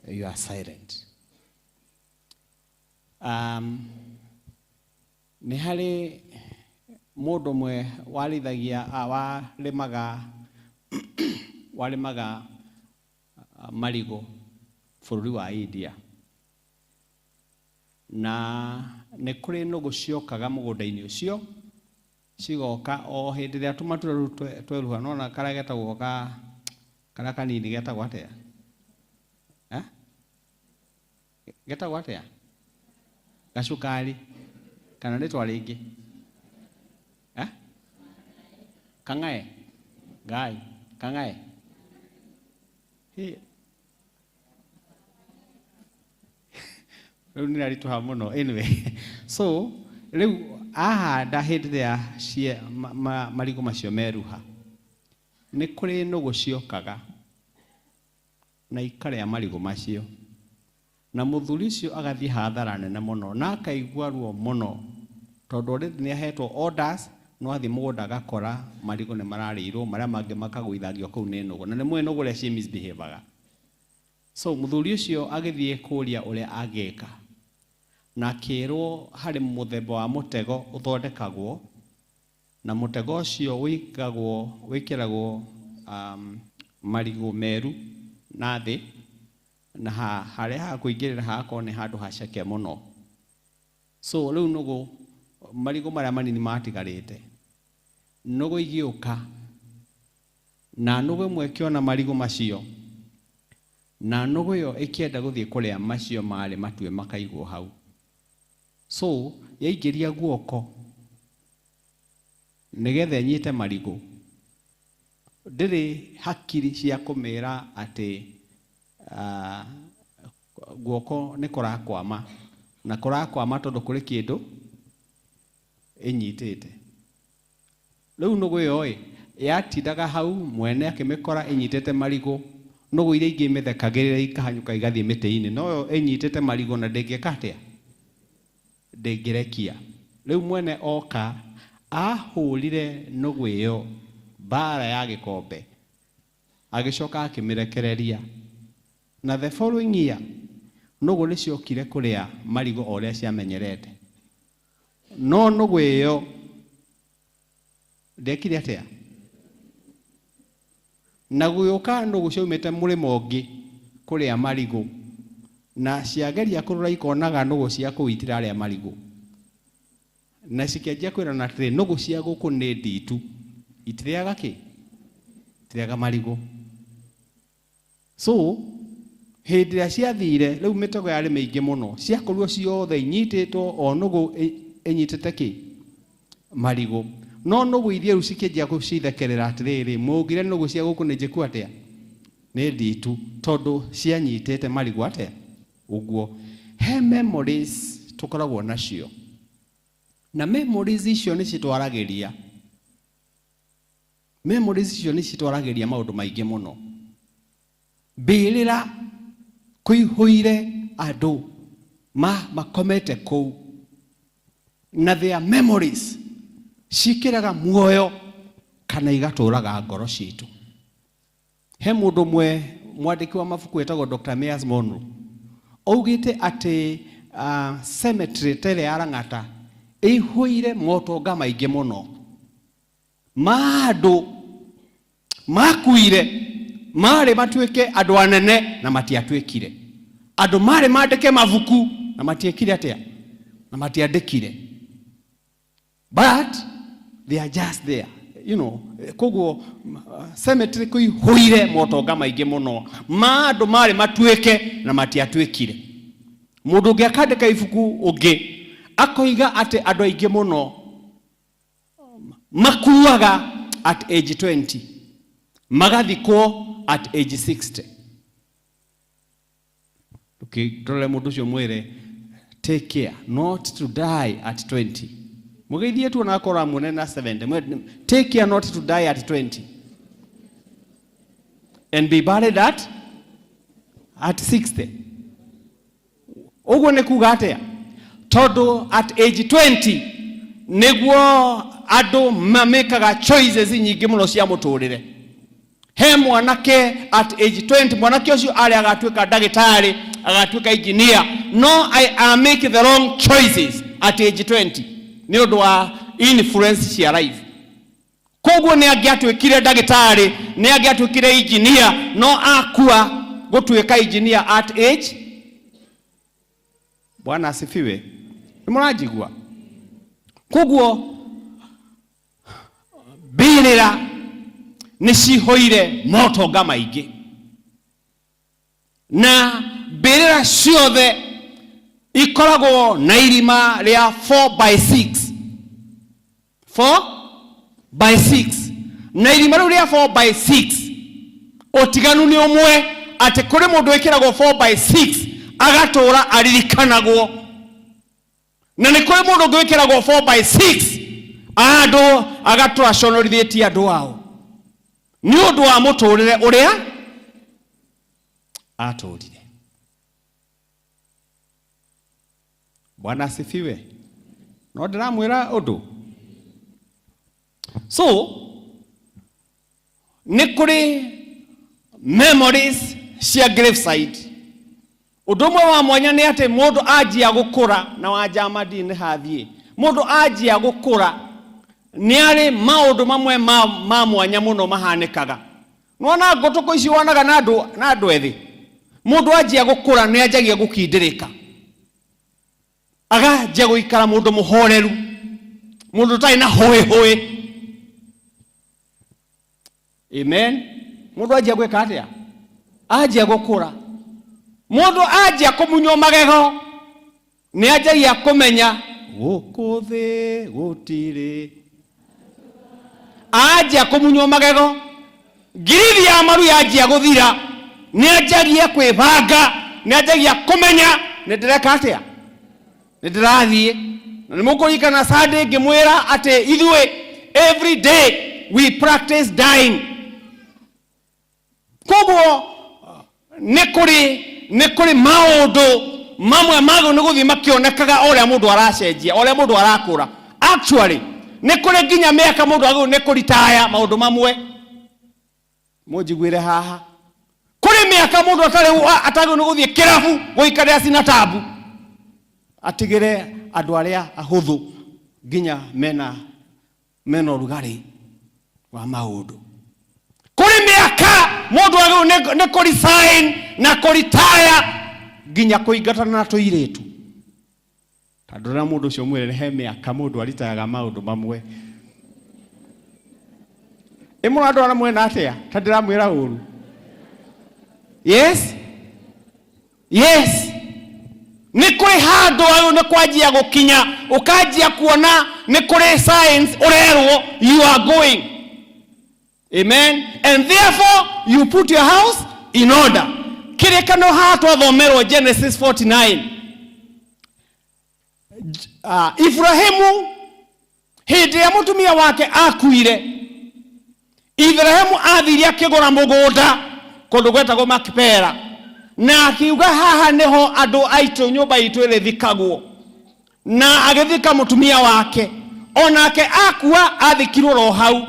you are silent? Nĩ harĩ mũndũ ũmwe warĩithagia, warĩmaga marigũ bũrũri wa India. Na nĩ kũrĩ nũgũ ciokaga mũgũnda-inĩ ũcio, cigoka o hĩndĩ ĩrĩa tũmatunda rĩu tweruha, nĩwona karĩa getagwo karĩa kanini getagwo atĩa? Eh? Getagwo atĩa? Gacukari kana rĩtwa rĩngĩ? Eh? Kang'ae? Ngai, kang'ae? Hĩ. Rĩu nĩ rĩritũha mũno. Anyway, so rĩu ahanda hĩndĩ ĩrĩa marigũ macio meruha, nĩ kũrĩ nũgũ ciokaga na ikarĩa marigũ macio, na mũthuri ũcio agathiĩ hathara nene mũno na akaigua ruo mũno tondũ already nĩ ahetwo orders, no athiĩ mũgũnda agakora marigũ nĩ mararĩirwo, marĩa mangĩ makagũithangio kũu nĩ nũgũ, na nĩ mũĩ nũgũ ũrĩa ci misbehaviaga. So mũthuri ũcio agĩthiĩ kũũria ũrĩa angĩka, na akĩrwo harĩ mũthemba wa mũtego ũthondekagwo, na mũtego ũcio wĩkĩragwo marigũ meru na thĩ, na harĩa hakũingĩrĩra hagakorwo nĩ handũ haceke mũno. So rĩu nũgũ marigũ marĩa manini matigarĩte, nũgũ igĩũka, na nũgũ ĩmwe ĩkĩona marigũ macio, na nũgũ ĩyo ĩkĩenda gũthiĩ kũrĩa macio marĩ matue makaigwo hau. So yaingĩria guoko nĩgetha ĩnyite marigũ, ndĩrĩ hakiri cia kũmĩra atĩ guoko nĩ kũrakwama, na kũrakwama tondũ kũrĩ kĩndũ ĩnyitĩte. Rĩu nũgũ ĩyo ĩ yatindaga hau, mwene akĩmĩkora ĩnyitĩte marigũ, nũgũ iria ingĩ imĩthekagĩrĩra ikahanyũka igathiĩ mĩtĩ-inĩ, no yo ĩnyitĩte marigũ na ndĩngĩka atĩa? Ndĩngĩrekia. Rĩu mwene oka ahũrire nũgũ ĩyo mbara ya gĩkombe, agĩcoka akĩmĩrekereria. Na the following year nũgũ nĩciokire kũrĩa marigũ o ũrĩa ciamenyerete, no nũgũ ĩyo ndekire atĩa? Na gũgĩũka nũgũ ciaumĩte mũrĩmo ũngĩ kũrĩa marigũ, na ciageria kũrora ikonaga nũgũ cia kũu itirarĩa marigũ, Na cikĩanjia kwĩrana atĩrĩ, nũgũ cia gũkũ nĩ nditu, itirĩaga kĩ? Itirĩaga marigũ. So hĩndĩ ĩrĩa ciathire, rĩu mĩtego yarĩ mĩingĩ mũno, ciakorirwo ciothe inyitĩtwo, o nũgũ ĩnyitĩte kĩ? Marigũ. No nũgũ iria rĩu cikĩanjia gũcithekerera atĩrĩrĩ, mũngire nũgũ cia gũkũ nĩ njĩku atĩa? Nĩ nditu, tondũ cianyitĩte marigũ atĩa? Ũguo. He memories tũkoragwo nacio, na memories icio nĩ citwaragĩria, memories icio nĩ citwaragĩria maũndũ maingĩ mũno. Mbĩrĩra kũihũire andũ ma makomete kũu, na their memories cikĩraga muoyo kana igatũraga ngoro citũ. He mũndũ ũmwe mwandĩki wa mabuku wĩtagwo Dr. Myles Munroe augĩte atĩ cemetery ta ĩrĩa ya Lang'ata ĩihũire motonga maingĩ mũno ma andũ makuire marĩ matuĩke andũ anene na matiatuĩkire, andũ marĩ mandĩke mabuku na matiekire atĩa, na matiandĩkire, but they are just there, you know. Koguo cemetery kũihũire motonga maingĩ mũno ma andũ marĩ matuĩke na matiatuĩkire. Mũndũ ũngĩ akandĩka ibuku ũngĩ akoiga atĩ andũ aingĩ mũno makuaga at age 20, magathikwo at age 60. Ũkĩrore mũndũ ũcio mwĩre, take care not to die at 20. Mũgeithie tu onakora mũnene na 70. Mwĩre, take care not to die at 20 and be buried at 60. Ũguo nĩ kuga atĩa? Tondũ at age 20 nĩguo andũ mamĩkaga choices nyingĩ mũno cia mũtũrĩre. He mwanake at age 20, mwanake ũcio arĩ agatuĩka ndagĩtarĩ, agatuĩka engineer, no I make the wrong choices at age 20 nĩ ũndũ wa influence cia life. Koguo nĩ angĩatuĩkire ndagĩtarĩ, nĩ angĩatuĩkire engineer, no akua gũtuĩka engineer at age. Bwana asifiwe. Nĩ mũranjigua? Koguo mbĩrĩra nĩ cihũire motonga maingĩ, na mbĩrĩra ciothe ikoragwo na irima rĩa 4 by 6, 4 by 6. Na irima rĩu rĩa 4 by 6, ũtiganu nĩ ũmwe, atĩ kũrĩ mũndũ wĩkĩragwo 4 by 6 agatũra aririkanagwo, na nĩ kũrĩ mũndũ ũngĩ wĩkĩragwo 4 by 6 andũ agatũra conorithĩtie andũ ao nĩ ũndũ wa mũtũrĩre ũrĩa atũrire. Bwana asifiwe. No ndĩramwĩra ũndũ. So nĩ kũrĩ memories cia graveside. Ũndũ ũmwe wa mwanya nĩ atĩ mũndũ anjia gũkũra, na wanjama ndini nĩ hathiĩ, mũndũ anjia gũkũra nĩ arĩ maũndũ mamwe ma mwanya mũno mahanĩkaga. Nĩwona ngũtũkũ ici wonaga na andũ ethĩ, mũndũ anjia gũkũra nĩ anjagia gũkindĩrĩka, aganjia gũikara mũndũ mũhoreru, mũndũ ũtarĩ na hũĩ hũĩ. Amen. Mũndũ anjia gwĩka atĩa? Anjia gũkũra, mũndũ anjia kũmunywo magego nĩ anjagia kũmenya gũkũ thĩ gũtirĩ. Anjia kũmunywo magego, ngirithi ya maru yanjia gũthira, nĩ anjagia kwĩbanga, nĩ anjagia kũmenya nĩ ndĩreka atĩa, nĩ ndĩrathiĩ. Na nĩ mũkũririkana Sunday ngĩmwĩra atĩ ithuĩ every day we practice dying. Koguo nĩ kũrĩ maũndũ mamwe magũ nĩ gũthiĩ makĩonekaga o ũrĩa mũndũ aracenjia, o ũrĩa mũndũ arakũra. Actually nĩ kũrĩ nginya mĩaka mũndũ agĩrĩirwo nĩ kũritaya maũndũ mamwe. Mũnjiguĩre haha, kũrĩ mĩaka mũndũ atarĩ atagĩrĩirwo nĩ gũthiĩ kĩrabu gũikarĩra cinatabu, atigĩre andũ arĩa ahũthũ nginya mena ũrugarĩ wa maũndũ. Kũrĩ mĩaka mũndũ agĩrĩirwo nĩ kũresign na kũritaya nginya kũingatana na tũirĩtu. Tandå må ndå å cio mwä re he mä aka må ndå aritaga maå ndå mamwe. Ä må randå mwena atä a ta ndä ramwä ra å ru. Yes, yes, nä kå rä handå ayå nä kwanjia gå kinya å kanjia kuona nä kå rä signs å rerwo you are going. Amen. And therefore you put your house in order. Kĩrĩkano haha twathomerwo Genesis 49. Ibrahimu hĩndĩ ĩrĩa mũtumia wake akuire, Ibrahimu athire akĩgũra mũgũnda kũndũ gwetagwo Makipela, na akiuga haha nĩho andũ aitũ nyũmba itũ ĩrĩthikagwo, na agĩthika mũtumia wake, onake akua athikirwo ro hau.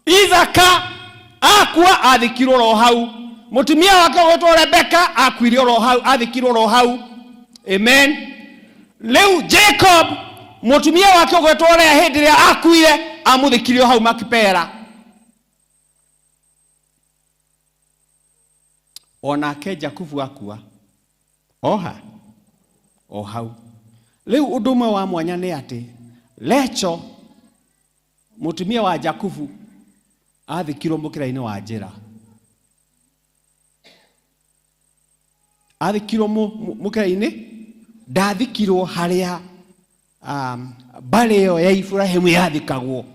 Isaka akua athikirwo ro hau, mũtumia wake ũgwĩtwo Rebeka akuire oro hau, athikirwo ro hau. Amen. Rĩu Jacob mũtumia wake ũgwĩtwo Lea hĩndĩ ĩrĩa akuire amũthikire o hau Makipela. Onake Jakubu akua oha o hau. Rĩu ũndũ ũmwe wa mwanya nĩ atĩ Lecho mũtumia wa Jakubu athikirwo mũkĩra-inĩ wa njĩra, athikirwo mũkĩra-inĩ, ndathikirwo harĩa mbarĩ ĩyo ya Ibrahimu yathikagwo.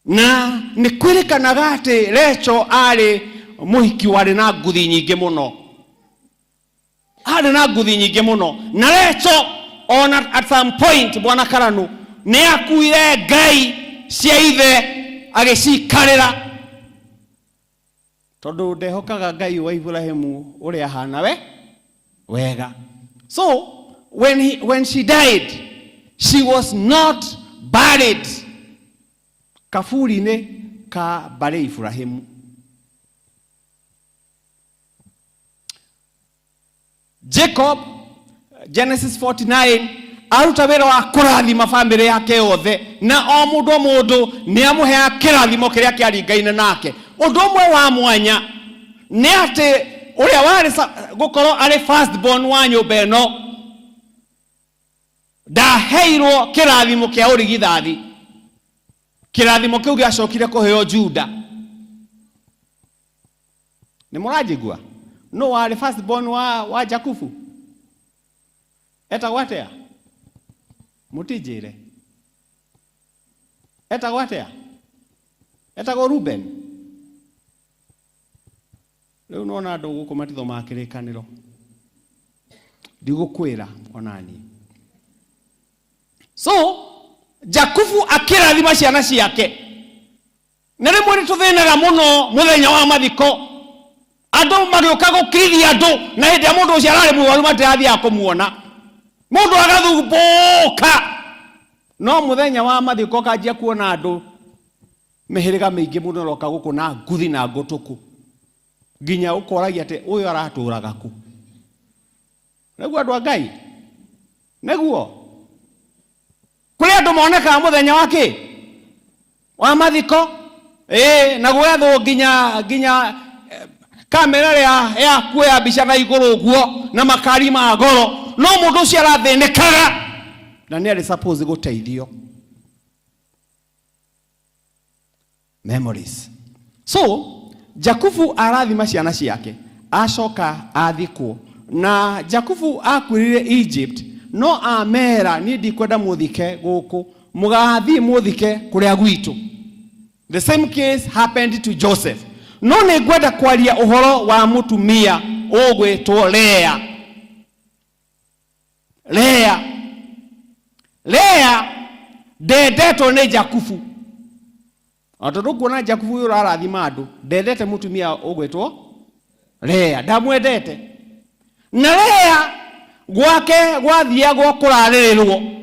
Na nĩ kwĩrĩkanaga atĩ Lecho arĩ mũhiki warĩ na nguthi nyingĩ mũno, arĩ na nguthi nyingĩ mũno. Na Lecho ona at some point, bwana Karanu, nĩ akuire ngai cia ithe agĩcikarĩra, tondũ ndehokaga Ngai wa Ibrahimu ũrĩa ahana we wega. So when she died, she was not buried kaburi-inĩ ka mbarĩ Ibrahimu. Jacob, Genesis 49, aruta wĩra wa kũrathima bamĩrĩ yake yothe, na o mũndũ o mũndũ nĩ amũheaga kĩrathimo kĩrĩa kĩaringaine nake. Ũndũ ũmwe wa mwanya nĩ atĩ ũrĩa warĩ gũkorwo arĩ first born wa nyũmba ĩno ndaheirwo kĩrathimo kĩa ũrigithathi. Kĩrathimo kĩu gĩacokire kũheo Juda. Nĩ mũranjigua? No warĩ first born wa Jakubu etagwo atĩa? Mũtinjĩre etagwo atĩa? Etagwo Ruben. Rĩu nona andũ gũkũ matithomaga kĩrĩkanĩro, ndigũkwĩra onani. So Jakubu akĩrathima ciana ciake, na rĩmwe nĩ tũthĩnaga mũno mũthenya wa mathiko, andũ magĩũka gũkirithia andũ, na hĩndĩ ĩrĩa mũndũ ũcio ararĩ mũrwaru matirathiaga kũmuona, mũndũ agathumbũka. No mũthenya wa mathiko kanjia kuona andũ mĩhĩrĩga mĩingĩ mũno ĩroka gũkũ na nguthi na ngũtũkũ, nginya ũkoragia atĩ ũyũ aratũraga kũ. Nĩguo andũ a Ngai, nĩguo kũrĩ andũ monekaga mũthenya wa kĩ wa mathiko, ĩĩ, na gwethwo nginya kamera ya kuoya mbica na igũrũ ũguo na makari ma goro, no mũndũ ũcio arathĩnĩkaga na nĩ arĩ suppose gũteithio. Memories. So Jakubu arathima ciana ciake, acoka athikwo. Na Jakubu akuĩrire Egypt, no amera niĩ ndikwenda mũthike gũkũ, mũgathiĩ mũthike kũrĩa gwitũ. The same case happened to Joseph. No nĩ ngwenda kwaria ũhoro wa mũtumia ũgwĩtwo Lea. Lea ndendetwo nĩ Jakubu. O tondũ kuona Jakubu ũyũ ũrarathima andũ, ndendete mũtumia ũgwĩtwo Lea, ndamwendete. Na Lea gwake gwathiagwo kũrarĩrĩrwo.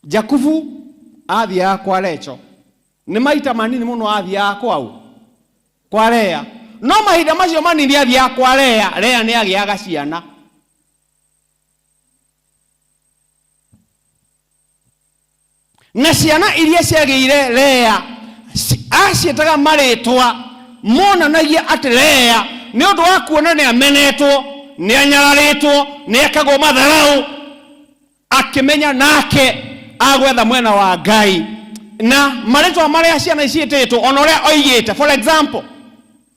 Jakubu athiaga kwa Lecho. Nĩ maita manini mũno athiaga kwau, kwa Lea. No mahinda macio manini athiaga kwa Lea, Lea nĩ agĩaga ciana. Na ciana iria ciagĩire Lea aciĩtaga marĩtwa monanagia atĩ Lea nĩ ũndũ wa kuona nĩ amenetwo, Nĩ anyararĩtwo, nĩ ekagwo matharau, akĩmenya nake agwetha mwena wa Ngai. Na marĩtwa marĩa ciana ciĩtĩtwo ona ũrĩa oigĩte, for example,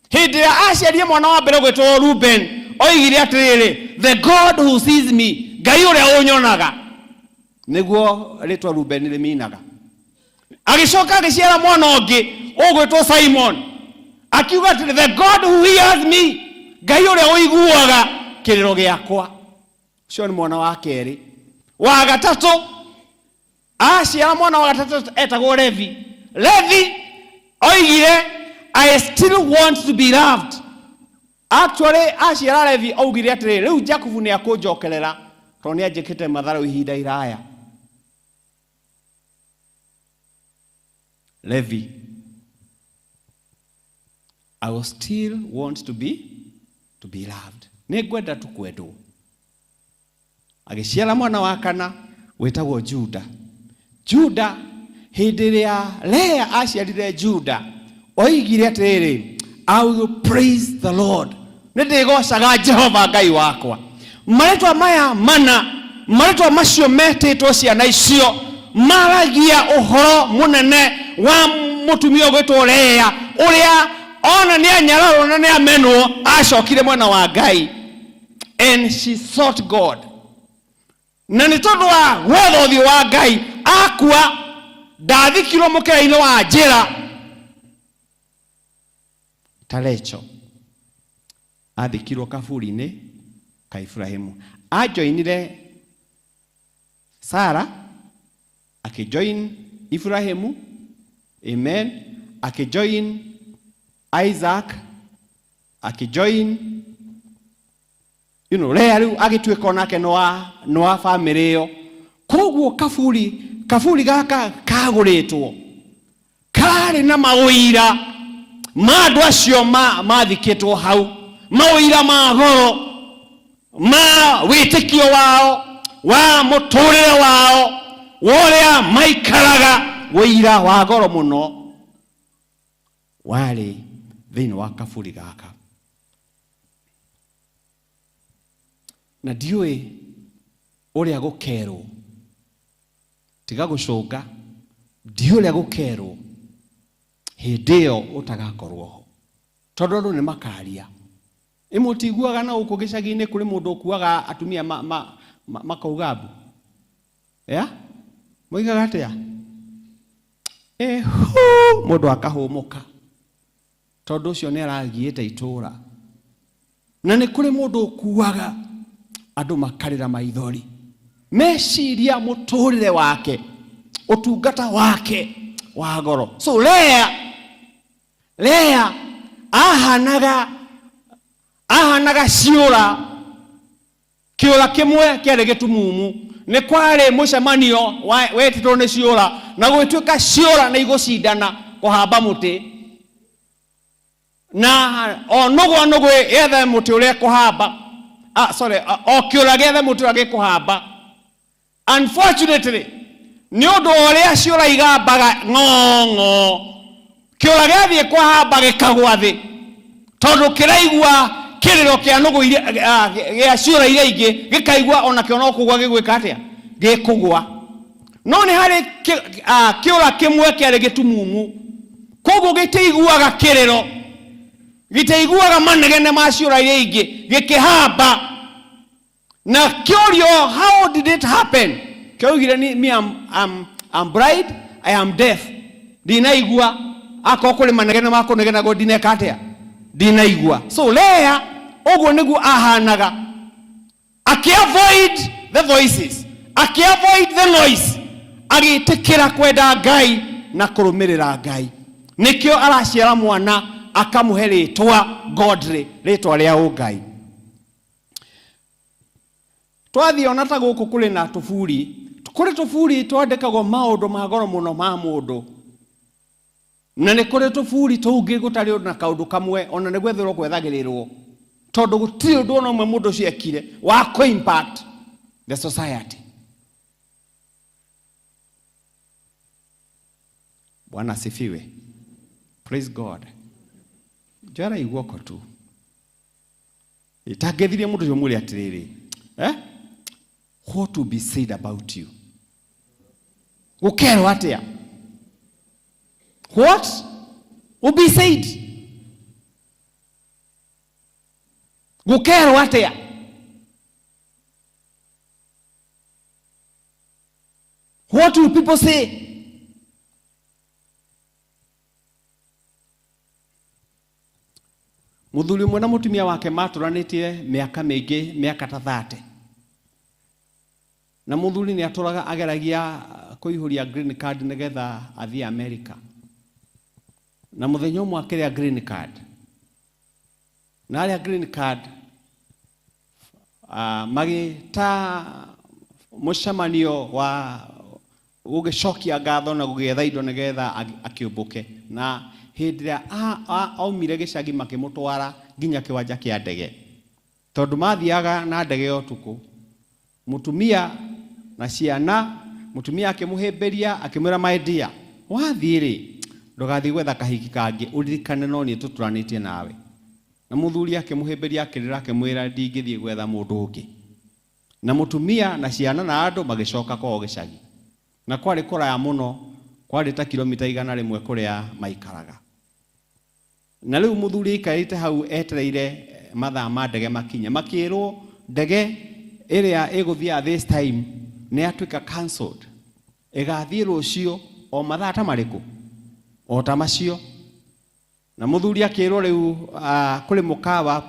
hĩndĩ ĩrĩa aciarire mwana wa mbere ũgwĩtwo Ruben, oigire atĩrĩrĩ, the God who sees me, Ngai ũrĩa ũnyonaga, nĩguo rĩtwa Ruben rĩminaga. Agĩcoka agĩciara mwana ũngĩ ũgwĩtwo Simon, akiuga atĩrĩ, the God who hears me, Ngai ũrĩa ũiguaga kĩrĩro gĩakwa. Ũcio nĩ mwana wa kerĩ. Wa gatatũ aciara mwana wa gatatũ etagwo Levi. Levi oigire, I still want to be loved. Actually aciara Levi augire atĩrĩ, rĩu Jakubu nĩ akũnjokerera tondũ nĩ anjĩkĩte matharau ihinda iraya. Levi, I will still want to be loved. Nĩ ngwenda tu kwendwo. Agĩciara mwana wa kana wĩtagwo Juda. Juda, hĩndĩ ĩrĩa Lea aciarire Juda, oigire atĩrĩrĩ, I will praise the Lord. Nĩ ndĩgocaga Jehova Ngai wakwa. Marĩtwa maya mana, marĩtwa macio metĩtwo ciana icio, maragia ũhoro mũnene wa mũtumia ũgwĩtwo Lea, ũrĩa ona nĩ anyararwo na nĩ amenwo, acokire mwena wa Ngai. And she sought God. Na nĩ tondũ wa gwetha ũthiũ wa Ngai, akua ndathikirwo mũkĩra-inĩ wa njĩra ta Rachel. Athikirwo kaburi-inĩ ka Ibrahimu. Ajoinire Sara, akĩjoin Ibrahimu, amen, akĩjoin Isaac, akĩjoin Lea rĩu agĩtuĩka onake nĩ wa bamĩrĩ ĩyo. Koguo kaburi gaka kagũrĩtwo karĩ na maũira ma andũ acio mathikĩtwo hau, maũira ma goro ma wĩtĩkio wao, wa mũtũrĩre wao, wa ũrĩa maikaraga, ũira wa goro mũno warĩ thĩinĩ wa kaburi gaka. Na ndiũĩ ũrĩa gũkerwo, tiga gũcũnga, ndiũĩ ũrĩa gũkerwo hĩndĩ ĩyo ũtagakorwo ho, tondũ andũ nĩ makaria. Ĩ mũtiguaga na gũkũ gĩcagi-inĩ kũrĩ mũndũ ũkuaga atumia makauga mbu? Yeah? Moigaga atĩa? Ĩhu, mũndũ akahũmũka tondũ ũcio nĩ aragiĩte itũũra. Na nĩ kũrĩ mũndũ ũkuaga andũ makarĩra maithori, meciria mũtũrĩre wake, ũtungata wake wa goro. So Lea ahanaga ciũra, kĩũra kĩmwe kĩarĩ gĩtumumu. Nĩ kwarĩ mũcemanio wetĩtwo nĩ ciũra, na gũgĩtuĩka ciũra nĩ igũcindana kũhamba mũtĩ, na o nũgũ o nũgũ yethe mũtĩ ũrĩa ĩkũhamba. Sorry, o kĩũra gĩethe mũtĩ ũrĩa gĩkũhamba. Unfortunately, nĩ ũndũ wa ũrĩa ciũra igambaga ng'ong'o, kĩũra gĩathiĩ kũhamba gĩkagwa thĩ, tondũ kĩraigua kĩrĩro kĩa nũgũ iria, gĩa ciũra iria ingĩ, gĩkaigua onakĩo no kũgwa gĩgwĩka atĩa? Gĩkũgwa. No nĩ harĩ kĩũra kĩmwe kĩarĩ gĩtumumu, koguo gĩtiiguaga kĩrĩro, gĩtiiguaga manegene ma ciũra iria ingĩ, gĩkĩhamba. Na kĩũrio, how did it happen? Kĩoigire ni, me I'm blind, I am deaf. Ndinaigua, akorwo kũrĩ manegene ma kũnegenagwo ndineka atĩa? Ndinaigua. So Lea ũguo nĩguo ahanaga, akĩ-avoid the voices, akĩ-avoid the noise, agĩtĩkĩra kwenda Ngai na kũrũmĩrĩra Ngai. Nĩkĩo araciara mwana akamũhe rĩtwa godly, rĩtwa rĩa ũngai. Twathiĩ ona ta gũkũ kũrĩ na tũburi, kũrĩ tũburi twandĩkagwo maũndũ ma goro mũno ma mũndũ, na nĩ kũrĩ tũburi tũngĩ gũtarĩ na kaũndũ kamwe ona nĩ gwetherwo gwethagĩrĩrwo, tondũ gũtirĩ ũndũ ona ũmwe mũndũ ũcio ekire wa kũ impact the society. Bwana asifiwe. Praise God. Njoera guoko tu. Tangethirie mũndũ ũcio mwĩre atĩrĩrĩ, eh? What will be said about you? Gũkerwo atĩa? What will be said? Gũkerwo atĩa? What will people say? Mũthuri ũmwe na mũtumia wake matũranĩtie mĩaka mĩingĩ, mĩaka ta 30. Na mũthuri nĩ atũraga ageragia kũihũria green card nĩgetha athiĩ America. Na mũthenya ũmwe akĩrĩa green card. Na arĩa green card magĩta mũcemanio wa gũgĩcokia ngatho na gũgĩetha indo nĩgetha akĩũmbũke. Na hĩndĩ ĩrĩa aumire gĩcagi makĩmũtwara nginya kĩwanja kĩa ndege, tondũ mathiaga na ndege ya ũtukũ, mũtumia na ciana, mũtumia akĩmũhĩmbĩria akĩmwĩra, my dear, wathiĩ rĩ, ndũgathiĩ gwetha kahiki kangĩ, ũririkane no niĩ tũtũranĩtie nawe. Na mũthuri akĩmũhĩmbĩria akĩrĩra akĩmwĩra, ndingĩthiĩ gwetha mũndũ ũngĩ. Na mũtumia na ciana na andũ magĩcoka kwao gĩcagi. Na kwarĩ kũraya mũno, kwarĩ ta kilomita 100 kũrĩa maikaraga. Na rĩu mũthuri aikarĩte hau etereire mathaa ma ndege makinye, makĩrwo ndege ĩrĩa ĩgũthiĩ this time nĩ yatuĩka cancelled, ĩgathiĩ rũciũ o mathaa ta marĩkũ o ta macio. Na mũthuri akĩrwo rĩu kũrĩ mũkawa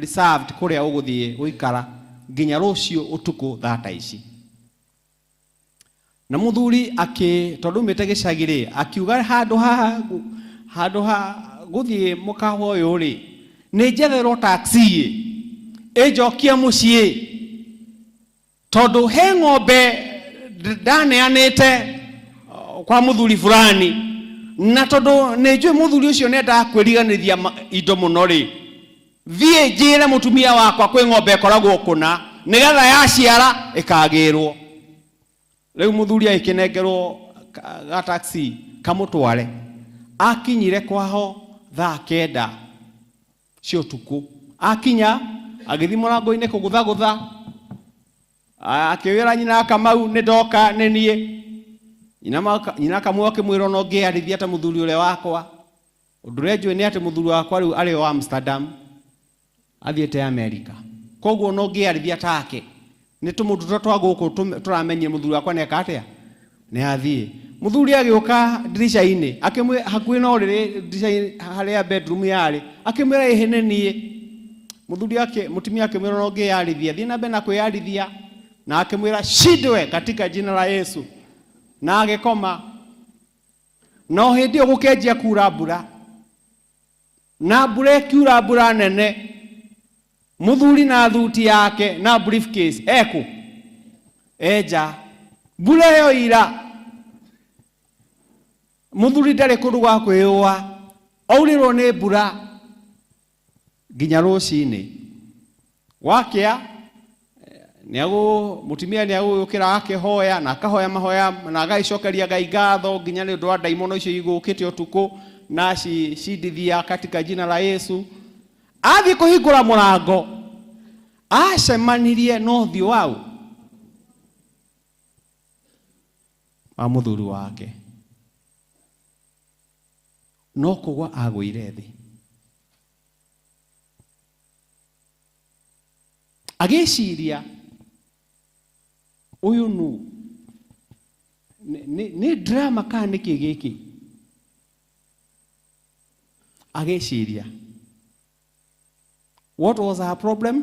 reserved kũrĩa ũgũthiĩ gũikara nginya rũciũ ũtukũ thaa ta ici. Na mũthuri tondũ aumĩte gĩcagi rĩ, akiuga handũ ha gũthiĩ mũkawa ũyũ rĩ, nĩ njetherwo taxi ĩnjokie mũciĩ, tondũ he ng'ombe ndaneanĩte kwa mũthuri fulani, na tondũ nĩ njũĩ mũthuri ũcio nĩ endaga kwĩriganĩria indo mũno rĩ, thiĩ njĩre mũtumia wakwa kwĩ ng'ombe ĩkoragwo kũna nĩgetha yaciara ĩkagĩrwo. Rĩu mũthuri agĩkĩnengerwo ga taxi kamũtware. Akinyire kwaho thaa 9 cia ũtukũ. Akinya agĩthiĩ mũrango-inĩ kũgũthagũtha, akĩwĩra nyina Kamau nĩ ndoka nĩ niĩ. Nyina Kamau akĩmwĩra no ngĩarithia ta mũthuri ũrĩa wakwa. Ũndũ ũrĩa njũĩ nĩ atĩ mũthuri wakwa rĩu arĩ o Amsterdam, athiĩte America. Koguo no ngĩarithia take. Nĩ tũmũndũ tũrĩa twa gũkũ tũramenyire mũthuri wakwa nĩ eka atĩa? Nĩ athiĩ. Mũthuri agĩũka ndirica-inĩ, hakuhĩ na ũrĩrĩ ndirica-inĩ harĩa bedroom yarĩ, akĩmwĩra ĩhĩ nĩ niĩ. Mũthuri ake, mũtumia akĩmwĩra no ngĩyarithia, thiĩ na mbere na kwĩyarithia, na akĩmwĩra shindwe katika jina la Yesu, na agĩkoma. No hĩndĩ ĩyo gũkĩanjia kura mbura, na mbura ĩkiura mbura nene, mũthuri na thuti yake na briefcase eku enja mbura ĩyo ira, mũthuri ndarĩ kũndũ gwa kwĩyũa, aurĩrwo nĩ mbura nginya rũcinĩ. Gwakĩa mũtumia nĩ agũgĩũkĩra akĩhoya na akahoya mahoya na agagĩcokeria Ngai ngatho nginya nĩ ũndũ wa ndaimono icio igũkĩte ũtukũ na cindithia katika jina la Yesu. Athiĩ kũhingũra mũrango acemanirie na ũthiũ wau wa mũthuri wake, no kũgwa agũire thĩ. Agĩciria ũyũ nũ, nĩ drama kana nĩkĩ gĩkĩ? Agĩciria what was her problem?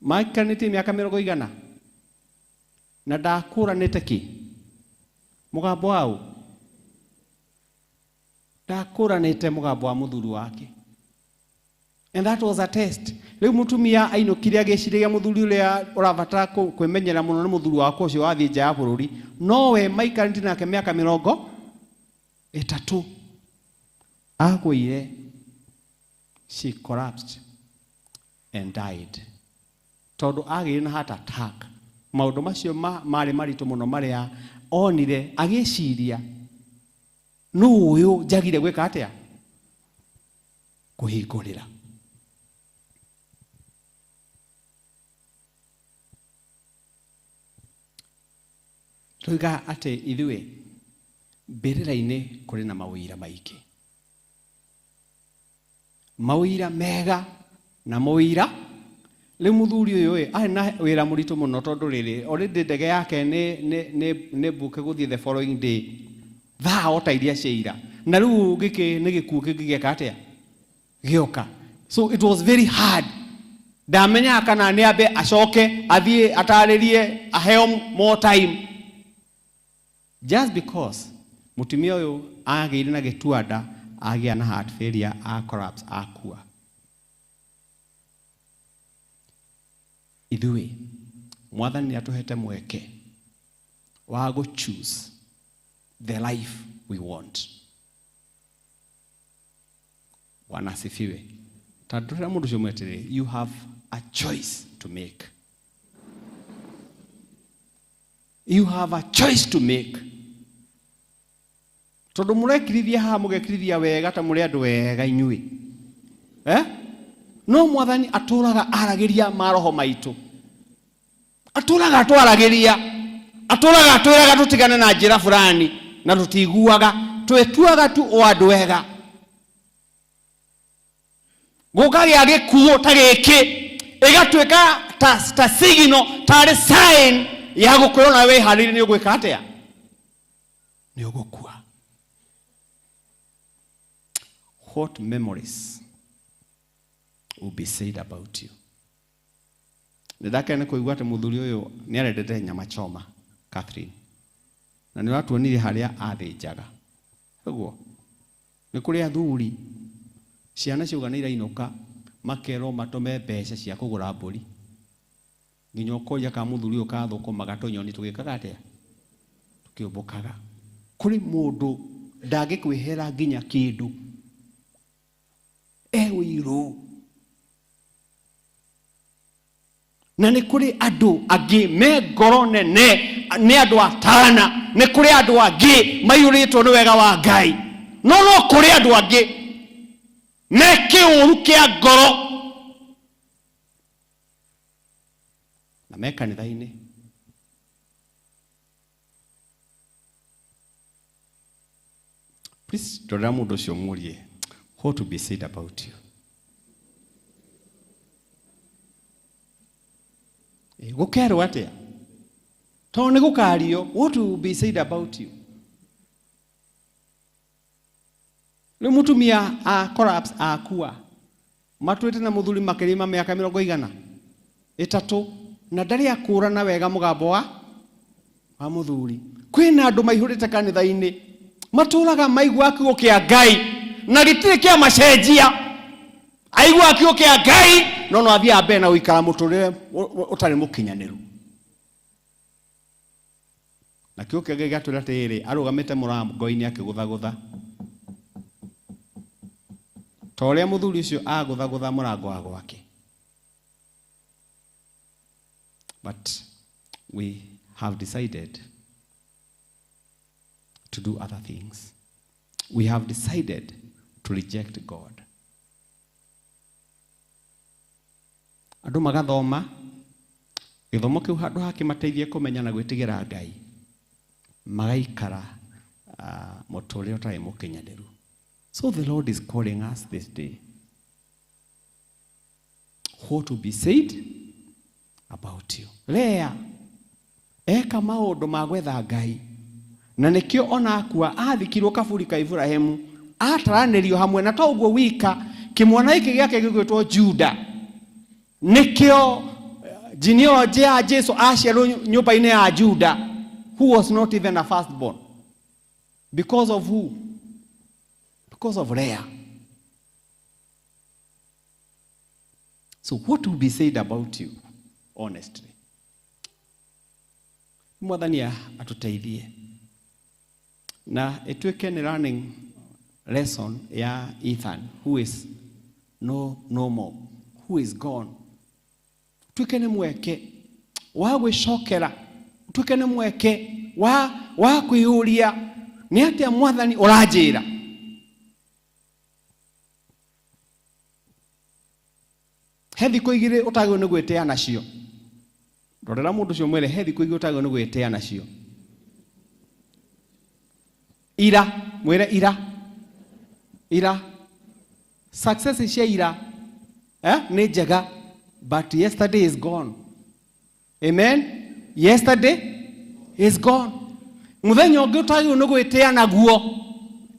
Maikaranĩtie mĩaka 100 na ndakũranĩte kĩ mũgambo wau, ndakũranĩte mũgambo wa mũthuri wake. And that was a test. Rĩu mũtumia ainũkire agĩciragia mũthuri ũrĩa ũrabatara kwĩmenyerera mũno nĩ mũthuri wakwa ũcio wathiĩ nja ya bũrũri, no we maikarĩte nake mĩaka 30. Agũire, she collapsed and died. Tondũ agĩire na heart attack. Maũndũ macio marĩ maritũ mũno marĩa onire agĩciria nũ ũyũ njagire gwĩka atĩa? Kũhingũrĩra. Tuiga atĩ ithuĩ mbĩrĩra-inĩ kũrĩ na mawĩra maingĩ, mawĩra mega na mawĩra. Rĩu mũthuri ũyũ ĩ arĩ na wĩra mũritũ mũno tondũ rĩrĩ already ndege yake nĩ book gũthiĩ the following day thaa o ta iria cia ira, na rĩu gĩkĩ nĩ gĩkuũ kĩngĩ gĩeka atĩa gĩoka. So it was very hard. Ndamenyaga kana nĩ ambe acoke athiĩ atarĩrie aheo more time, just because mũtumia ũyũ agĩire na gĩtuanda, agĩa na heart failure, a collapse, akua. Ithuĩ mwathani nĩ atũhete mweke wa gũ choose the life we want. Bwana asifiwe. Tondũ rĩrĩa mũndũ ũcio mwetĩrĩ, you have a choice to make. You have a choice to make. Tondũ mũrekirithia haha mũgekirithia wega ta mũrĩ andũ wega inyuĩ. No mwathani atũraga aragĩria maroho maitũ. Atũraga atwaragĩria. Atũraga atwĩraga tũtigane na njĩra fulani na tũtiguaga, twĩtuaga tu o andũ wega. Gũkagĩa gĩkuũ ta gĩkĩ ĩgatuĩka ta signal, tarĩ sign ya gũkwĩra na wĩharĩrie nĩ ũgwĩka atĩa, nĩ ũgũkua. What memories will be said about you? Nĩ ndakena kũigua atĩ mũthuri ũyũ nĩ arendete nyama choma, Catherine, na nĩ ũratuonirie harĩa athĩnjaga. Ũguo nĩ kũrĩ athuri ciana ciauga nĩ irainũka makerwo matũme mbeca cia kũgũra mbũri, nginya ũkoria kana mũthuri ũyũ kathũkũmaga tũnyoni tũgĩkaga atĩa, tũkĩũmbũkaga. Kũrĩ mũndũ ndangĩkwĩhera nginya kĩndũ, e ũirũ. Na nĩ kũrĩ andũ angĩ me ngoro nene, nĩ andũ atana, nĩ kũrĩ andũ angĩ maiyũrĩtwo nĩ wega wa Ngai, no kũrĩ andũ angĩ me kĩũru kĩa ngoro na me kanitha-inĩ. Please ndorera mũndũ ũcio mũrie, what to be said about you? Gũkerwo atĩa? Tondũ nĩ gũkario, what will be said about you? Rĩu mũtumia a collapse akua, matwĩte na mũthuri makĩria ma mĩaka 43 na ndarĩ akũrana wega mũgambo wa mũthuri. Kwĩna andũ maihũrĩte kanitha-inĩ matũraga maigua kiugo kĩa Ngai na gĩtirĩ kĩa macenjia, aigua kiugo kĩa Ngai no athiĩ mbere na gũikara mũtũrĩre ũtarĩ mũkinyanĩru. Na kiugo kĩa Ngai gĩatwĩra atĩrĩrĩ, arũgamĩte mũrango-inĩ akĩgũthagũtha, ta ũrĩa mũthuri ũcio agũthagũtha mũrango wa gwake. But we have decided to do other things. We have decided to reject God. Andũ magathoma gĩthomo kĩu handũ ha kĩmateithie kũmenya na gwĩtigĩra Ngai, magaikara mũtũrĩre ũtarĩ mũkinyanĩru. So the Lord is calling us this day. What will be said about you? Lea eka maũndũ ma gwetha Ngai, na nĩkĩo ona akua athikirwo kaburi ka Iburahĩmu, ataranĩrio hamwe na to ũguo wika, kĩmwana gĩkĩ gĩake gĩgwĩtwo Juda. Nĩkĩo genealogy ya Jesu aciarwo nyũmba-inĩ ya Juda, who was not even a firstborn. Because of who? Because of Leah. So what will be said about you, honestly? Mwathani atuteithie na ĩtuĩke nĩ learning lesson ya Ethan, who is no more, who is gone. Tuĩke nĩ mweke wa gwĩcokera, tuĩke nĩ mweke wa kwĩyũria nĩ atĩa mwathani ũranjĩra. He thikũ igĩrĩ ũtagĩrĩirwo nĩ gwĩtĩa nacio. Rorera mũndũ ũcio mwĩre he thikũ igĩrĩ ũtagĩrĩirwo nĩ gwĩtĩa nacio. Ira mwire ira ira success cia ira nĩ njega, but yesterday is gone. Amen. Yesterday is gone. Muthenya ũngĩ ũtagĩrĩirwo nĩ gwĩtĩa naguo,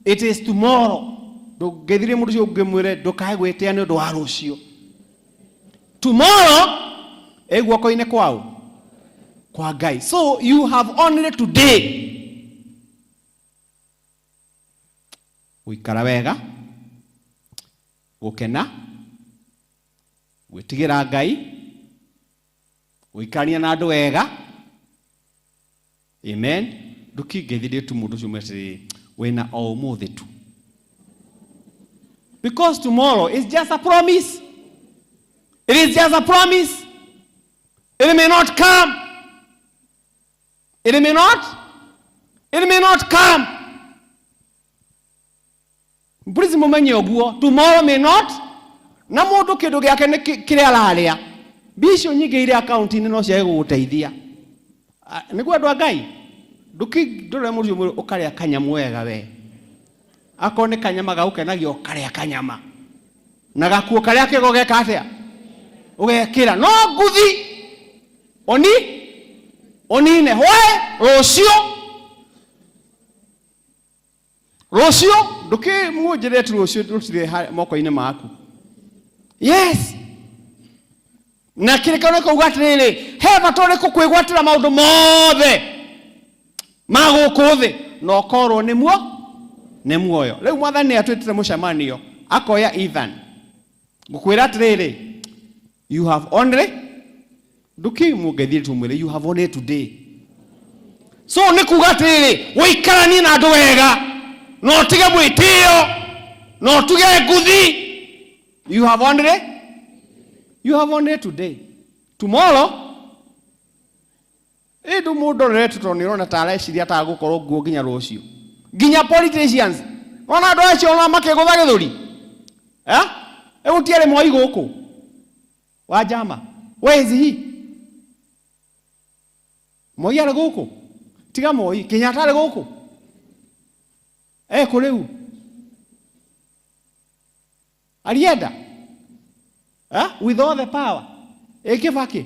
it is tomorrow. Ndũngĩthirie mũndũ ũcio ũngĩmwĩre ndũkae gwĩtĩa nĩ ũndũ wa rũciũ. Tomorrow ĩ guoko-inĩ kwao kwa Ngai. So you have only today. Gũikara wega, gũkena, gwĩtigĩra Ngai, gũikarania na andũ wega. Amen. Ndũkĩngeithirie tu mũndũ ũcio mwĩre wĩna o ũmũthĩ tu, because tomorrow is just a promise. It is just a promise. It may not come. It may not. It may not come. Please mumenye ũguo. Tomorrow may not. Na mũndũ kĩndũ gĩake nĩ kĩrĩa ararĩa. Mbia icio nyingĩ irĩ akaunti-inĩ no ciage gũgũteithia. Nĩguo andũ a Ngai, ndũkĩndorere mũndũ ũcio ũkarĩa kanyamũ wega we. Akorwo nĩ kanyama gagũkenagia ũkarĩa kanyama. Na gakuo karĩa kega ũgeka atĩa? Ũgekĩra. No nguthi oni onine hwae rũciũ rũciũ ndũkĩmũnjĩre tu rũciũ rũtirĩ moko-inĩ maku. Yes. Na kĩrĩkanĩro kĩuga atĩrĩrĩ, he bata ũrĩkũ kwĩgwatĩra maũndũ mothe ma gũkũ thĩ na ũkorwo nĩ muo nĩ muoyo. Rĩu Mwathani nĩ atwĩtĩte mũcemanio akoya Ethan. Ngũkwĩra atĩrĩrĩ, you have only ndũkĩmũngeithie tu mwĩre you have only today. So nĩ kuga atĩrĩrĩ, ũikaranie na andũ wega na ũtige mwĩtĩo na ũtige nguthi. You have only today. Tomorrow ĩndũ mũndũ ũrorete tondũ nĩ ũrona ta areciria ta gũkorwo nguo nginya rũciũ. Nginya politicians ona andũ acio ona makĩgũtha gĩthũri. Gũtiarĩ Moi gũkũ wa njama. Where is he? Moi arĩ gũkũ? Tiga Moi, Kenyatta arĩ gũkũ? Ekũ rĩu? Alienda? With all the power. Ĩ Kibaki?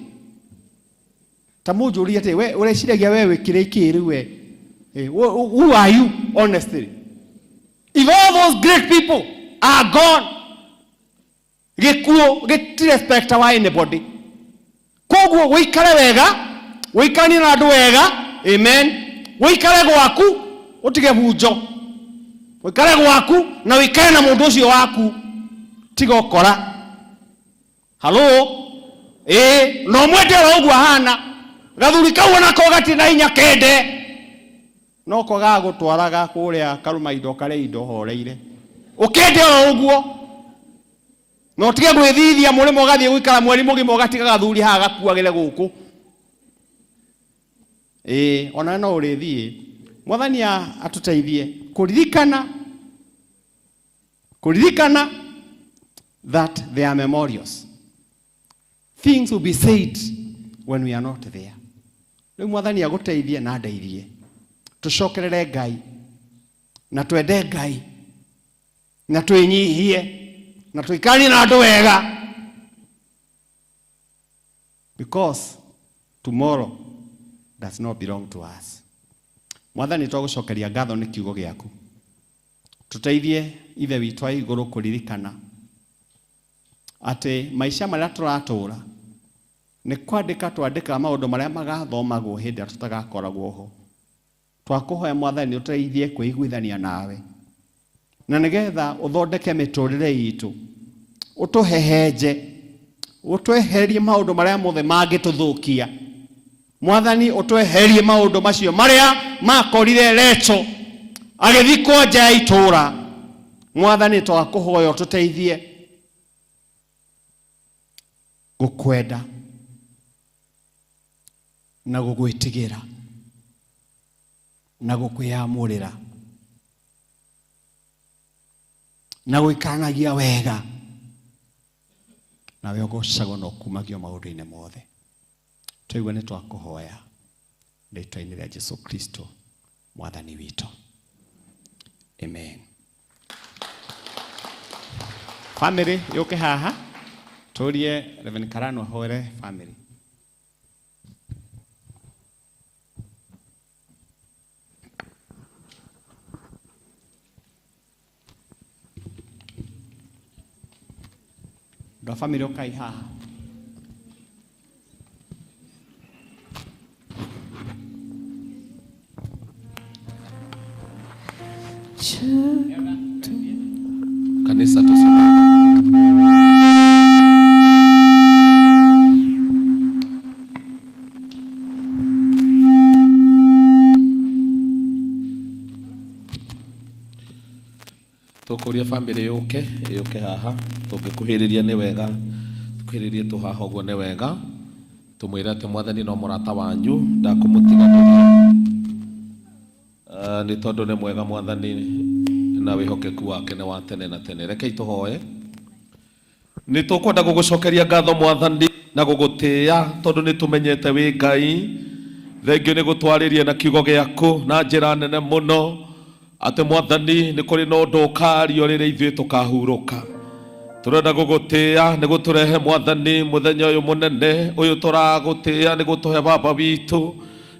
Ta mũnjũrie atĩ we ũreciragia we wĩkĩre kĩ rĩu we? Who are you honestly? If all those great people are gone, gĩkuũ gĩtirĩ respect wa anybody. Koguo ũikare wega, ũikaranie na andũ wega, amen. Ũikare gwaku, ũtige bunjo. Ũikare gwaku na ũikare na mũndũ ũcio waku. Tiga ũkora. Hello? No mwende oro ũguo ahana. Gathuri kau onako gatirĩ na hinya kende. No ko gagũtwaraga kũrĩa karũma indo karĩa indo horeire. Ũkende oro ũguo. No ũtige gwĩthithia mũrĩmo ũgathiĩ gũikara mweri mũgima ũgatiga gathuri haha gakuagĩre gũkũ. Ona no ũrĩthiĩ. Mwathani atũteithie kũririkana that they are memorials. Things will be said when we are not there. Rĩu Mwathani agũteithie na andeithie. Tũcokerere Ngai na twende Ngai na twĩnyihie na tũikaranie na andũ wega, because tomorrow does not belong to us. Mwathani twagũcokeria ngatho nĩ kiugo gĩaku. Tũteithie Ithe witũ wa igũrũ kũririkana atĩ maica marĩa tũratũra nĩ kwandĩka twandĩkaga maũndũ marĩa magathomagwo hĩndĩ ĩrĩa tũtagakoragwo ho. Twakũhoya Mwathani ũteithie kwĩiguithania nawe na nĩgetha ũthondeke mĩtũrĩre itũ, ũtũhehenje, ũtweherie maũndũ marĩa mothe mangĩtũthũkia. Mwathani ũtweherie maũndũ macio marĩa makorire Recho agĩthikwo nja ya itũũra. Mwathani twakũhoya ũtũteithie gũkwenda na gũgwĩtigĩra na gũkwĩyamũrĩra na gũikaranagia wega nawe ũgocagwo na ũkumagio maũndũ-inĩ mothe. Twaigua nĩ twakũhoya rĩtwa-inĩ rĩa Jesu Kristo Mwathani witũ. Amen. Family yũke haha tũrie Reverend Karano ahoere family. Andũ a family ũkai haha. Kanisa tusimame. Tũkũria bamĩrĩ yũke yũke haha tũngĩkuhĩrĩria nĩ wega tũkuhĩrĩrie tũ haha ũguo nĩ wega tũmwĩre atĩ mwathani no mũrata wanyu ndakũmũtiganĩria. Ah, nĩ tondũ nĩ mwega mwathani na wĩhokeku wake nĩ wa tene na tene. Rekei tũhoe. Nĩ tũkwenda gũgũcokeria ngatho mwathani na gũgũtĩĩa tondũ nĩ tũmenyete wĩ Ngai. Thengiũ nĩ gũtwarĩria na kiugo gĩaku na njĩra nene mũno atĩ mwathani nĩ kũrĩ na ũndũ ũkario rĩrĩa ithuĩ tũkahurũka. Tũrenda gũgũtĩĩa nĩ gũtũrehe mwathani mũthenya ũyũ mũnene ũyũ tũragũtĩĩa nĩ gũtũhe baba witũ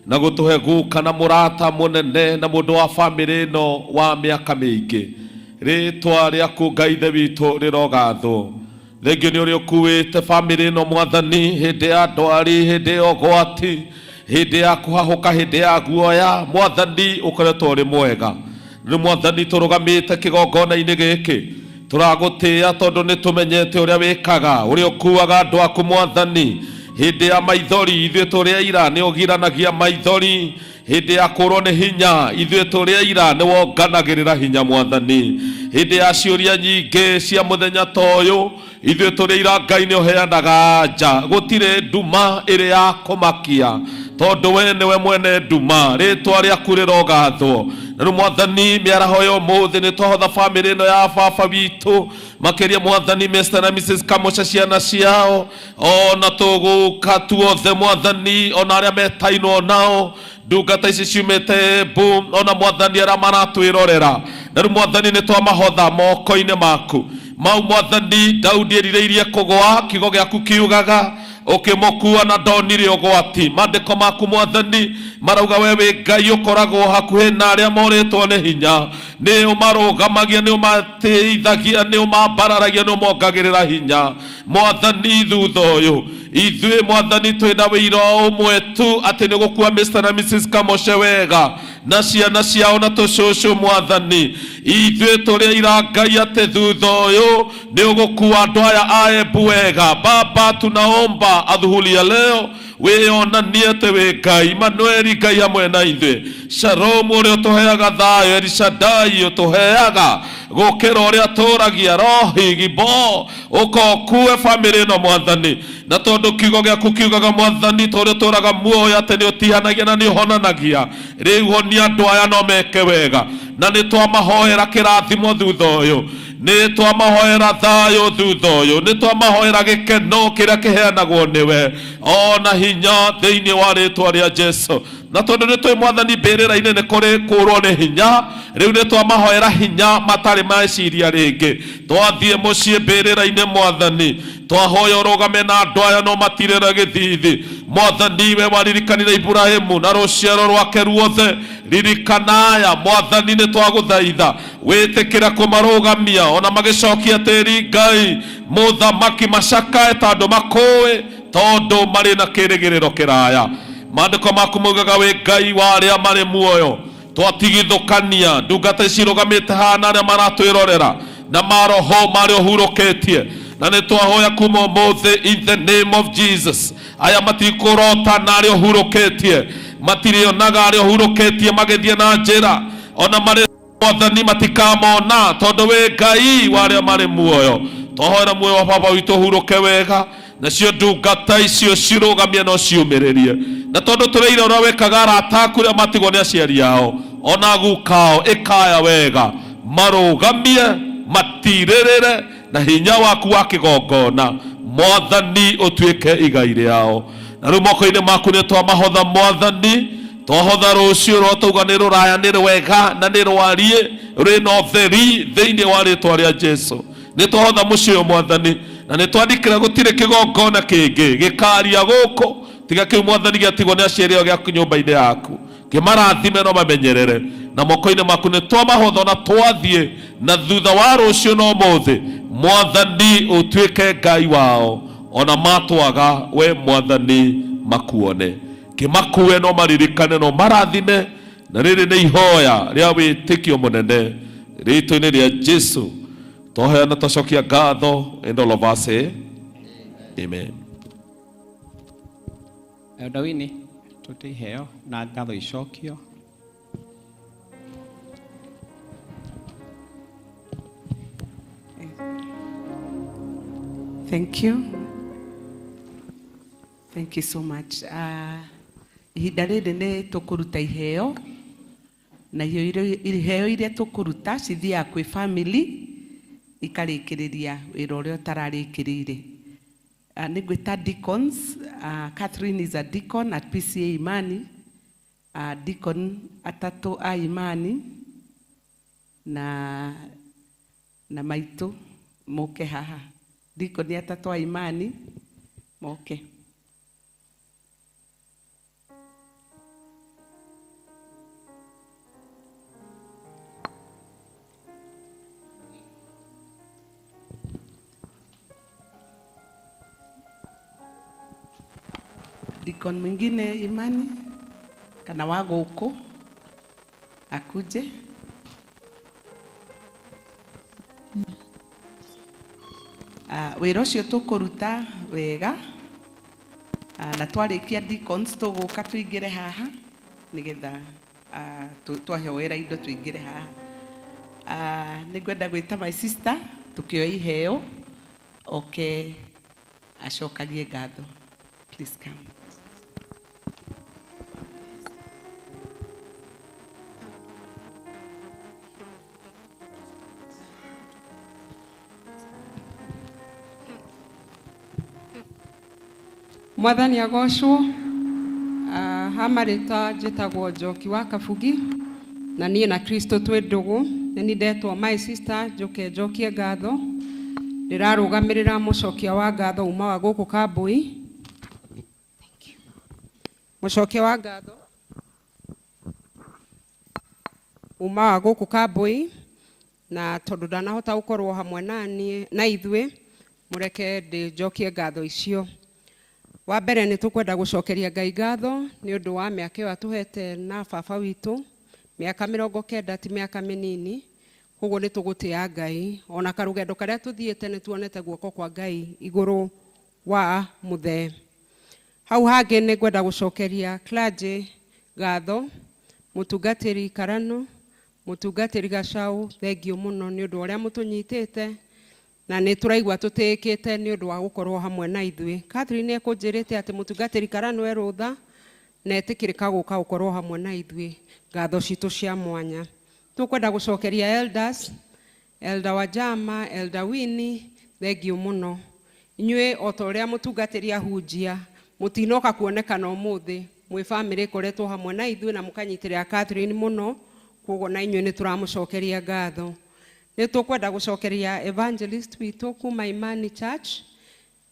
na gũtũhe guka na mũrata mũnene na mũndũ wa bamĩrĩ ĩno wa mĩaka mĩingĩ. Rĩtwa rĩaku Ngai Ithe witũ rĩrogathwo. Thengiũ nĩ ũrĩa ũkuĩte bamĩrĩ ĩno mwathani hĩndĩ ya ndwari, hĩndĩ ya ũgwati, hĩndĩ ya kũhahũka, hĩndĩ ya guoya, mwathani ũkoretwo ũrĩ mwega. Rĩu mwathani tũrũgamĩte kĩgongona-inĩ gĩkĩ tũragũtĩĩa tondũ nĩ tũmenyete ũrĩa wĩkaga, ũrĩa ũkuaga andũ aku mwathani. Hĩndĩ ya maithori ithuĩ tũrĩ aira nĩ ũgiranagia maithori, hĩndĩ ya kũrwo nĩ hinya ithuĩ tũrĩ aira nĩ wonganagĩrĩra hinya mwathani. Hĩndĩ ya ciũria nyingĩ cia mũthenya ta ũyũ ithuĩ tũrĩ aira Ngai nĩ ũheanaga anja. Gũtirĩ nduma ĩrĩ ya kũmakia tondũ we nĩwe mwene nduma, rĩtwa rĩaku rĩrogathwo. Na rĩu mwathani mĩaraho ya ũmũthĩ nĩ twahotha bamĩrĩ ĩno ya baba witũ makĩria mwathani Mr na Mrs Kamũca ciana ciao ona tũgũka tuothe mwathani ona arĩa metainwo nao ndungata ici ciumĩte Embu ona mwathani arĩa maratwĩrorera. Na rĩu mwathani nĩ twamahotha moko-inĩ maku mau mwathani. Daudi erirĩirie kũgwa, kiugo gĩaku kiugaga ũkĩmũkua na ndonire ũgwati. Maandĩko maku mwathani marauga we wĩ Ngai ũkoragwo hakuhĩ na arĩa morĩtwo nĩ hinya, nĩ ũmarũgamagia, nĩ ũmatĩithagia, nĩ ũmambararagia, nĩ ũmongagĩrĩra hinya. Mwathani thutha ũyũ ithuĩ mwathani twĩna wĩira ũmwe tu atĩ nĩ gũkua Mr na Mrs Kamoshe wega na ciana ciao na tũcũcũ mwathani. Ithuĩ tũrĩ aira Ngai atĩ thutha ũyũ nĩ ũgũkua andũ aya a Embu wega. Baba, tunaomba adhuhuri ya leo wĩyonanie atĩ wĩ Ngai Imanueli, Ngai hamwe na ithuĩ. Shalom ũrĩa ũtũheaga thayũ, Elishadai ũtũheaga gũkĩra ũrĩa tũragia, Rohi Gibo ũka ũkue bamĩrĩ ĩno mwathani. Na tondũ kiugo gĩaku kiugaga mwathani ta ũrĩa ũtũraga muoyo atĩ nĩ ũtihanagia na nĩ ũhonanagia, rĩu honia andũ aya no meke wega. Na nĩ twamahoera kĩrathimo thutha ũyũ, nĩ twamahoera thayũ thutha ũyũ, nĩ twamahoera gĩkeno kĩrĩa kĩheanagwo nĩwe ona hinya thĩinĩ wa rĩtwa rĩa Jesu. Na tondũ nĩ tũĩ mwathani mbĩrĩra-inĩ nĩ kũrĩ kũrwo nĩ hinya, rĩu nĩ twamahoera hinya matarĩ meciria rĩngĩ. Twathiĩ mũciĩ mbĩrĩra-inĩ mwathani, twahoya ũrũgame na andũ aya no matirĩra gĩthithi. Mwathani we waririkanire Ibrahimu na rũciaro rwake ruothe, ririkana aya mwathani, nĩ twagũthaitha wĩtĩkĩre kũmarũgamia ona magĩcokia tĩri Ngai mũthamaki macakae ta andũ makũĩ tondũ marĩ na kĩrĩgĩrĩro kĩraya. Maandĩko maku maugaga wĩ Ngai wa arĩa marĩ muoyo. Twatigithũkania ndungata ici irũgamĩte haha na arĩa maratwĩrorera na maroho marĩa ũhurũkĩtie, na nĩ twahoya kuma ũmũthĩ in the name of Jesus, aya matikũrota na arĩa ũhurũkĩtie, matirĩonaga arĩa ũhurũkĩtie magĩthiĩ na njĩra, ona marĩ mwathani matikamona tondũ wĩ Ngai wa arĩa marĩ muoyo. Twahoera muoyo wa baba witũ ũhurũke wega, nacio ndungata icio cirũgamie no ciũmĩrĩrie. Na tondũ tũrĩire ũrĩa wĩkaga arata aku rĩa matigwo nĩ aciari ao ona gukao, ĩkaya wega, marũgamie, matirĩrĩre na hinya waku wa kĩgongona mwathani ũtuĩke igai rĩao. Na rĩu moko-inĩ maku nĩ twamahotha mwathani, twahotha rũciũ rwa tauga nĩ rũraya nĩ rwega na nĩ rwariĩ, Rĩna ũtheri thĩinĩ wa rĩtwa rĩa Jesu. Nĩ twahotha mũciĩ ũyũ Mwathani, na nĩ twandĩkĩra gũtirĩ kĩgongona kĩngĩ gĩkaria gũkũ tiga kĩu Mwathani gĩatigwo nĩ aciari ao gĩa nyũmba-inĩ yaku. Kĩmarathime no mamenyerere na moko-inĩ maku. Nĩ twamahotha na twathiĩ na thutha wa rũciũ na ũmũthĩ Mwathani ũtuĩke Ngai wao, ona matwaga we Mwathani makuone. Kĩmakue no maririkane no marathime, na rĩrĩ nĩ ihoya rĩa wĩtĩkio mũnene rĩtwa-inĩ rĩa Jesu twahoya na twacokia ngatho. And all of us say amen. Elder Winnie, tũte iheo na ngatho icokio. Thank you. Thank you so much. Ihinda rĩrĩ nĩ tũkũruta iheo, na iheo iria tũkũruta cithiaga kwĩ family ikarĩkĩrĩria wĩra ũrĩa ũtararĩkĩrĩire. Nĩ ngwĩta deacons. Catherine is a deacon at PCA Imani. Deacon atatũ a Imani na maitũ moke haha. Deacon atatũ a Imani moke. Deacon mwingine Imani kana wa gũkũ akuje. Wĩra ũcio tũkũruta wega, na twarĩkia deacons tũgũka tũingĩre haha nĩgetha twahoera indo tũingĩre haha. Nĩ ngwenda gwĩta my sister tũkĩoya iheo oke acokagie ngatho. Please come. Mwathani agocwo. Ha marĩtwa njĩtagwo Njoki wa Kabugi, na niĩ na Kristo twĩ ndũgũ. Nĩ niĩ ndetwo my sister njoke njokie ngatho. Ndĩrarũgamĩrĩra mũcokia wa ngatho uma wa gũkũ Kambui. Mũcokia wa ngatho uma wa gũkũ Kambui, na tondũ ndanahota gũkorwo hamwe na niĩ na ithuĩ, mũreke ndĩnjokie ngatho icio. Wa mbere nĩ tũkwenda gũcokeria Ngai ngatho nĩ ũndũ wa mĩaka ĩyo atũhete na baba witũ, mĩaka 90 ti mĩaka mĩnini, koguo nĩ tũgũtĩa Ngai. Ona karũgendo karĩa tũthiĩte nĩ tuonete guoko kwa Ngai igũrũ wa mũthee. Hau hangĩ nĩ ngwenda gũcokeria clergy ngatho, mũtungatĩri Karano, mũtungatĩri Gacau, thengiũ mũno nĩ ũndũ wa ũrĩa mũtũnyitĩte, na nĩ tũraigua tũtĩĩkĩte nĩ ũndũ wa gũkorwo hamwe na ithuĩ. Catherine ekũnjĩrĩte atĩ mũtungatĩri Karano e rũtha na etĩkĩrĩka gũka gũkorwo hamwe na ithuĩ. Ngatho citũ cia mwanya. Tũkwenda gũcokeria elders, Elder Wajama, Elder Winnie, thengiũ mũno. Inyuĩ o ta ũrĩa mũtungatĩri ahunjia, mũtinoka kuonekana ũmũthĩ, mwĩ bamĩrĩ ĩkoretwo hamwe na ithuĩ na mũkanyitĩrĩra Catherine mũno, koguo na inyuĩ nĩ tũramũcokeria ngatho. Nĩ tũkwenda gũcokeria evangelist witũ kuma Imani Church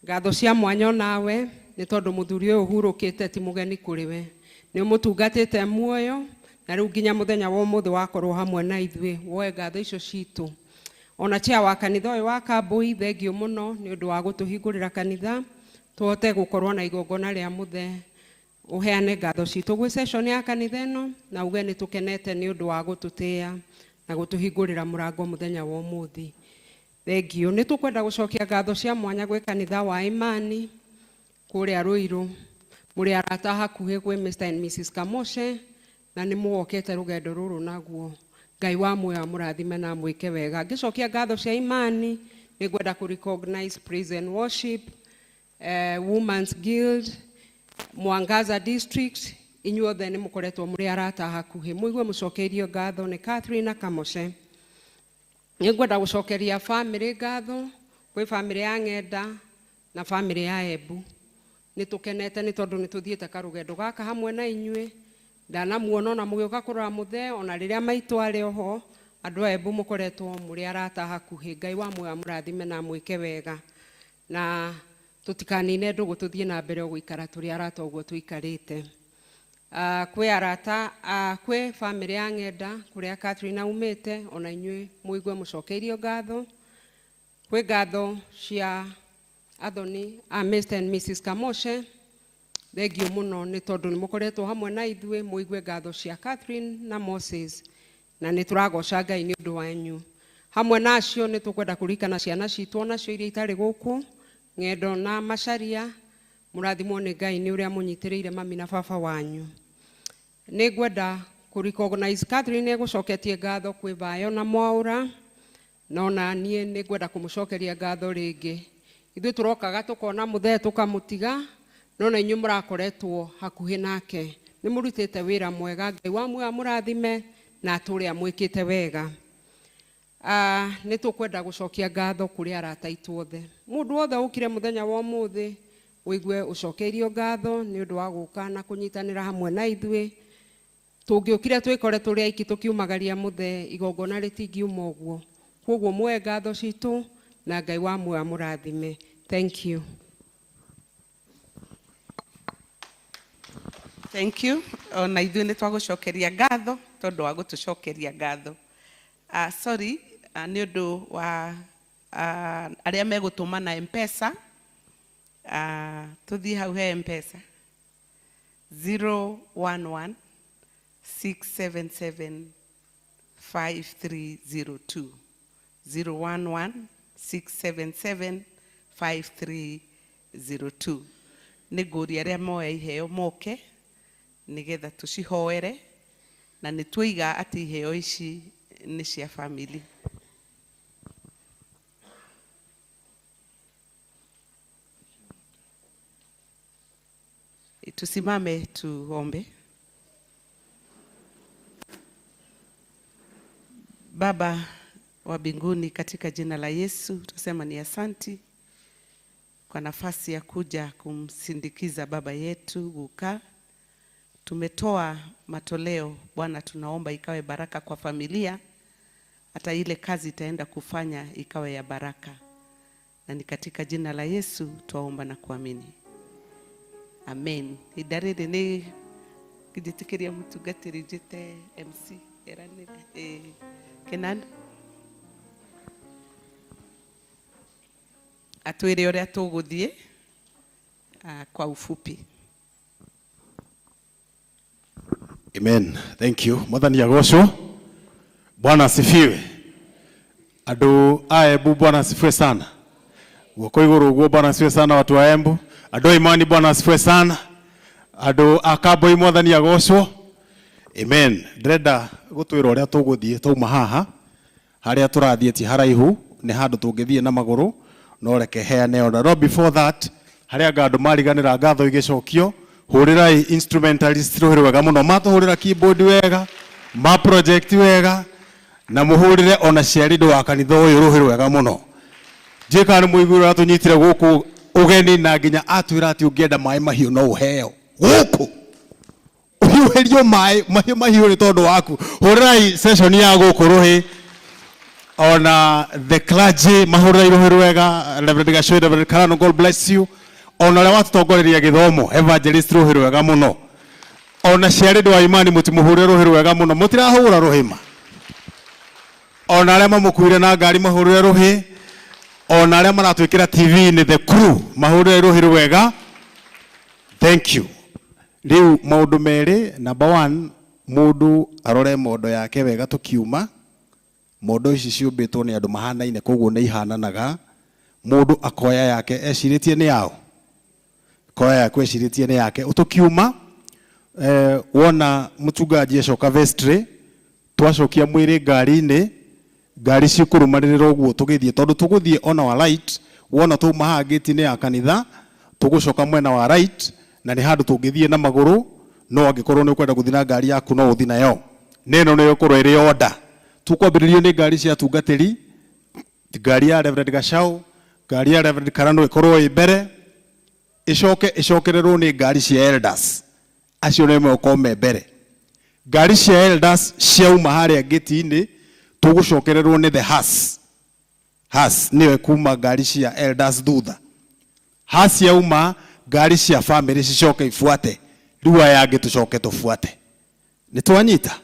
ngatho cia mwanya onawe, nĩ tondũ mũthuri ũyũ ũhurũkĩte ti mũgeni kũrĩ we. Nĩ ũmũtungatĩte muoyo na rĩu nginya mũthenya wa ũmũthĩ wakorwo hamwe na ithuĩ, woe ngatho icio citũ. Ona chair wa kanitha ũyũ wa Kambui, thengiũ mũno nĩ ũndũ wa gũtũhingũrĩra kanitha tũhote gũkorwo na igongona rĩa mũthee. Ũheane ngatho citũ gwĩ session ya kanitha ĩno na uge nĩ tũkenete nĩ ũndũ wa gũtũtĩĩa na gũtũhingũrĩra mũrango mũthenya wa ũmũthĩ. Thengiũ. Nĩ tũkwenda gũcokia ngatho cia mwanya gwĩ kanitha wa Imani kũrĩa Ruiru, mũrĩ arata hakuhĩ gwĩ Mr and Mrs Kamoshe, na nĩ mũgokete rũgendo rũrũ naguo. Ngai wa muoyo amũrathime na amwĩke wega. Ngĩcokia ngatho cia Imani, nĩ ngwenda kũ recognize praise and worship, Women's Guild, Mwangaza District, inyuothe nĩ mũkoretwo mũrĩ arata hakuhĩ. Mũigue mũcokeirio ngatho nĩ Catherine na Kamoshe. Nĩ ngwenda gũcokeria family ngatho, kwĩ family ya Ng'enda na family ya Embu. Nĩ tũkenete nĩ tondũ nĩ tũthiĩte karũgendo gaka hamwe na inyuĩ. Ndanamuona ona mũgĩũka kũrora mũthee, ona rĩrĩa maitũ arĩ oho, Andũ a Embu mũkoretwo mũrĩ arata hakuhĩ. Ngai wa muoyo amũrathime na amwĩke wega. Na tũtikanine ndũgũ tũthiĩ na mbere gũikara tũrĩ arata ũguo tũikarĩte. Kwĩ arata, kwĩ bamĩrĩ ya Ng'enda kũrĩa Catherine aumĩte, ona inyuĩ mũigue mũcokeirio ngatho. Kwĩ ngatho cia Athoni a Mr and Mrs Kamoshe, thengio mũno nĩ tondũ nĩ mũkoretwo hamwe na ithuĩ, mũigue ngatho cia Catherine na Moses, na nĩ tũragoca Ngai nĩ ũndũ wanyu. Hamwe na acio nĩ tũkwenda kũririkana ciana citũ onacio iria itarĩ gũkũ, Ng'endo na Macharia, mũrathimwo nĩ Ngai nĩ ũrĩa mũnyitĩrĩire mami na baba wanyu. Nĩ ngwenda kũ recognize Catherine nĩ egũcoketie ngatho kwĩ Bayo na Mwaũra, no na niĩ nĩ ngwenda kũmũcokeria ngatho rĩngĩ. Ithuĩ tũrokaga tũkona mũthee tũkamũtiga, no na inyuĩ mũrakoretwo hakuhĩ nake. Nĩ mũrutĩte wĩra mwega, Ngai wa muoyo amũrathime na atũre amwĩkĩte wega. Nĩ tũkwenda gũcokia ngatho kũrĩ arata aitũ othe. Mũndũ wothe ũkire mũthenya wa ũmũthĩ, ũigue ũcokeirio ngatho nĩ ũndũ wa gũka na kũnyitanĩra hamwe na ithuĩ. Tũngĩũkire twĩkore tũrĩ aiki tũkiumagaria mũthee, igongona rĩtingiuma ũguo. Kwoguo muoe ngatho citũ na Ngai wa muoyo amũrathime. Thank you. Thank you. Ona ithuĩ nĩ twagũcokeria ngatho tondũ wa gũtũcokeria ngatho. Sorry, nĩ ũndũ wa arĩa megũtũma na M-Pesa. Tũthiĩ hau he M-Pesa. 011 677 5302. 011 677 5302. Nĩ ngũria arĩa moya iheo moke nĩgetha tũcihoere, na nĩ tuoiga atĩ iheo ici nĩ cia family. Tusimame tuombe. Baba wa mbinguni, katika jina la Yesu tusema ni asanti kwa nafasi ya kuja kumsindikiza baba yetu Guka. Tumetoa matoleo Bwana, tunaomba ikawe baraka kwa familia, hata ile kazi itaenda kufanya ikawe ya baraka. Na ni katika jina la Yesu twaomba na kuamini. Amen. Idarire ni gijitikiria mutungatiri njite MC eranire Kenan atwire uria tuguthie kwa ufupi. Amen. Thank you. Mwathani agocwo. Bwana asifiwe. Andu a Embu Bwana asifiwe sana. Guoko iguru uguo Bwana asifiwe sana watu wa Embu. Andu a Imani Bwana asifiwe sana. Andu a Kambui Mwathani agocwo. Amen. Ndĩrenda gũtwĩra ũrĩa tũgũthiĩ twauma haha. Harĩa tũrathiĩ ti haraihu, nĩ handũ tũngĩthiĩ na magũrũ, no reke heane order. No before that, harĩa anga andũ mariganĩra ngatho igĩcokio, hũrĩrai instrumentalist rũhĩ rwega mũno, matũhũrĩra keyboard wega, ma project wega, na mũhũrĩre ona ciarĩ ndũ wa kanitha ũyũ rũhĩ rwega mũno. Ndiũĩ kana nĩ mũiguire ũrĩa tũnyitire gũkũ ũgeni na nginya atwĩra atĩ ũngĩenda maĩ mahiũ no ũheo gũkũ. Ũhiũhĩrio maĩ mahiũ mahiũ nĩ tondũ waku. Hũrĩrai session ya gũkũ rũhĩ, ona the clergy mahũrĩrai rũhĩ rwega, Reverend Gacũĩ, Reverend Karano, God bless you. Ona ũrĩa watũtongoreria gĩthomo, evangelist rũhĩ rwega mũno. Ona ciarĩ ndũ wa Imani mũtimũhũrĩre rũhĩ rwega mũno, mũtirahũra rũhĩ ma. Ona arĩa mamũkuire na ngari mahũrĩre rũhĩ, ona arĩa maratwĩkĩra TV-inĩ the crew mahũrĩre rũhĩ rwega. Thank you. Rĩu maũndũ merĩ, number one, mũndũ arore mondo yake wega tũkiuma. Mondo ici ciũmbĩtwo nĩ andũ mahanaine koguo nĩ ihananaga. Mũndũ akoya yake ecirĩtie nĩ yao, koya yaku ecirĩtie nĩ yake. Tũkiuma, wona mũchungaji acoka vestry, twacokia mwĩrĩ ngari-inĩ, ngari cikũrũmanĩrĩra ũguo tũgĩthiĩ, tondũ tũgũthiĩ on our right, wona twauma haha gate-inĩ ya kanitha, tũgũcoka mwena wa right, na nĩ handũ tũngĩthiĩ na magũrũ, no angĩkorwo nĩ ũkwenda gũthiĩ na ngari yaku no ũthiĩ nayo. Na ĩno nĩyo ĩkorwo ĩrĩ order. Tũkwambĩrĩrio nĩ ngari cia atungatĩri, ngari ya Reverend Gachau, ngari ya Reverend Karano ĩkorwo ĩ mbere, ĩcoke ĩcokererwo nĩ ngari cia elders, acio nĩo megũkorwo me mbere. Ngari cia elders ciauma harĩa gate-inĩ, Tũgũcokererwo nĩ the hearse. Hearse nĩyo ĩkuma ngari cia elders thutha. Hearse yauma ngari cia family cicoke ibuate. Rĩu aya angĩ tũcoke tũbuate. Nĩ twanyita?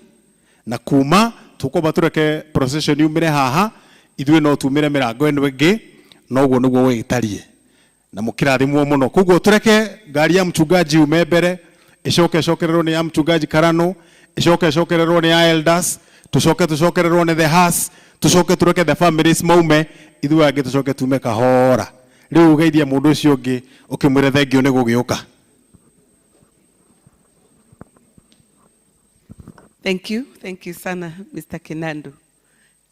Na kuma tũkwamba tũreke procession yumĩre haha, ithuĩ no tumĩre mĩrango ĩno ĩngĩ, na ũguo nĩguo gũgĩtariĩ. Na mũkĩrathimwo mũno. Koguo tũreke ngari ya mchungaji yume mbere, ĩcoke ĩcokererwo nĩ ya mchungaji Karano, ĩcoke ĩcokererwo nĩ ya elders, tũcoke tũcokererwo nĩ the hearse, tũcoke tũreke the families maume, ithuĩ angĩ tũcoke tume kahora. Rĩu geithia mũndũ ũcio ũngĩ ũkĩmwĩre thengio nĩ gũgĩũka. Thank you, thank you sana Mr. Kinandu.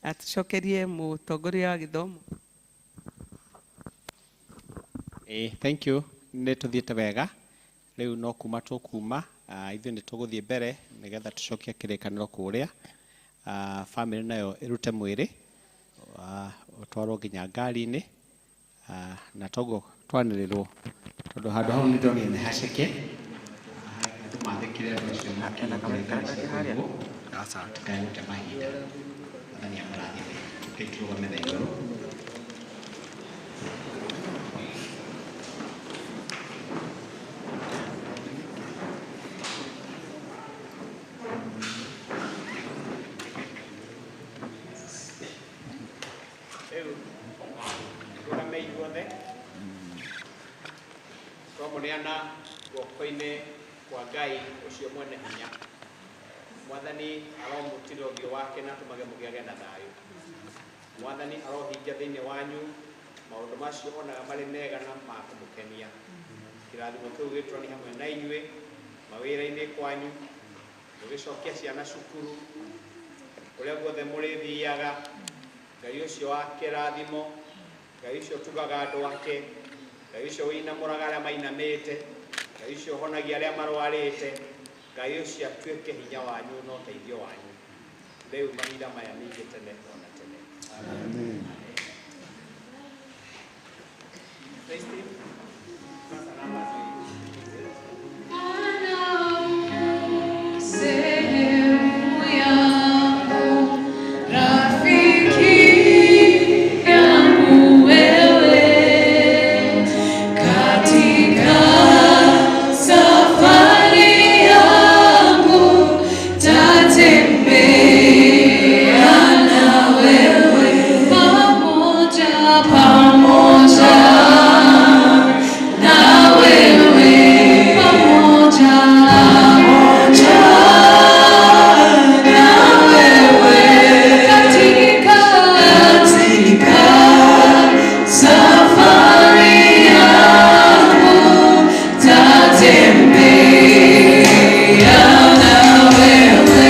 Atucokerie mũtongoria wa gĩthomo. Thank you. Nĩ tũthiĩte wega. Rĩu no kuma tũkuma, ithuĩ nĩ tũgũthiĩ mbere nĩgetha tũcokie kĩrĩkanĩro kũrĩa. Family nayo ĩrute mwĩrĩ, ũtwarwo nginya ngari-inĩ, na toguo twanĩrĩrwo tondũ handũ hau nĩ ndonire nĩ haceke. Andũ mathĩkĩre andũ acio makinyĩte ngari cia kũiguo, tũtikae gũte mahinda. Mwathani amũrathime. Rĩu tũrũgame na igũrũ. Rĩu tũrũgame ithuothe twamũneana guoko-inĩ kwa Ngai ũcio mwene hinya. Mwathani aromũtira ũthiũ wake na atũmage mũgĩage na thayũ. Mwathani arohingia thĩinĩ wanyu maũndũ macio onaga marĩ mega na ma kũmũkenia. Kĩrathimo kĩu gĩtũrani hamwe na inyuĩ mawĩra-inĩ kwanyu, mũgĩcokia ciana cukuru, kũrĩa guothe mũrĩthiaga. Ngai ũcio wa kĩrathimo, Ngai ũcio ũtugaga andũ ake, Ngai ũcio ũinamũraga arĩa mainamĩte, Ngai ũcio ũhonagia arĩa marwarĩte, Ngai ũcio atuĩke hinya wanyu na ũteithio wanyu rĩu mahinda maya ningĩ tene ona tene. Amen. Praise team. Sasa namba Sehemu yangu, rafiki yangu wewe, katika safari yangu tatembea na wewe, pamoja pamoja na wewe, pamoja pamoja na wewe, katika katika safari yangu tatembea na wewe.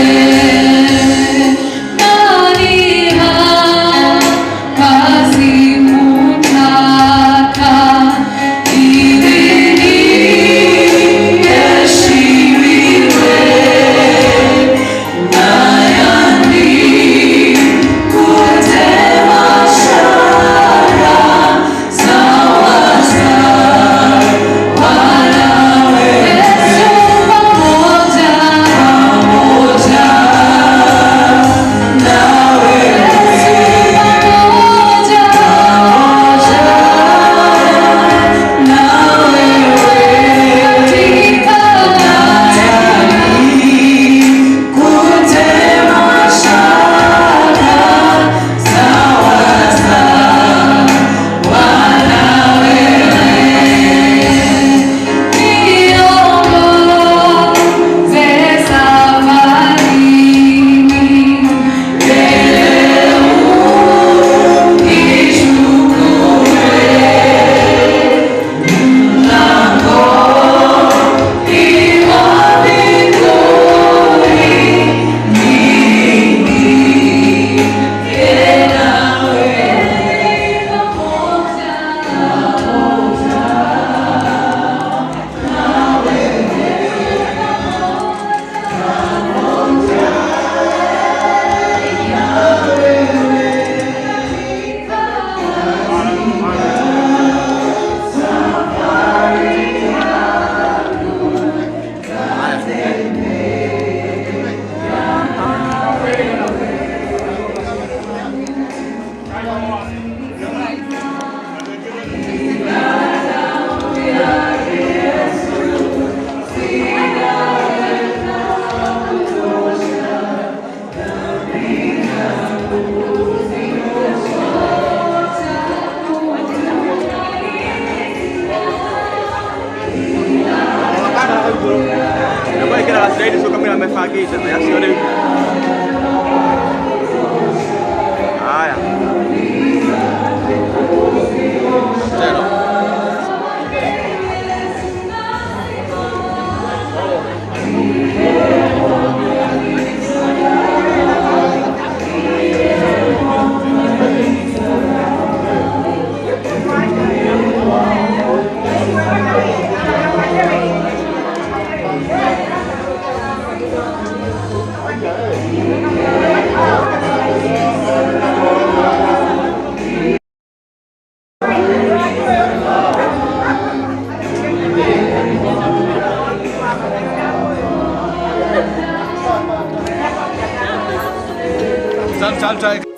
Try.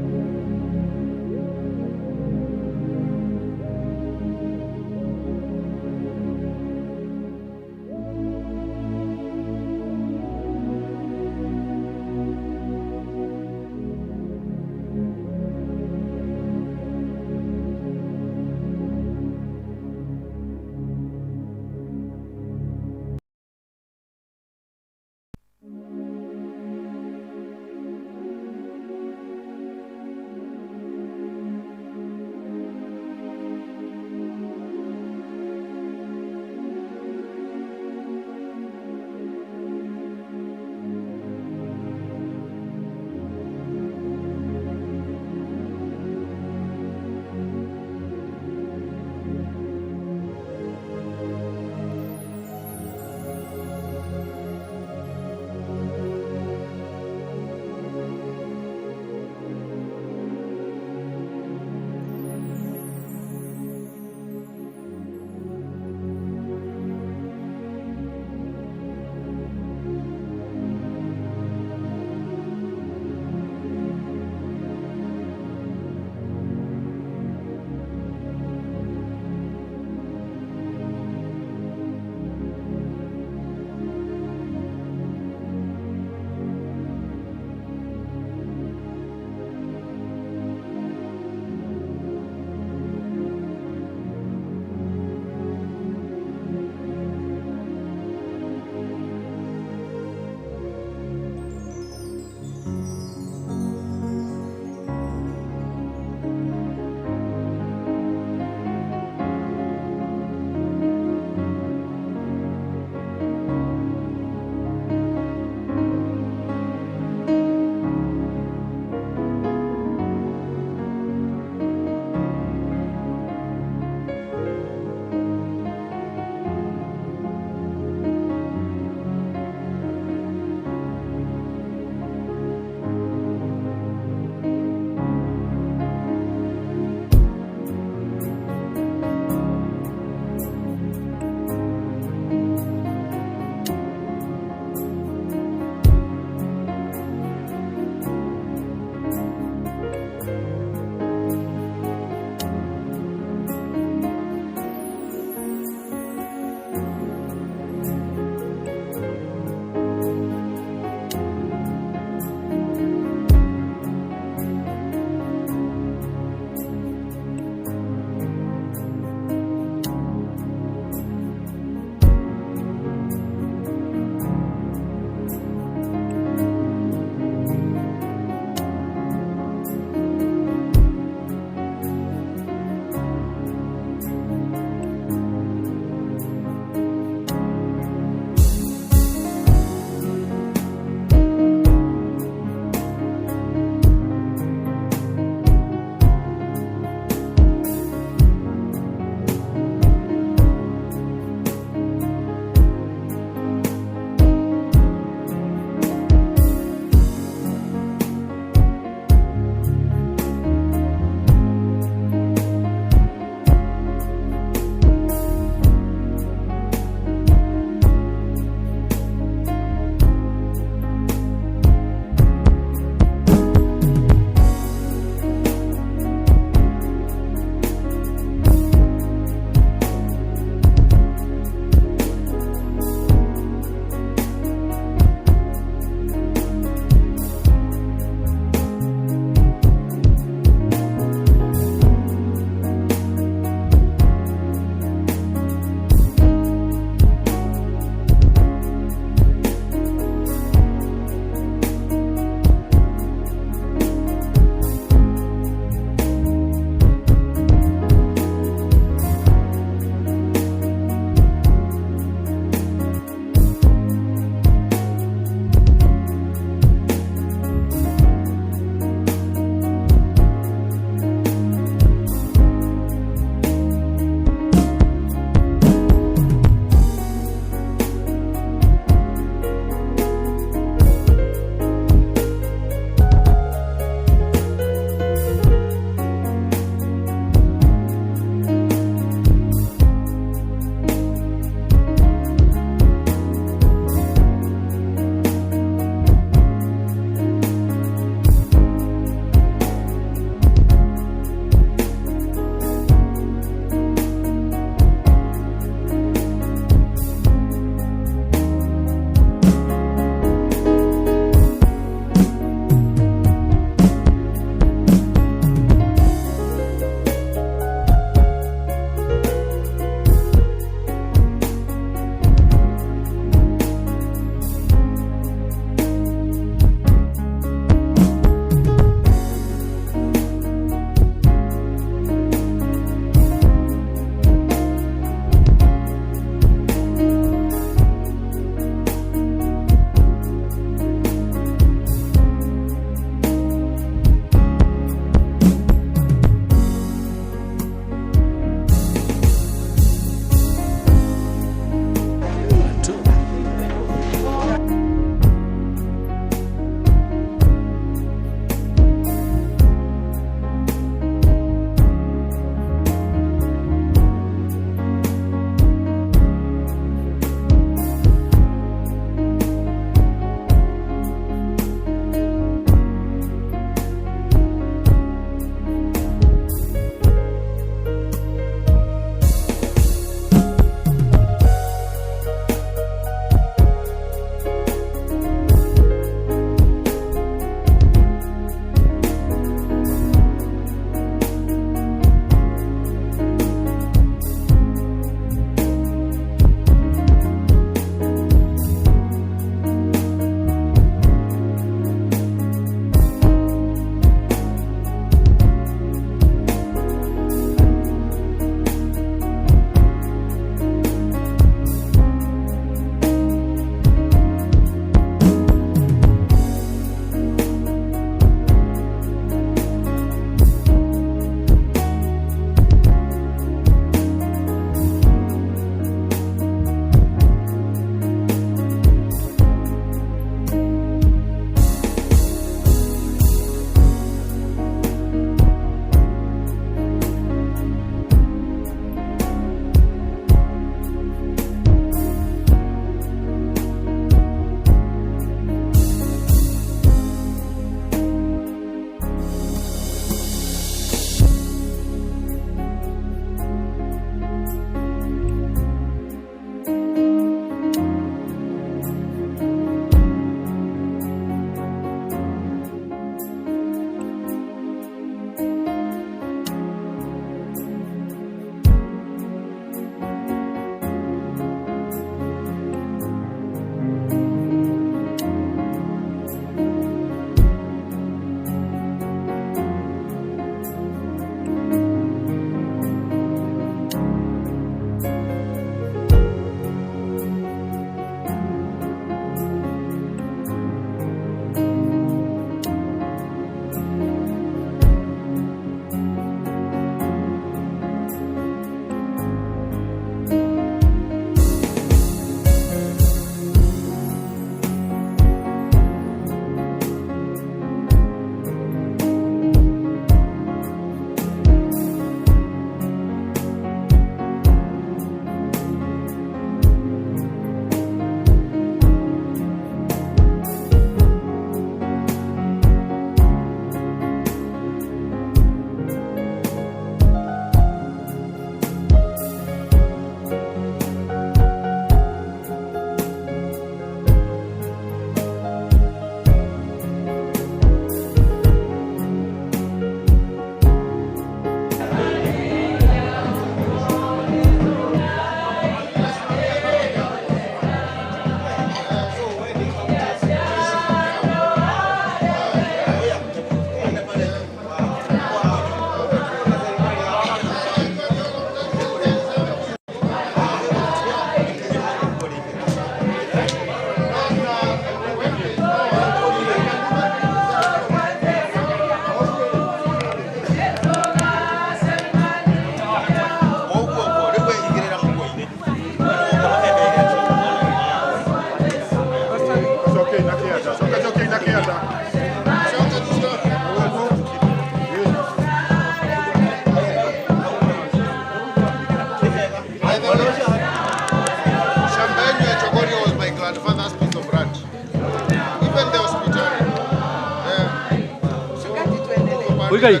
Uigai.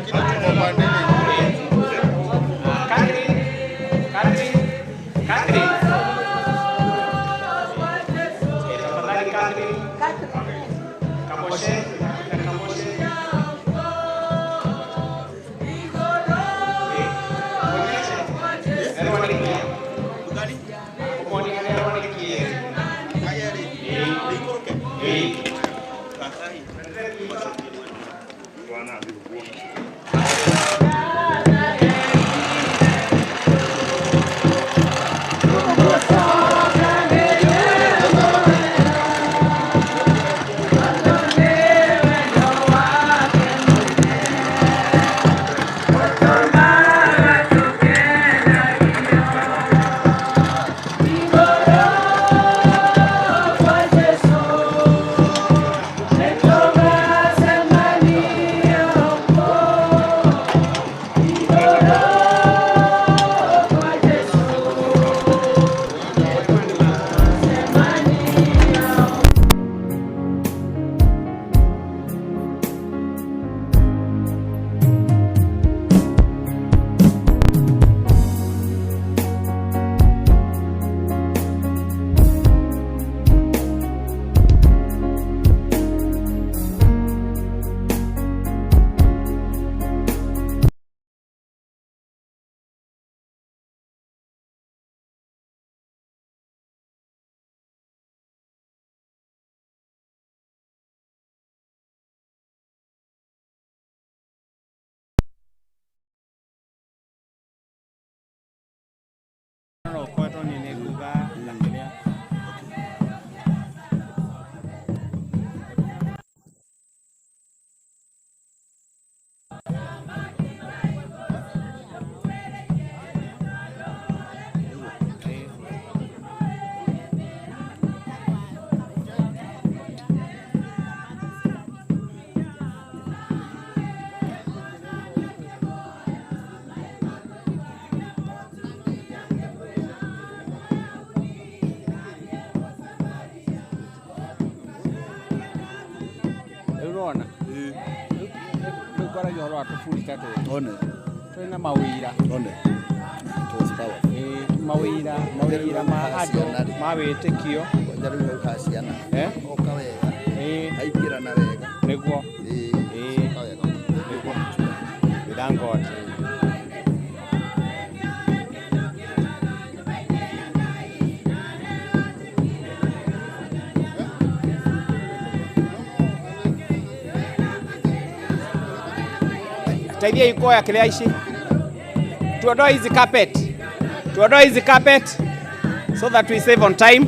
Rona rĩu ngwaragia ũhoro wa tũburi ta tũtũ One. Twĩna mawĩra. One. It was powerful. Ĩĩ, mawĩra mawĩra ma andũ ma wĩtĩkio. Kwanja rĩu hau ha ciana. Eh? Oka wega. Ĩĩ. Aingĩrana wega. Nĩguo. Ĩĩ. Ĩĩ. Oka wega. Nĩguo. We thank God. Teithiai kuoya kĩrĩa ici, tuondoe hizi carpet, tuondoe hizi carpet so that we save on time.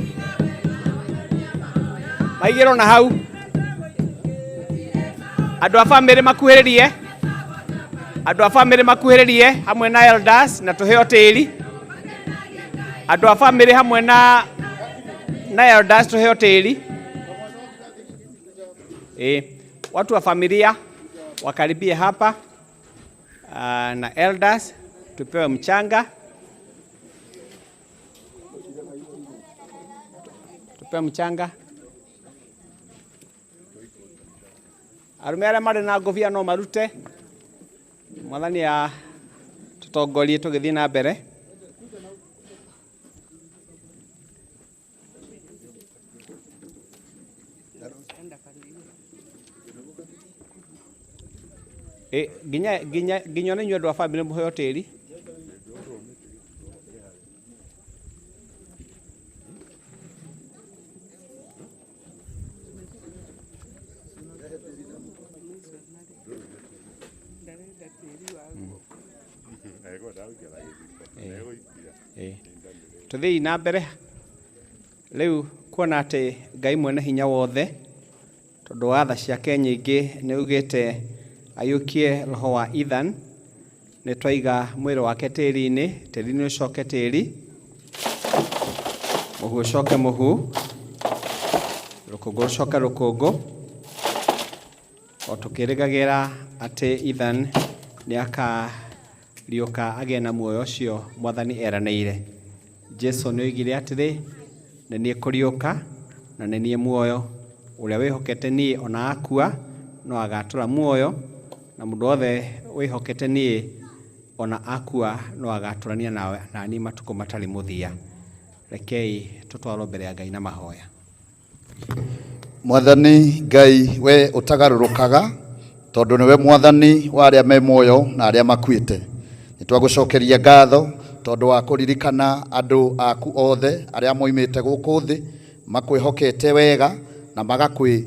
Maigĩrwo na hau, andũ a bamĩrĩ makuhĩrĩrie, andũ a bamĩrĩ makuhĩrĩrie hamwe na elders na tũheo tĩri. Andũ a bamĩrĩ hamwe na elders tũheo tĩri. Eh, watu wa familia wakaribie hapa na elders tupewe mchanga, tupewe mchanga. Arume arĩa marĩ na ngũbia no marute. Mwathani a tũtongorie tũgĩthiĩ na mbere. E, nginya nginya nginya ona inyuĩ andũ a bamĩrĩ mũheo tĩri. Tũthiĩi na mbere rĩu kuona atĩ Ngai mwene hinya wothe tondũ wa tha ciake nyingĩ nĩ augĩte aiyũkie roho wa Ethan, nĩ twaiga mwĩrĩ wake tĩri-inĩ, tĩri-inĩ ũcoke tĩri, mũhu ũcoke mũhu, rũkũngũ rũcoke rũkũngũ, o tũkĩrĩgagĩra atĩ Ethan nĩ akariũka agĩe na muoyo ũcio Mwathani eranĩire. Jesu nĩ oigire atĩrĩ, nĩ niĩ kũriũka na nĩ niĩ muoyo, ũrĩa wĩhokete niĩ ona akua no agatũra muoyo. Na mũndũ wothe wĩhokete niĩ ona akua no agatũrania nawe nani matukũ matarĩ mũthia. Rekei tũtwarwo mbere ya Ngai na mahoya. Mwathani Ngai we ũtagarũrũkaga tondũ nĩwe mwathani wa arĩa me muoyo na arĩa makuĩte. Nĩ twagũcokeria ngatho tondũ wa kũririkana andũ aku othe arĩa moimĩte gũkũ thĩ makwĩhokete wega na magakwĩ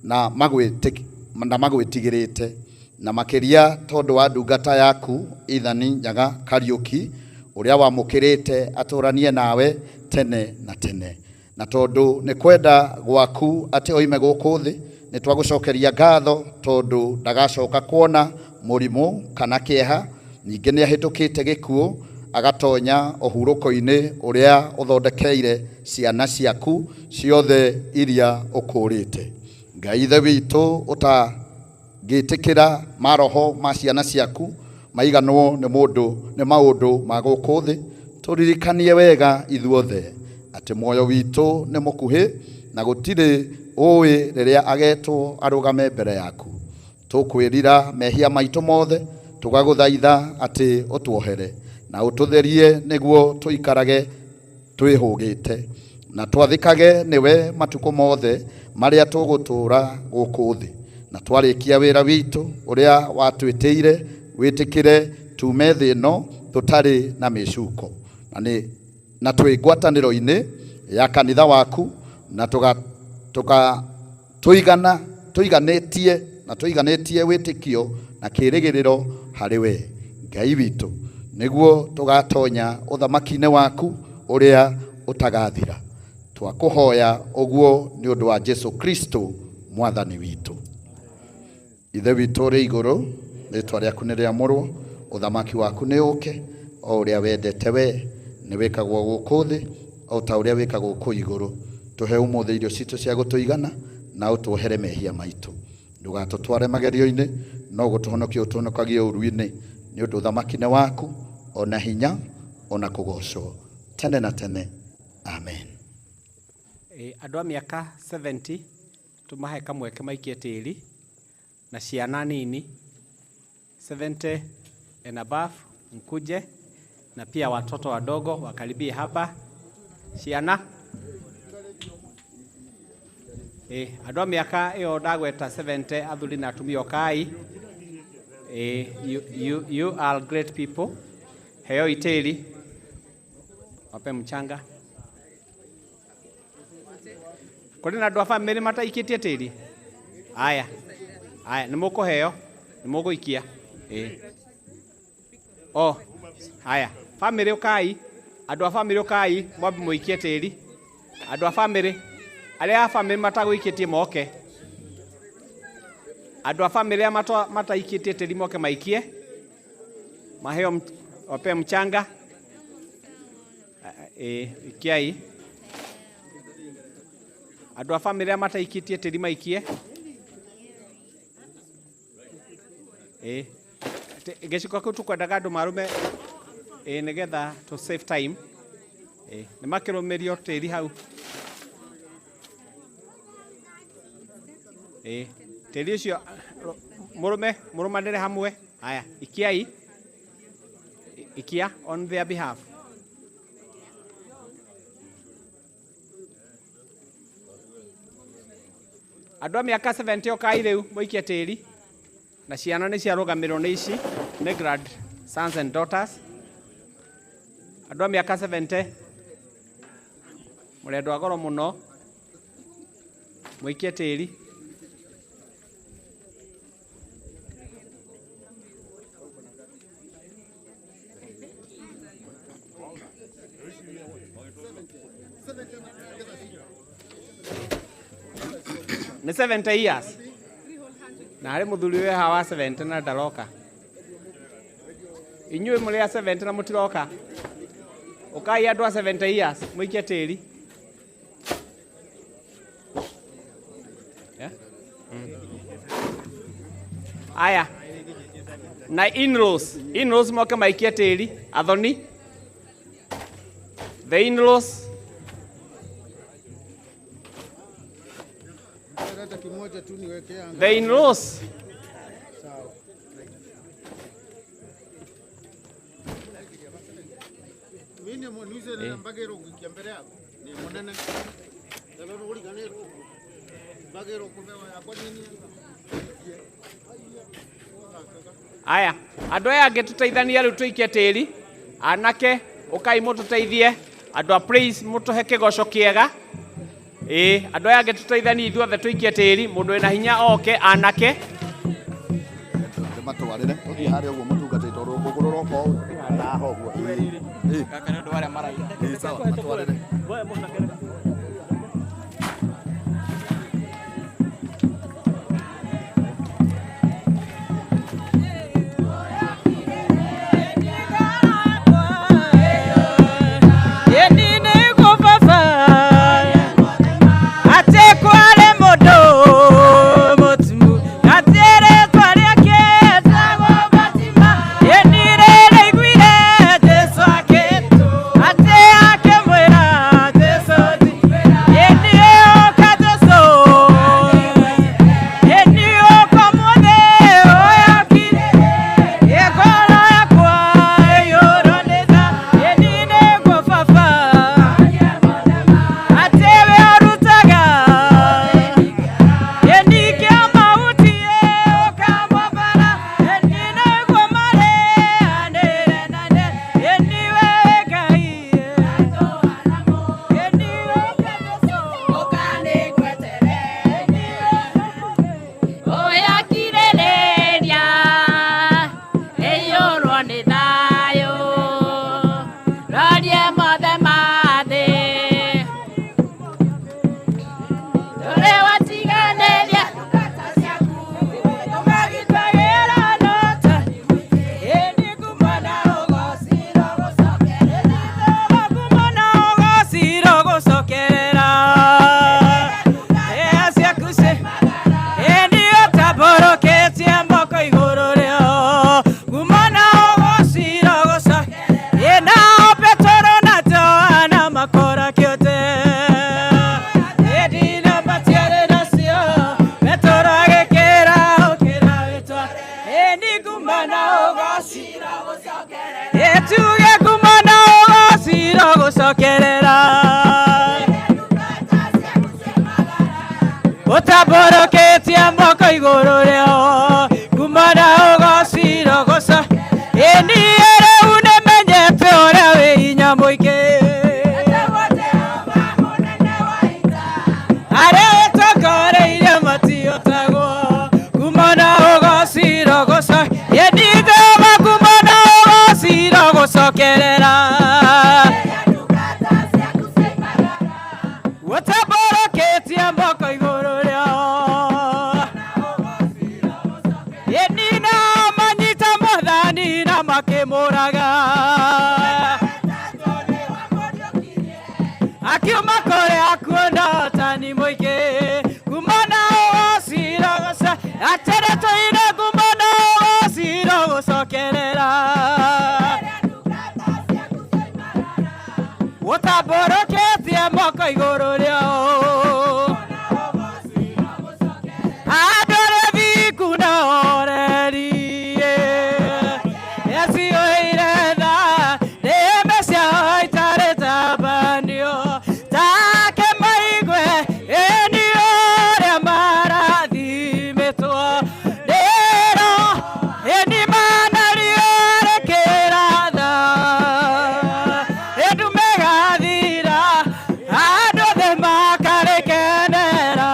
na magwĩtĩ na magwĩtigĩrĩte na makĩria tondũ wa ndungata yaku Ithani Nyaga Kariũki ũrĩa wamũkĩrĩte atũranie nawe tene na tene. Na tondũ nĩ kwenda gwaku atĩ oime gũkũ thĩ nĩ twagũcokeria ngatho tondũ ndagacoka kuona mũrimũ kana kĩeha. Ningĩ nĩ ahĩtũkĩte gĩkuũ agatonya ũhurũko-inĩ ũrĩa ũthondekeire ciana ciaku ciothe iria ũkũrĩte. Ngai Ithe witũ ũtangĩtĩkĩra maroho ma ciana ciaku maiganwo nĩ mũndũ nĩ maũndũ ma gũkũ thĩ, tũririkanie wega ithuothe atĩ muoyo witũ nĩ mũkuhĩ na gũtirĩ ũĩ rĩrĩa agetwo arũgame mbere yaku. Tũkwĩrira mehia maitũ mothe tũgagũthaitha atĩ ũtuohere na ũtũtherie nĩguo tũikarage twĩhũgĩte na twathĩkage nĩwe matukũ mothe marĩa tũgũtũũra gũkũ thĩ. Na twarĩkia wĩra witũ ũrĩa watwĩtĩire wĩtĩkĩre tume thĩ ĩno tũtarĩ na mĩcuko na nĩ na twĩ ngwatanĩro-inĩ ya kanitha waku na tũga tũga tũigana tũiganĩtie na tũiganĩtie wĩtĩkio na kĩĩrĩgĩrĩro harĩ we Ngai witũ nĩguo tũgatonya ũthamaki-inĩ waku ũrĩa ũtagathira. Twakũhoya ũguo nĩ ũndũ wa Jesu Kristo mwathani witũ. Ithe witũ ũrĩ igũrũ, rĩtwa rĩaku nĩ rĩamũrwo, ũthamaki waku nĩ ũke, o ũrĩa wendete we nĩ wĩkagwo gũkũ thĩ o ta ũrĩa wĩkagwo kũu igũrũ. Tũhe ũmũthĩ irio citũ cia gũtũigana na ũtuohere mehia maitũ. Ndũgatũtware magerio-inĩ, no gũtũhonokia ũtũhonokagie ũũru-inĩ, nĩ ũndũ ũthamaki nĩ waku, ona hinya, ona kũgoocwo tene na tene. Amen. Andũ a mĩaka 70 tũmahe kamweke maikie tĩri na ciana nini 70 and above mkuje, na pia watoto wadogo wakaribie hapa. Ciana andũ a mĩaka ĩyo ndagweta 70 athuri na atumia ũkai. You are great people. Heo itĩri wape mchanga. Kũrĩ na andũ a bamĩrĩ mataikĩtie tĩri? Aya, aya nĩ mũkũheo, nĩ mũgũikia. Oh, haya bamĩrĩ ũkai, andũ a bamĩrĩ ũkai mwambe mũikie tĩri. Andũ a bamĩrĩ arĩa a bamĩrĩ matagũikĩtie moke. Andũ a bamĩrĩ arĩa mataikĩtie tĩri moke maikie. Maheo wape mchanga. Ikiai. Andũ a bamĩrĩ arĩa mataikĩtie tĩri maikie. Gĩciko kĩu tũkwendaga andũ marume nĩgetha to save time. Nĩ makĩrũmĩrio tĩri hau. Tĩri ũcio mũrũme mũrũmanĩre hamwe. Haya, ikiai. Ikia on their behalf. Andũ a mĩaka 70 ũkai rĩu mũikie tĩri. Na ciana nĩ ciarũgamĩrwo nĩ ici nĩ grand sons and daughters. Andũ a mĩaka 70 mũrĩ andũ a goro mũno, mũikie tĩri. Nĩ 70 years. Na harĩ mũthuri wĩ haha wa 70 na ndaroka. Inyuĩ mũrĩ a 70 na mũtiroka. Ũkai andũ a 70 years mũikie tĩri. Yeah? Aya. Na in-laws, in-laws moke maikie tĩri, athoni. The in-laws. The in-laws. Aya, andå aya angä tå teithania rä u tå ikie tä ri anake å må tå teithie andå a praise må tå he kä goco kä ega ä andå aya angä tå teithanie ithuothe tå ikie tä ri må ndå wä na hinya oke anake Matwarĩre ũthiĩ harĩa ũguo mũtungatĩri tondũ kũgũrũ roka ũũ haha ũguo. Ĩĩ. Gaka nĩ ũndũ wa arĩa maraina. Ĩĩ, sawa, matwarĩre. Utaboroketie moko igũrũ rĩao kumana ũgociro gũca ĩni rĩu nĩmenyete ũrĩa wĩ hinya mũingĩ arĩa wĩtongoreirie matiotagwo kumana ũgociro gũca ĩni Jehova kumana ũgociro gũcokerera Utaboroketie moko igũrũ rĩao ĩni na manyita mwathani na makĩmũraga akiuma kũrĩa kuona ũtani mũingĩ kumana ũgociro gũca atĩrĩ tũire kumana ũgociro gũcokerera ũtambũrũkĩtie moko igũrũ rĩao andũ arĩa thingu na oreri nĩaciũire tha nĩme ciao itarĩ tabanio take maigue ĩni ũrĩa marathimĩtwo nĩro ĩni manario rĩkĩratha ĩndu megathira andũ othe makarĩkenera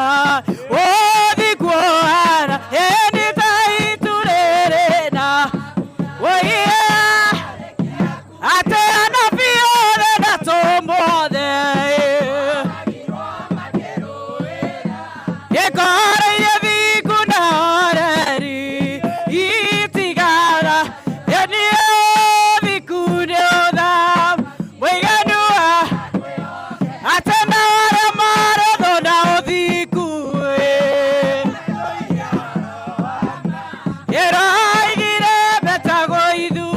ũthikuohana ĩni ta itu rĩrĩ na ũiye atĩ anabii othe na tũmothe ĩkoreirie thingu na oreri itigara ĩni ũthingu nĩ ũtha mũiganu wa atĩ na arĩa marĩ thũ na ũthingu ĩroigire metagwo ithuĩ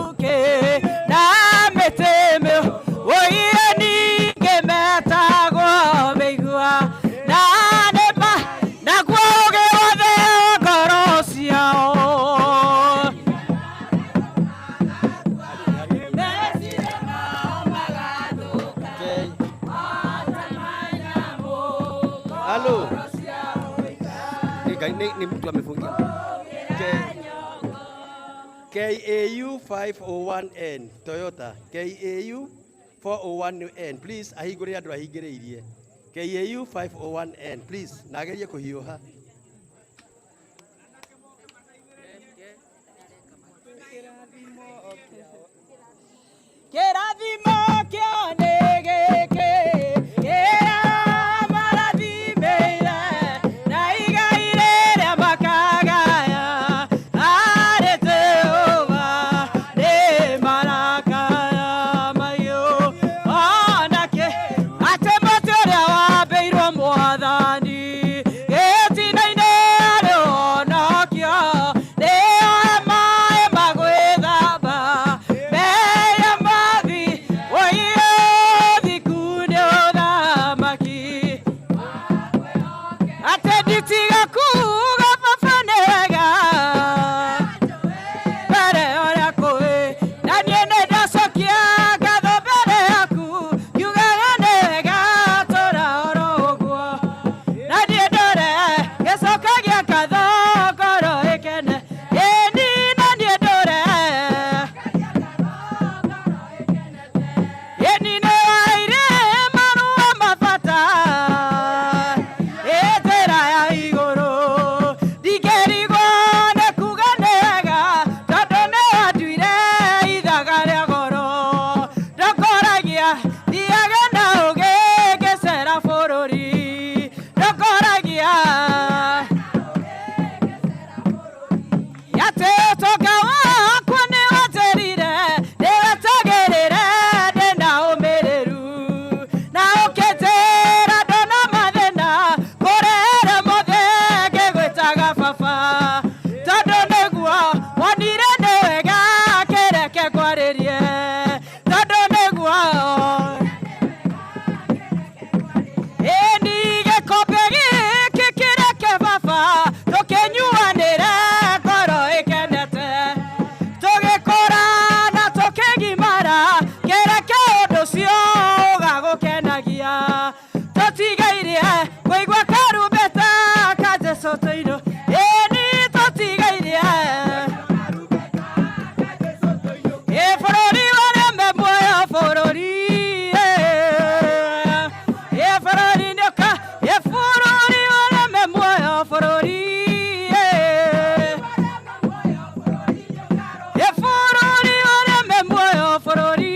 Ni mtu amefungia. KAU 501N Toyota KAU 401N, please ahingũrĩre andũ ahingĩrĩirie. KAU 501N, please, na agerie kũhiũha. Kĩrathimo kĩo nĩ gĩkĩ kĩrĩa marathimĩire na igai rĩrĩa makagaya arĩ Jehova nĩ marakaya mahiũ onake atĩ mũtĩ ũrĩa wambĩirwo mwathani gĩtina-inĩ arĩ ũhonokio nĩo maĩ magwĩthamba mbere mathi ũiyo thiku nĩ ũthamaki atĩ nditiga kuga baba nĩ wega mbere ũrĩa kũĩ na niĩ nĩ ndacokia ngatho mbere yaku ngiugaga nĩ wega tũra oro ũguo na niĩ ndũre gĩcokagia ngatho ngoro ĩkene ĩni na niĩ ndũre ĩni nĩ waire marũa mabata ĩtĩra ya igũrũ ndingĩrigwo nĩ kuga nĩ wega tondũ nĩ wanduire ithaga rĩa goro ndokoragia thiaga na ũgĩ ngĩcera bũrũri ndokoragia atĩ ũtonga wakwa nĩ wanjĩrire ndĩwetagĩrĩre ndĩna ũmĩrĩru na ũkĩnjĩra ndona mathĩna kũrehere mothe ngĩgwĩtaga baba tondũ nĩguo wonire nĩ wega kĩreke ngwarĩrie tondũ nĩguo ĩni gĩkombe gĩkĩ kĩreke baba tũkĩnyuanĩre ngoro ĩkenete tũgĩkũra na tũkĩgimara kĩreke ũndũ ũcio ũgagũkenagia tũtigairie kũigua karumbeta ka Jesũ tũinũ ĩni tũtigairie ĩ bũrũri ũrĩa me muoyo bũrũri ĩ bũrũri nĩũka ĩ bũrũri ũrĩa me muoyo bũrũri ĩ bũrũri ũrĩa me muoyo bũrũri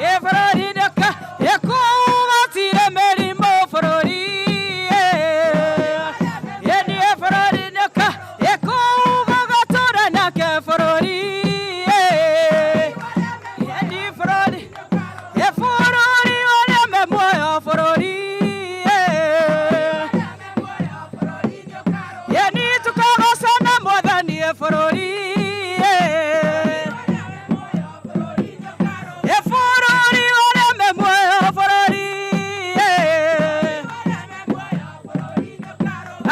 ĩ bũrũri nĩũka ĩ kũu gũtirĩ mĩrimũ bũrũri ĩ nĩ bũrũri nĩũka ĩ kũu gũgatũra nake bũrũri ĩ nĩ bũrũri ĩ bũrũri ũrĩa me muoyo bũrũri ĩ nĩ tũkagocana mwathani ĩ bũrũri ĩ bũrũri ũrĩa me muoyo bũrũri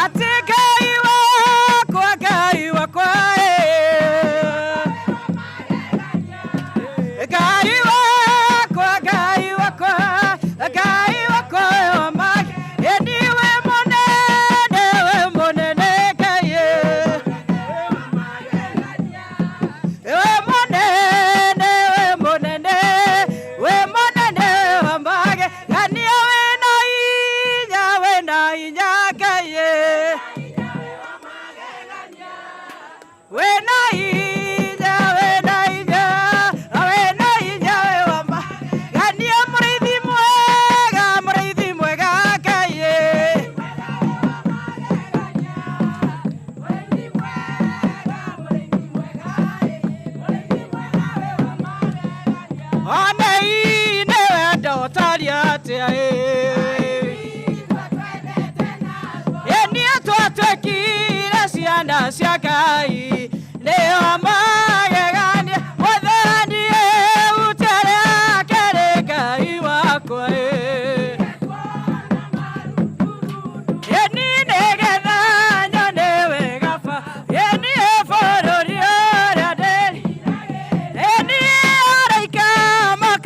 atĩ Ngai wakwa Ngai wakwa Ngai wakwa Ngai wakwa Ngai wakwa wamage ĩni wĩ mũnene wĩ mũnene Ngai wĩ mũnene wĩ mũnene wĩ mũnene wamage gania wĩna hinya wĩna hinya Ngai wĩna hinya wĩna hinya wĩna hinya wĩ wama gania mũrĩithi mwega mũrĩithi mwega Ngai one nĩ wendo ũtariĩ atĩa ĩ niĩ twatuĩkire ciana cia Ngai nĩo magegania mwathani ĩhutia rĩake rĩ Ngai wakwa ĩ ĩni nĩgetha nyone wega ba ĩni bũrũri ũrĩa ndĩri ĩni araika maka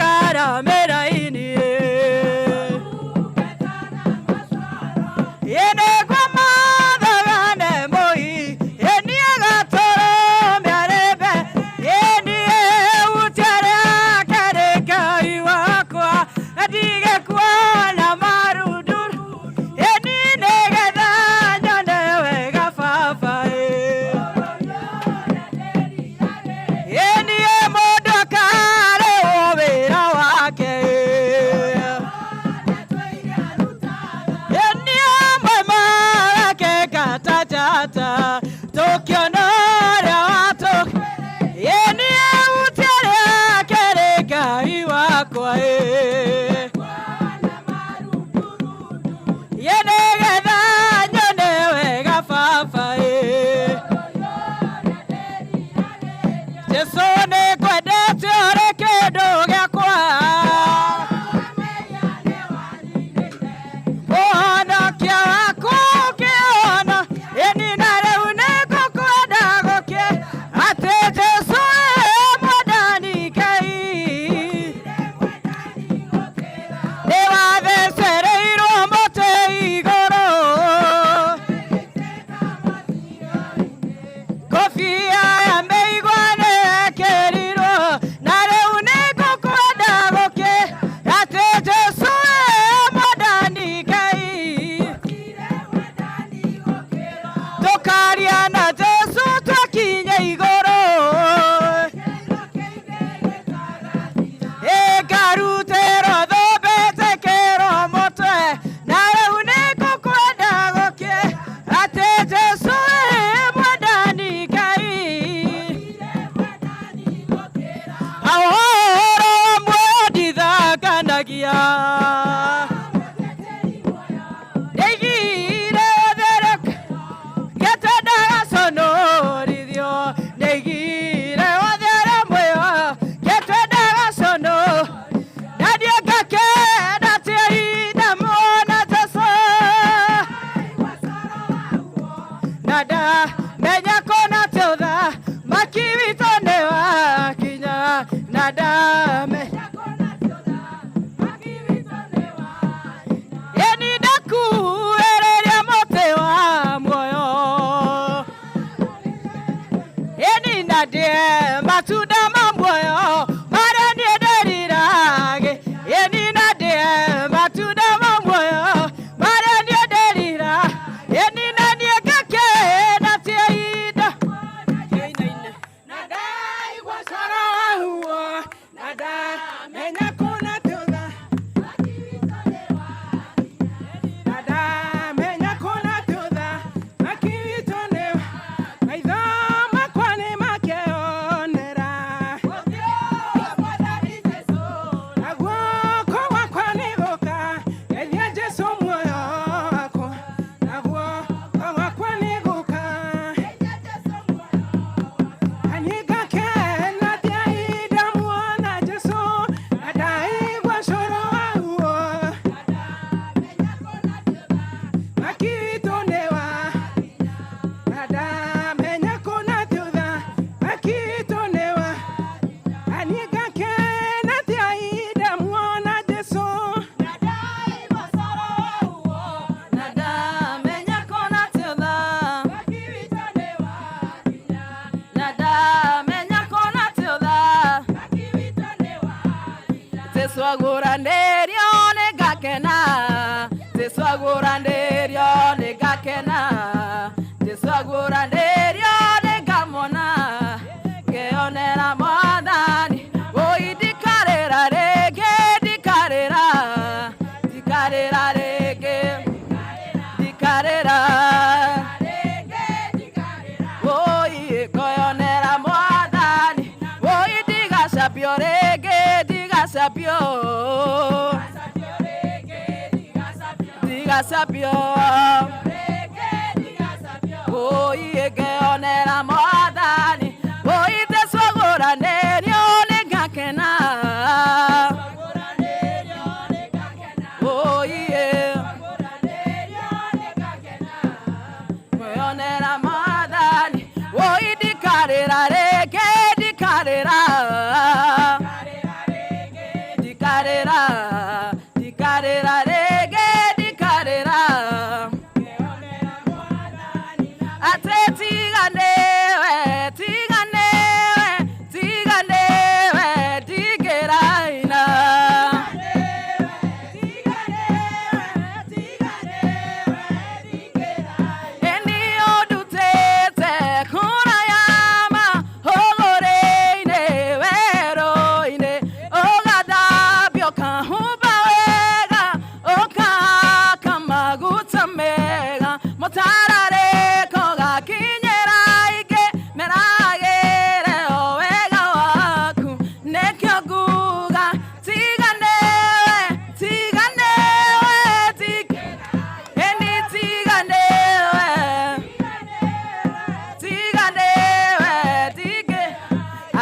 Jesu nĩ ngwendete ũrĩ kĩndũ gĩakwa. Ũhonokia waku ũkĩona, ĩni na rĩu nĩ ngũkwenda gũkĩ, atĩ Jesu ĩ mwathani Ngai. Nĩ wathecereirwo mũtĩ igũrũ. Kobia ya mĩigua nĩ yekĩrirwo, na rĩu nĩ ngũkwenda gũkĩ, atĩ Jesu ĩ mwathani Ngai. Tũkaria na Jesu twakinye igũrũ. Ĩngarutĩrwo thũmbĩ njĩkĩrwo mũtwe, na rĩu nĩ ngũkwenda gũkĩ, atĩ Jesu ĩ mwathani Ngai. Ũhoro wa muoyo ndithanganagia. Ndeigire ũthereka ngĩtendaga conorithio, ndeigire ũthere muoyo ngĩtendaga cono, na niĩ ngakena atĩ ndamuona Jesũ. Na ndamenya kũna atĩ ũthamaki witũ nĩ wakinya, na ndamenya ĩni ndakuĩrĩria mũtĩ wa muoyo. Ĩni na ndĩe matunda ma muoyo marĩa niĩ ndĩriragĩ. Ĩni na ndĩe matunda ma muoyo marĩa niĩ ndĩrira. Ĩni na niĩ ngakena ti ihinda. Na ndaigua coro wahuo, na ndamenya kũna atĩ na ndamenya kũna atĩ ũthamaki witũ nĩ maitho makwa nĩ makeyonera. Na guoko gwakwa nĩ gũkageria Jesũ muoyo wakwa. Na guoko gwakwa nĩ gũka. Na niĩ ngakena atĩ ndamuona Jesũ, na ndaigua coro waguo. Maki witũ nĩ wa na ndamenya kũna atĩ ũthamaki witũ nĩ wa na niĩ ngakena atĩ ndamuona Jesũ. Na ndamenya kũna atĩ ũthamaki witũ nĩ wakinya. Na ndamenya kũna atĩ ũthamaki witũ nĩ wakinya. Jesũ agũranĩrio nĩ ngakena. Jesũ agũranĩrio nĩ ngakena. Jesũ agũranĩrio nĩ ngamona. Ngeyonera mwathani. Wũi ndikarĩra rĩngĩ, ndikarĩra. Ndikarĩra rĩngĩ, ndikarĩra. Wũi ngoyonera mwathani. Wũi ndigacambio rĩngĩ, ndigacambio. Ndigacambio. Wũi ngeyonera mwathani. Wũi Jesũ agũranĩrio nĩ ngakena. Wũi ngeyonera mwathani. Wũi ndikarĩra rĩngĩ, ndikarĩra. Ndikarĩra, ndikarĩra rĩngĩ, ndikarĩra. Atĩ tiga nĩwe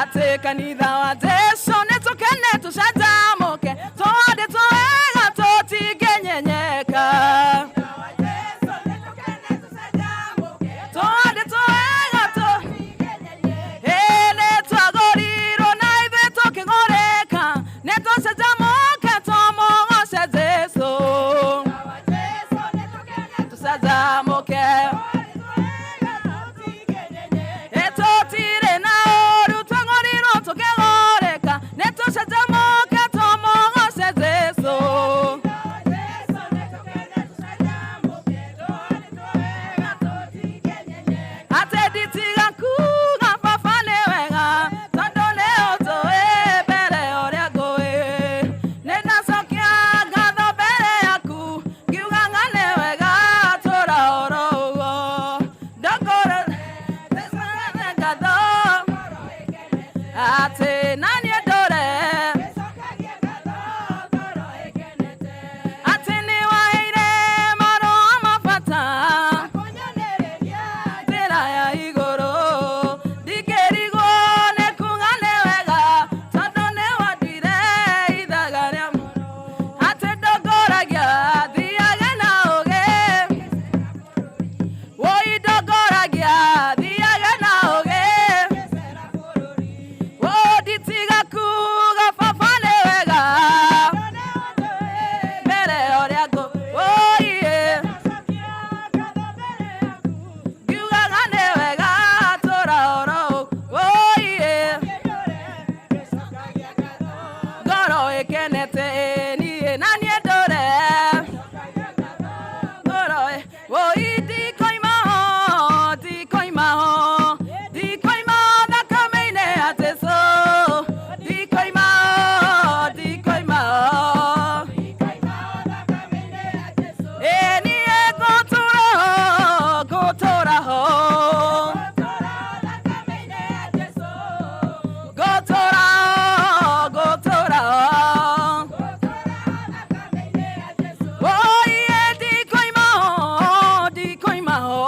Ate kanitha wa Jesu nĩtũkene tũcanjamũke twandĩtwo wega tũtingĩnyenyeka. Twandĩtwo wega nĩtwagũrirwo na ithuĩ tũkĩgũrĩka nĩtũcanjamũke tũmũgoce Jesu. Tũcanjamũke. Tũtirĩ na ũũru twagũrirwo tũkĩgũrĩka nĩtũcanjamũke tũmũgoce Jesu. Atĩ nditiga kuga baba nĩ wega tondũ nĩ ũtũĩ mbere ũrĩa ngũĩ. Nĩndacokia ngatho mbere yaku ngiugaga nĩ wega tũra oro ũguo. Ndongore ngatho atĩ na niĩ ndũre atĩ nĩwaheire marũa ma bata njĩra ya igũrũ ndingĩrigwo nĩ kuga nĩ wega tondũ nĩwanduire ithaga rĩa atĩ ndongoragia thiage na ũũgĩ woi ndongoragia thiage na ũũgĩ woi nditiga kuga baba nĩ wega mbere ũrĩa ngũ woi ngiugaga nĩ wega tũra oro woi ngoro ĩkenete niĩ na niĩ ndũre ngoro woi ndikoima ho ndikoima ho ndikoima thakame-inĩ ya Jesũ ndikoima ho ndikoima ho ĩ niĩ ngũtũra ho ngũtũra ho ngũtũra ho ngũtũra ho woi ndikoima ho ndikoima ho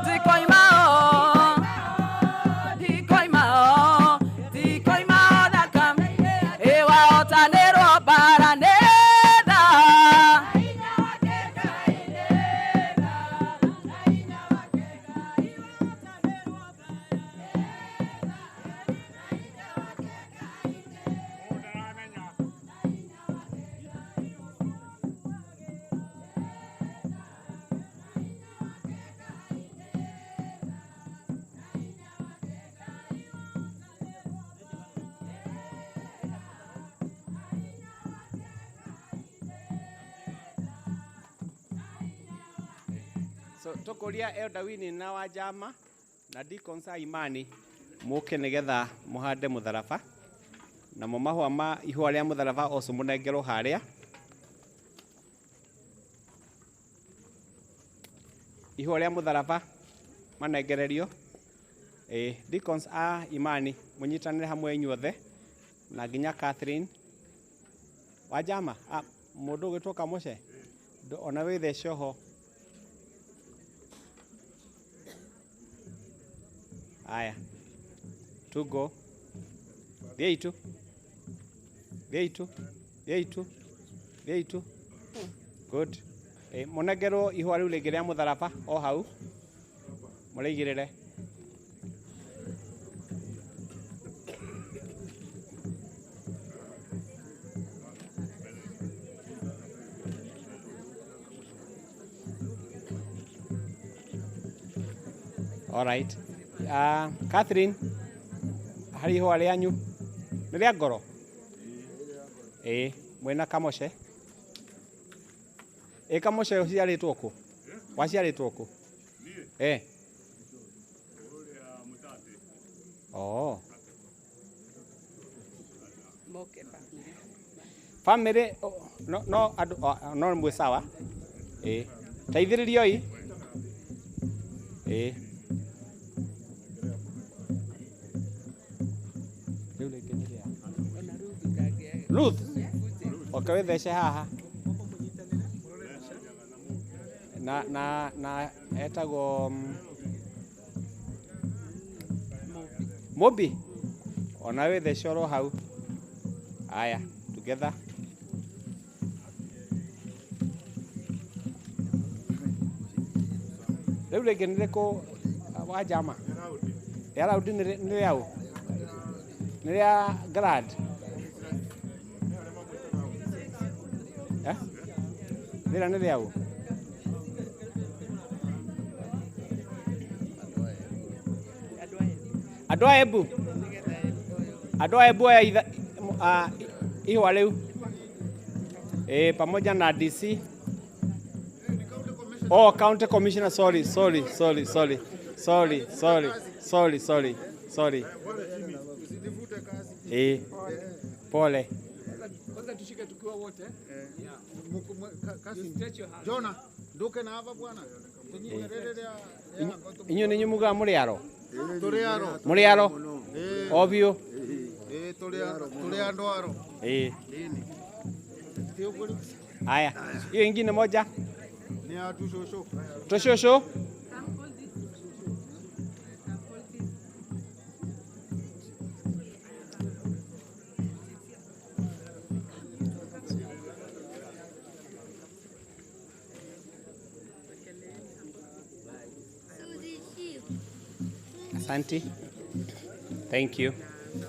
ndikoima ho ndikoima ho ndikoima thakame ĩ wahotanĩrwo mbara nĩ tha So tukuria Elder Winnie na Wajama na Deacons a Imani muke nigetha muhande mutharaba namo mahũa ma ihũa rĩa mũtharaba oco mũnengerwo harĩa ihũa rĩa mũtharaba manengererio. Deacons a Imani mũnyitanĩre hamwe inyuothe na nginya Catherine Wajama mũndũ ũgwĩtwo Kamũce ona wĩthece ho. Aya, tugo thiĩi tu thiĩi tu thiĩi tu thiĩi tu good. Mũnengerwo ihũa rĩu rĩngĩ rĩa mũtharaba o hau mũrĩigĩrĩre. All right. Catherine, harĩ ihũa rĩanyu nĩ rĩa ngoro ĩĩ mwĩna Kamũce. Ĩ Kamũce ũciarĩtwo kũ? Waciarĩtwo kũ? Oh. Family no andũ no mwĩ sawa. Ĩĩ teithĩrĩrioi. Ĩĩ rĩu rĩngĩ nĩ rĩa Ruth oke wĩthece haha na etagwo Mobi ona wĩ thece oro hau. Aya, together. Rĩu rĩngĩ nĩ rĩkũ wa njama? Rĩa raundi nĩ rĩa ũ? Nĩ rĩa Glad? Eh? Rĩrĩa nĩ rĩa ũ? Andũ a Embu? Andũ a Embu aya ihũa rĩu. Eh, pamoja na DC. Oh, county commissioner, sorry, sorry, sorry, sorry. Sorry, sorry, sorry, sorry, sorry. Eh, pole. Kwanza tushike tukiwa wote. Jona, nduke na hapa bwana. Inyuĩ nĩ inyuĩ mugaga mũrĩ aro? Tũrĩ aro. Mũrĩ aro? O biũ? Eh, tũrĩ aro, tũrĩ andũ aro. Eh. Haya, hiyo ingine moja. Ni ya tushosho. Tushosho. Asante. Thank you.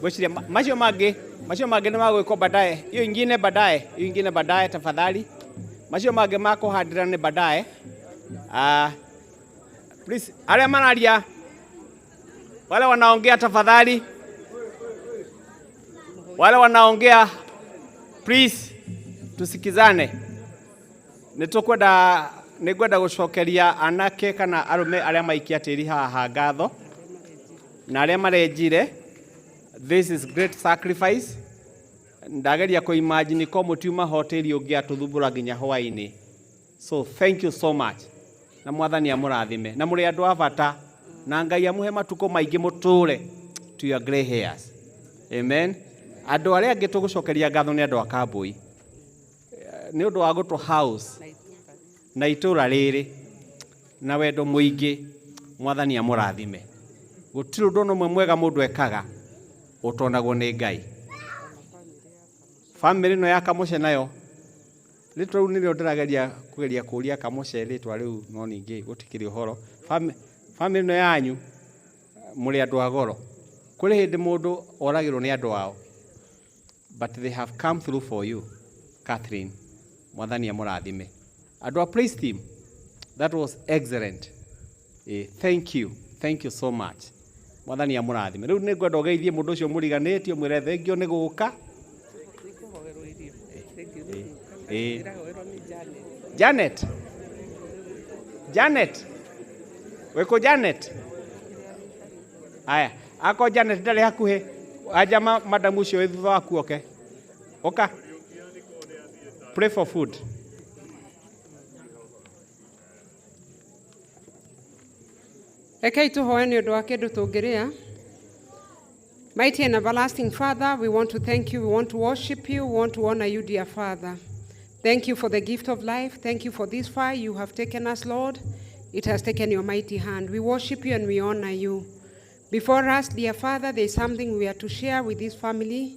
Gwĩciria macio mangĩ, macio mangĩ nĩ magwĩkwo baadaye. Hiyo ingine baadaye, hiyo ingine baadaye tafadhali. Macio mangĩ ma kũhandĩra nĩ baadaye. Please, arĩa mararia, wale wanaongea tafadhali. Wale wanaongea please tusikizane. Nĩtũkwenda, nĩngwenda gũcokeria anake kana arũme arĩa maikia tĩri haha ngatho na arĩa marenjire. This is great sacrifice. Ndageria kũ imagine ko mũtiuma hoteli ũngĩatũthumbũra nginya hwaĩ-inĩ. So thank you so much. Na mwathani amũrathime. Na mũrĩ andũ a bata. Na Ngai amũhe matukũ maingĩ mũtũre to your grey hairs. Amen. Andũ arĩa angĩ tũgũcokeria ngatho nĩ andũ a Kambui. Nĩ ũndũ wa gũtũ house na itũra rĩrĩ na wendo mũingĩ, mwathani amũrathime. Gũtirĩ ũndũ ona ũmwe mwega mũndũ ekaga ũtonagwo nĩ Ngai. Family ĩno ya Kamũce nayo rĩtwa rĩu nĩrĩo ndĩrageria kũgeria kũria Kamũce rĩtwa rĩu, no ningĩ gũtikĩrĩ ũhoro. Family ĩno yanyu mũrĩ andũ a goro. Kũrĩ hĩndĩ mũndũ oragĩrwo nĩ andũ ao, but they have come through for you, Catherine. Mwathani amũrathime. Andũ a praise team, that was excellent. Thank you, thank you so much. Mwathani amũrathime. Rĩu nĩngwenda ũgeithie mũndũ ũcio mũriganĩtie, ũmwĩre thengio nĩ gũka. Janet. Janet. Wĩkũ Janet? Aya, ako Janet ndarĩ hakuhĩ. Anja madamu ũcio wĩ thutha waku oke. Oka. Pray for food. Rekei tũhoe nĩ ũndũ wa kĩndũ tũngĩrĩa. Mighty and everlasting Father, we want to thank you, we want to worship you, we want to honor you, dear Father. Thank you for the gift of life. Thank you for this far you have taken us, Lord. It has taken your mighty hand. We worship you and we honor you. Before us, dear Father, there is something we are to share with this family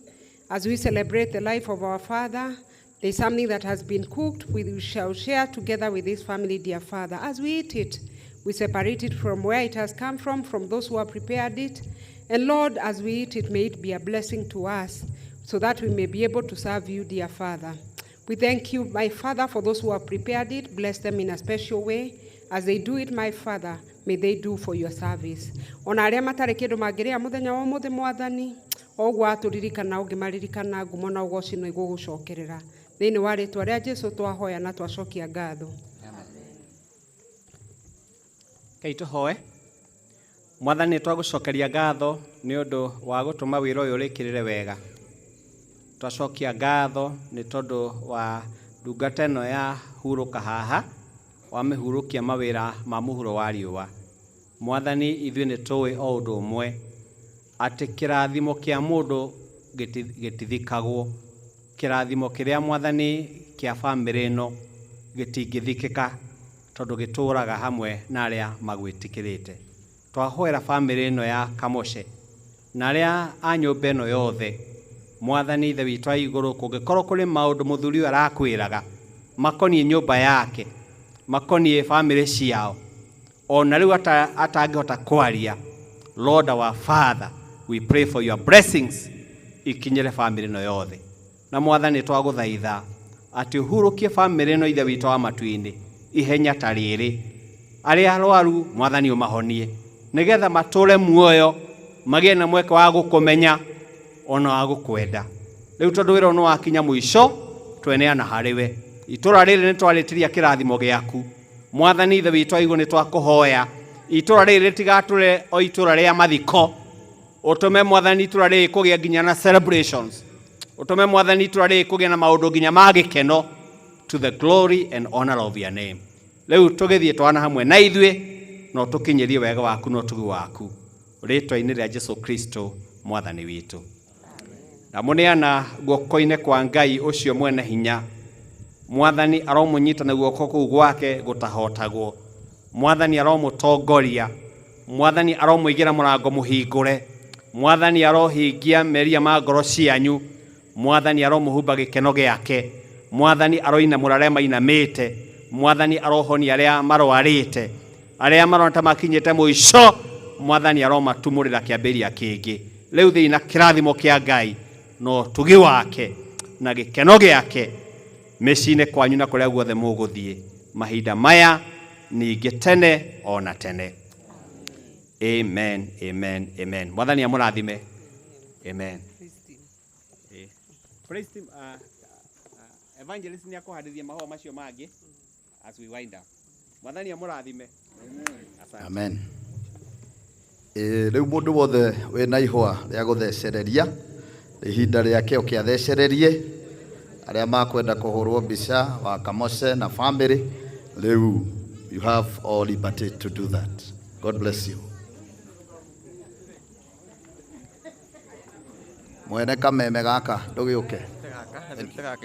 as we celebrate the life of our Father. There is something that has been cooked, we shall share together with this family, dear Father. As we eat it, we separate it from where it has come from those who have prepared it. And Lord, as we eat it, may it be a blessing to us so that we may be able to serve you, dear Father. We thank you, my Father, for those who have prepared it. Bless them in a special way. As they do it, my Father, may they do for your service. Ona arĩa matarĩ kĩndũ mangĩrĩa mũthenya wa ũmũthĩ, Mwathani, o ũguo atũririkana ũngĩmaririkana, ngumo na ũgoci nĩ igũgũcokerera. Thĩinĩ wa rĩtwa rĩa Jesũ twahoya na twacokia ngatho. Rekei tũhoe. Mwathani, twagũcokeria ngatho nĩ ũndũ wa gũtũma wĩra ũyũ ũrĩkĩrĩre wega. Twacokia ngatho nĩ tondũ wa ndungata ĩno ya hurũka haha, wamĩhurũkia mawĩra ma mũhuro wa riũa. Mwathani, ithuĩ nĩ tũĩ o ũndũ ũmwe, atĩ kĩrathimo kĩa mũndũ gĩtithikagwo. Kĩrathimo kĩrĩa Mwathani kĩa bamĩrĩ ĩno gĩtingĩthikĩka, tondũ gĩtũraga hamwe na arĩa magwĩtĩkĩrĩte. Twahoera bamĩrĩ ĩno ya Kamũce, Na arĩa a nyũmba ĩno yothe, Mwathani Ithe witũ wa igũrũ, kũngĩkorwo kũrĩ maũndũ mũthuri ũyũ arakwĩraga makoniĩ nyũmba yake, makoniĩ bamĩrĩ ciao, ona rĩu atangĩhota kwaria, Lord our Father, we pray for your blessings ikinyĩre bamĩrĩ ĩno yothe. Na Mwathani twagũthaitha atĩ ũhurũkie bamĩrĩ ĩno Ithe witũ wa matu-inĩ ihenya ta rĩrĩ. Arĩa arwaru Mwathani ũmahonie nĩgetha matũre muoyo magĩe na mweke wa gũkũmenya ona wa gũkwenda. Rĩu tondũ wĩra ũyũ nĩwakinya mũico, tweneana harĩ we. Itũra rĩrĩ nĩtwarĩtĩria kĩrathimo gĩaku. Mwathani Ithe witũ wa igũrũ nĩtwakũhoya itũra rĩrĩ rĩtigatũre o itũra rĩa mathiko, ũtũme Mwathani itũra rĩrĩ kũgĩa nginya na celebrations, ũtũme Mwathani itũra rĩrĩ kũgĩa na maũndũ nginya ma gĩkeno, to the glory and honor of your name. Rĩu tũgĩthiĩ twana hamwe na ithuĩ no tũkinyĩrie wega waku na ũtugi waku rĩtwa-inĩ rĩa Jesu Kristo Mwathani witũ. Ndamũneana guoko-inĩ kwa Ngai ũcio mwene hinya. Mwathani aromũnyita na guoko kũu gwake gũtahotagwo. Mwathani aromũtongoria. Mwathani aromũigĩra mũrango mũhingũre. Mwathani arohingia meria ma ngoro cianyu. Mwathani aromũhumba gĩkeno gĩake. Mwathani aroinamũra arĩa mainamĩte. Mwathani arohonia arĩa marwarĩte. Arĩa marona ta makinyĩte mũico, Mwathani aromatumũrĩra kĩambĩrĩria kĩngĩ. Rĩu thĩinĩ na kĩrathimo kĩa Ngai na ũtugi wake na gĩkeno gĩake mĩciĩ-inĩ kwanyu na kũrĩa guothe mũgũthiĩ mahinda maya ningĩ tene ona tene. Amen, amen, amen. Mwathani amũrathime. Amen. Praise team, evangelist nĩ akũhandithia mahũa macio mangĩ as we wind up. Mwathani amũrathime. Asante. Amen. Rĩu mũndũ wothe wĩna ihũa rĩa gũthecereria, ihinda rĩake oke athecererie. Arĩa makwenda kũhũrwo mbica wa Kamose na family, rĩu you have all liberty to do that. God bless you. Mwene kameme gaka ndũgĩũke. Gaka,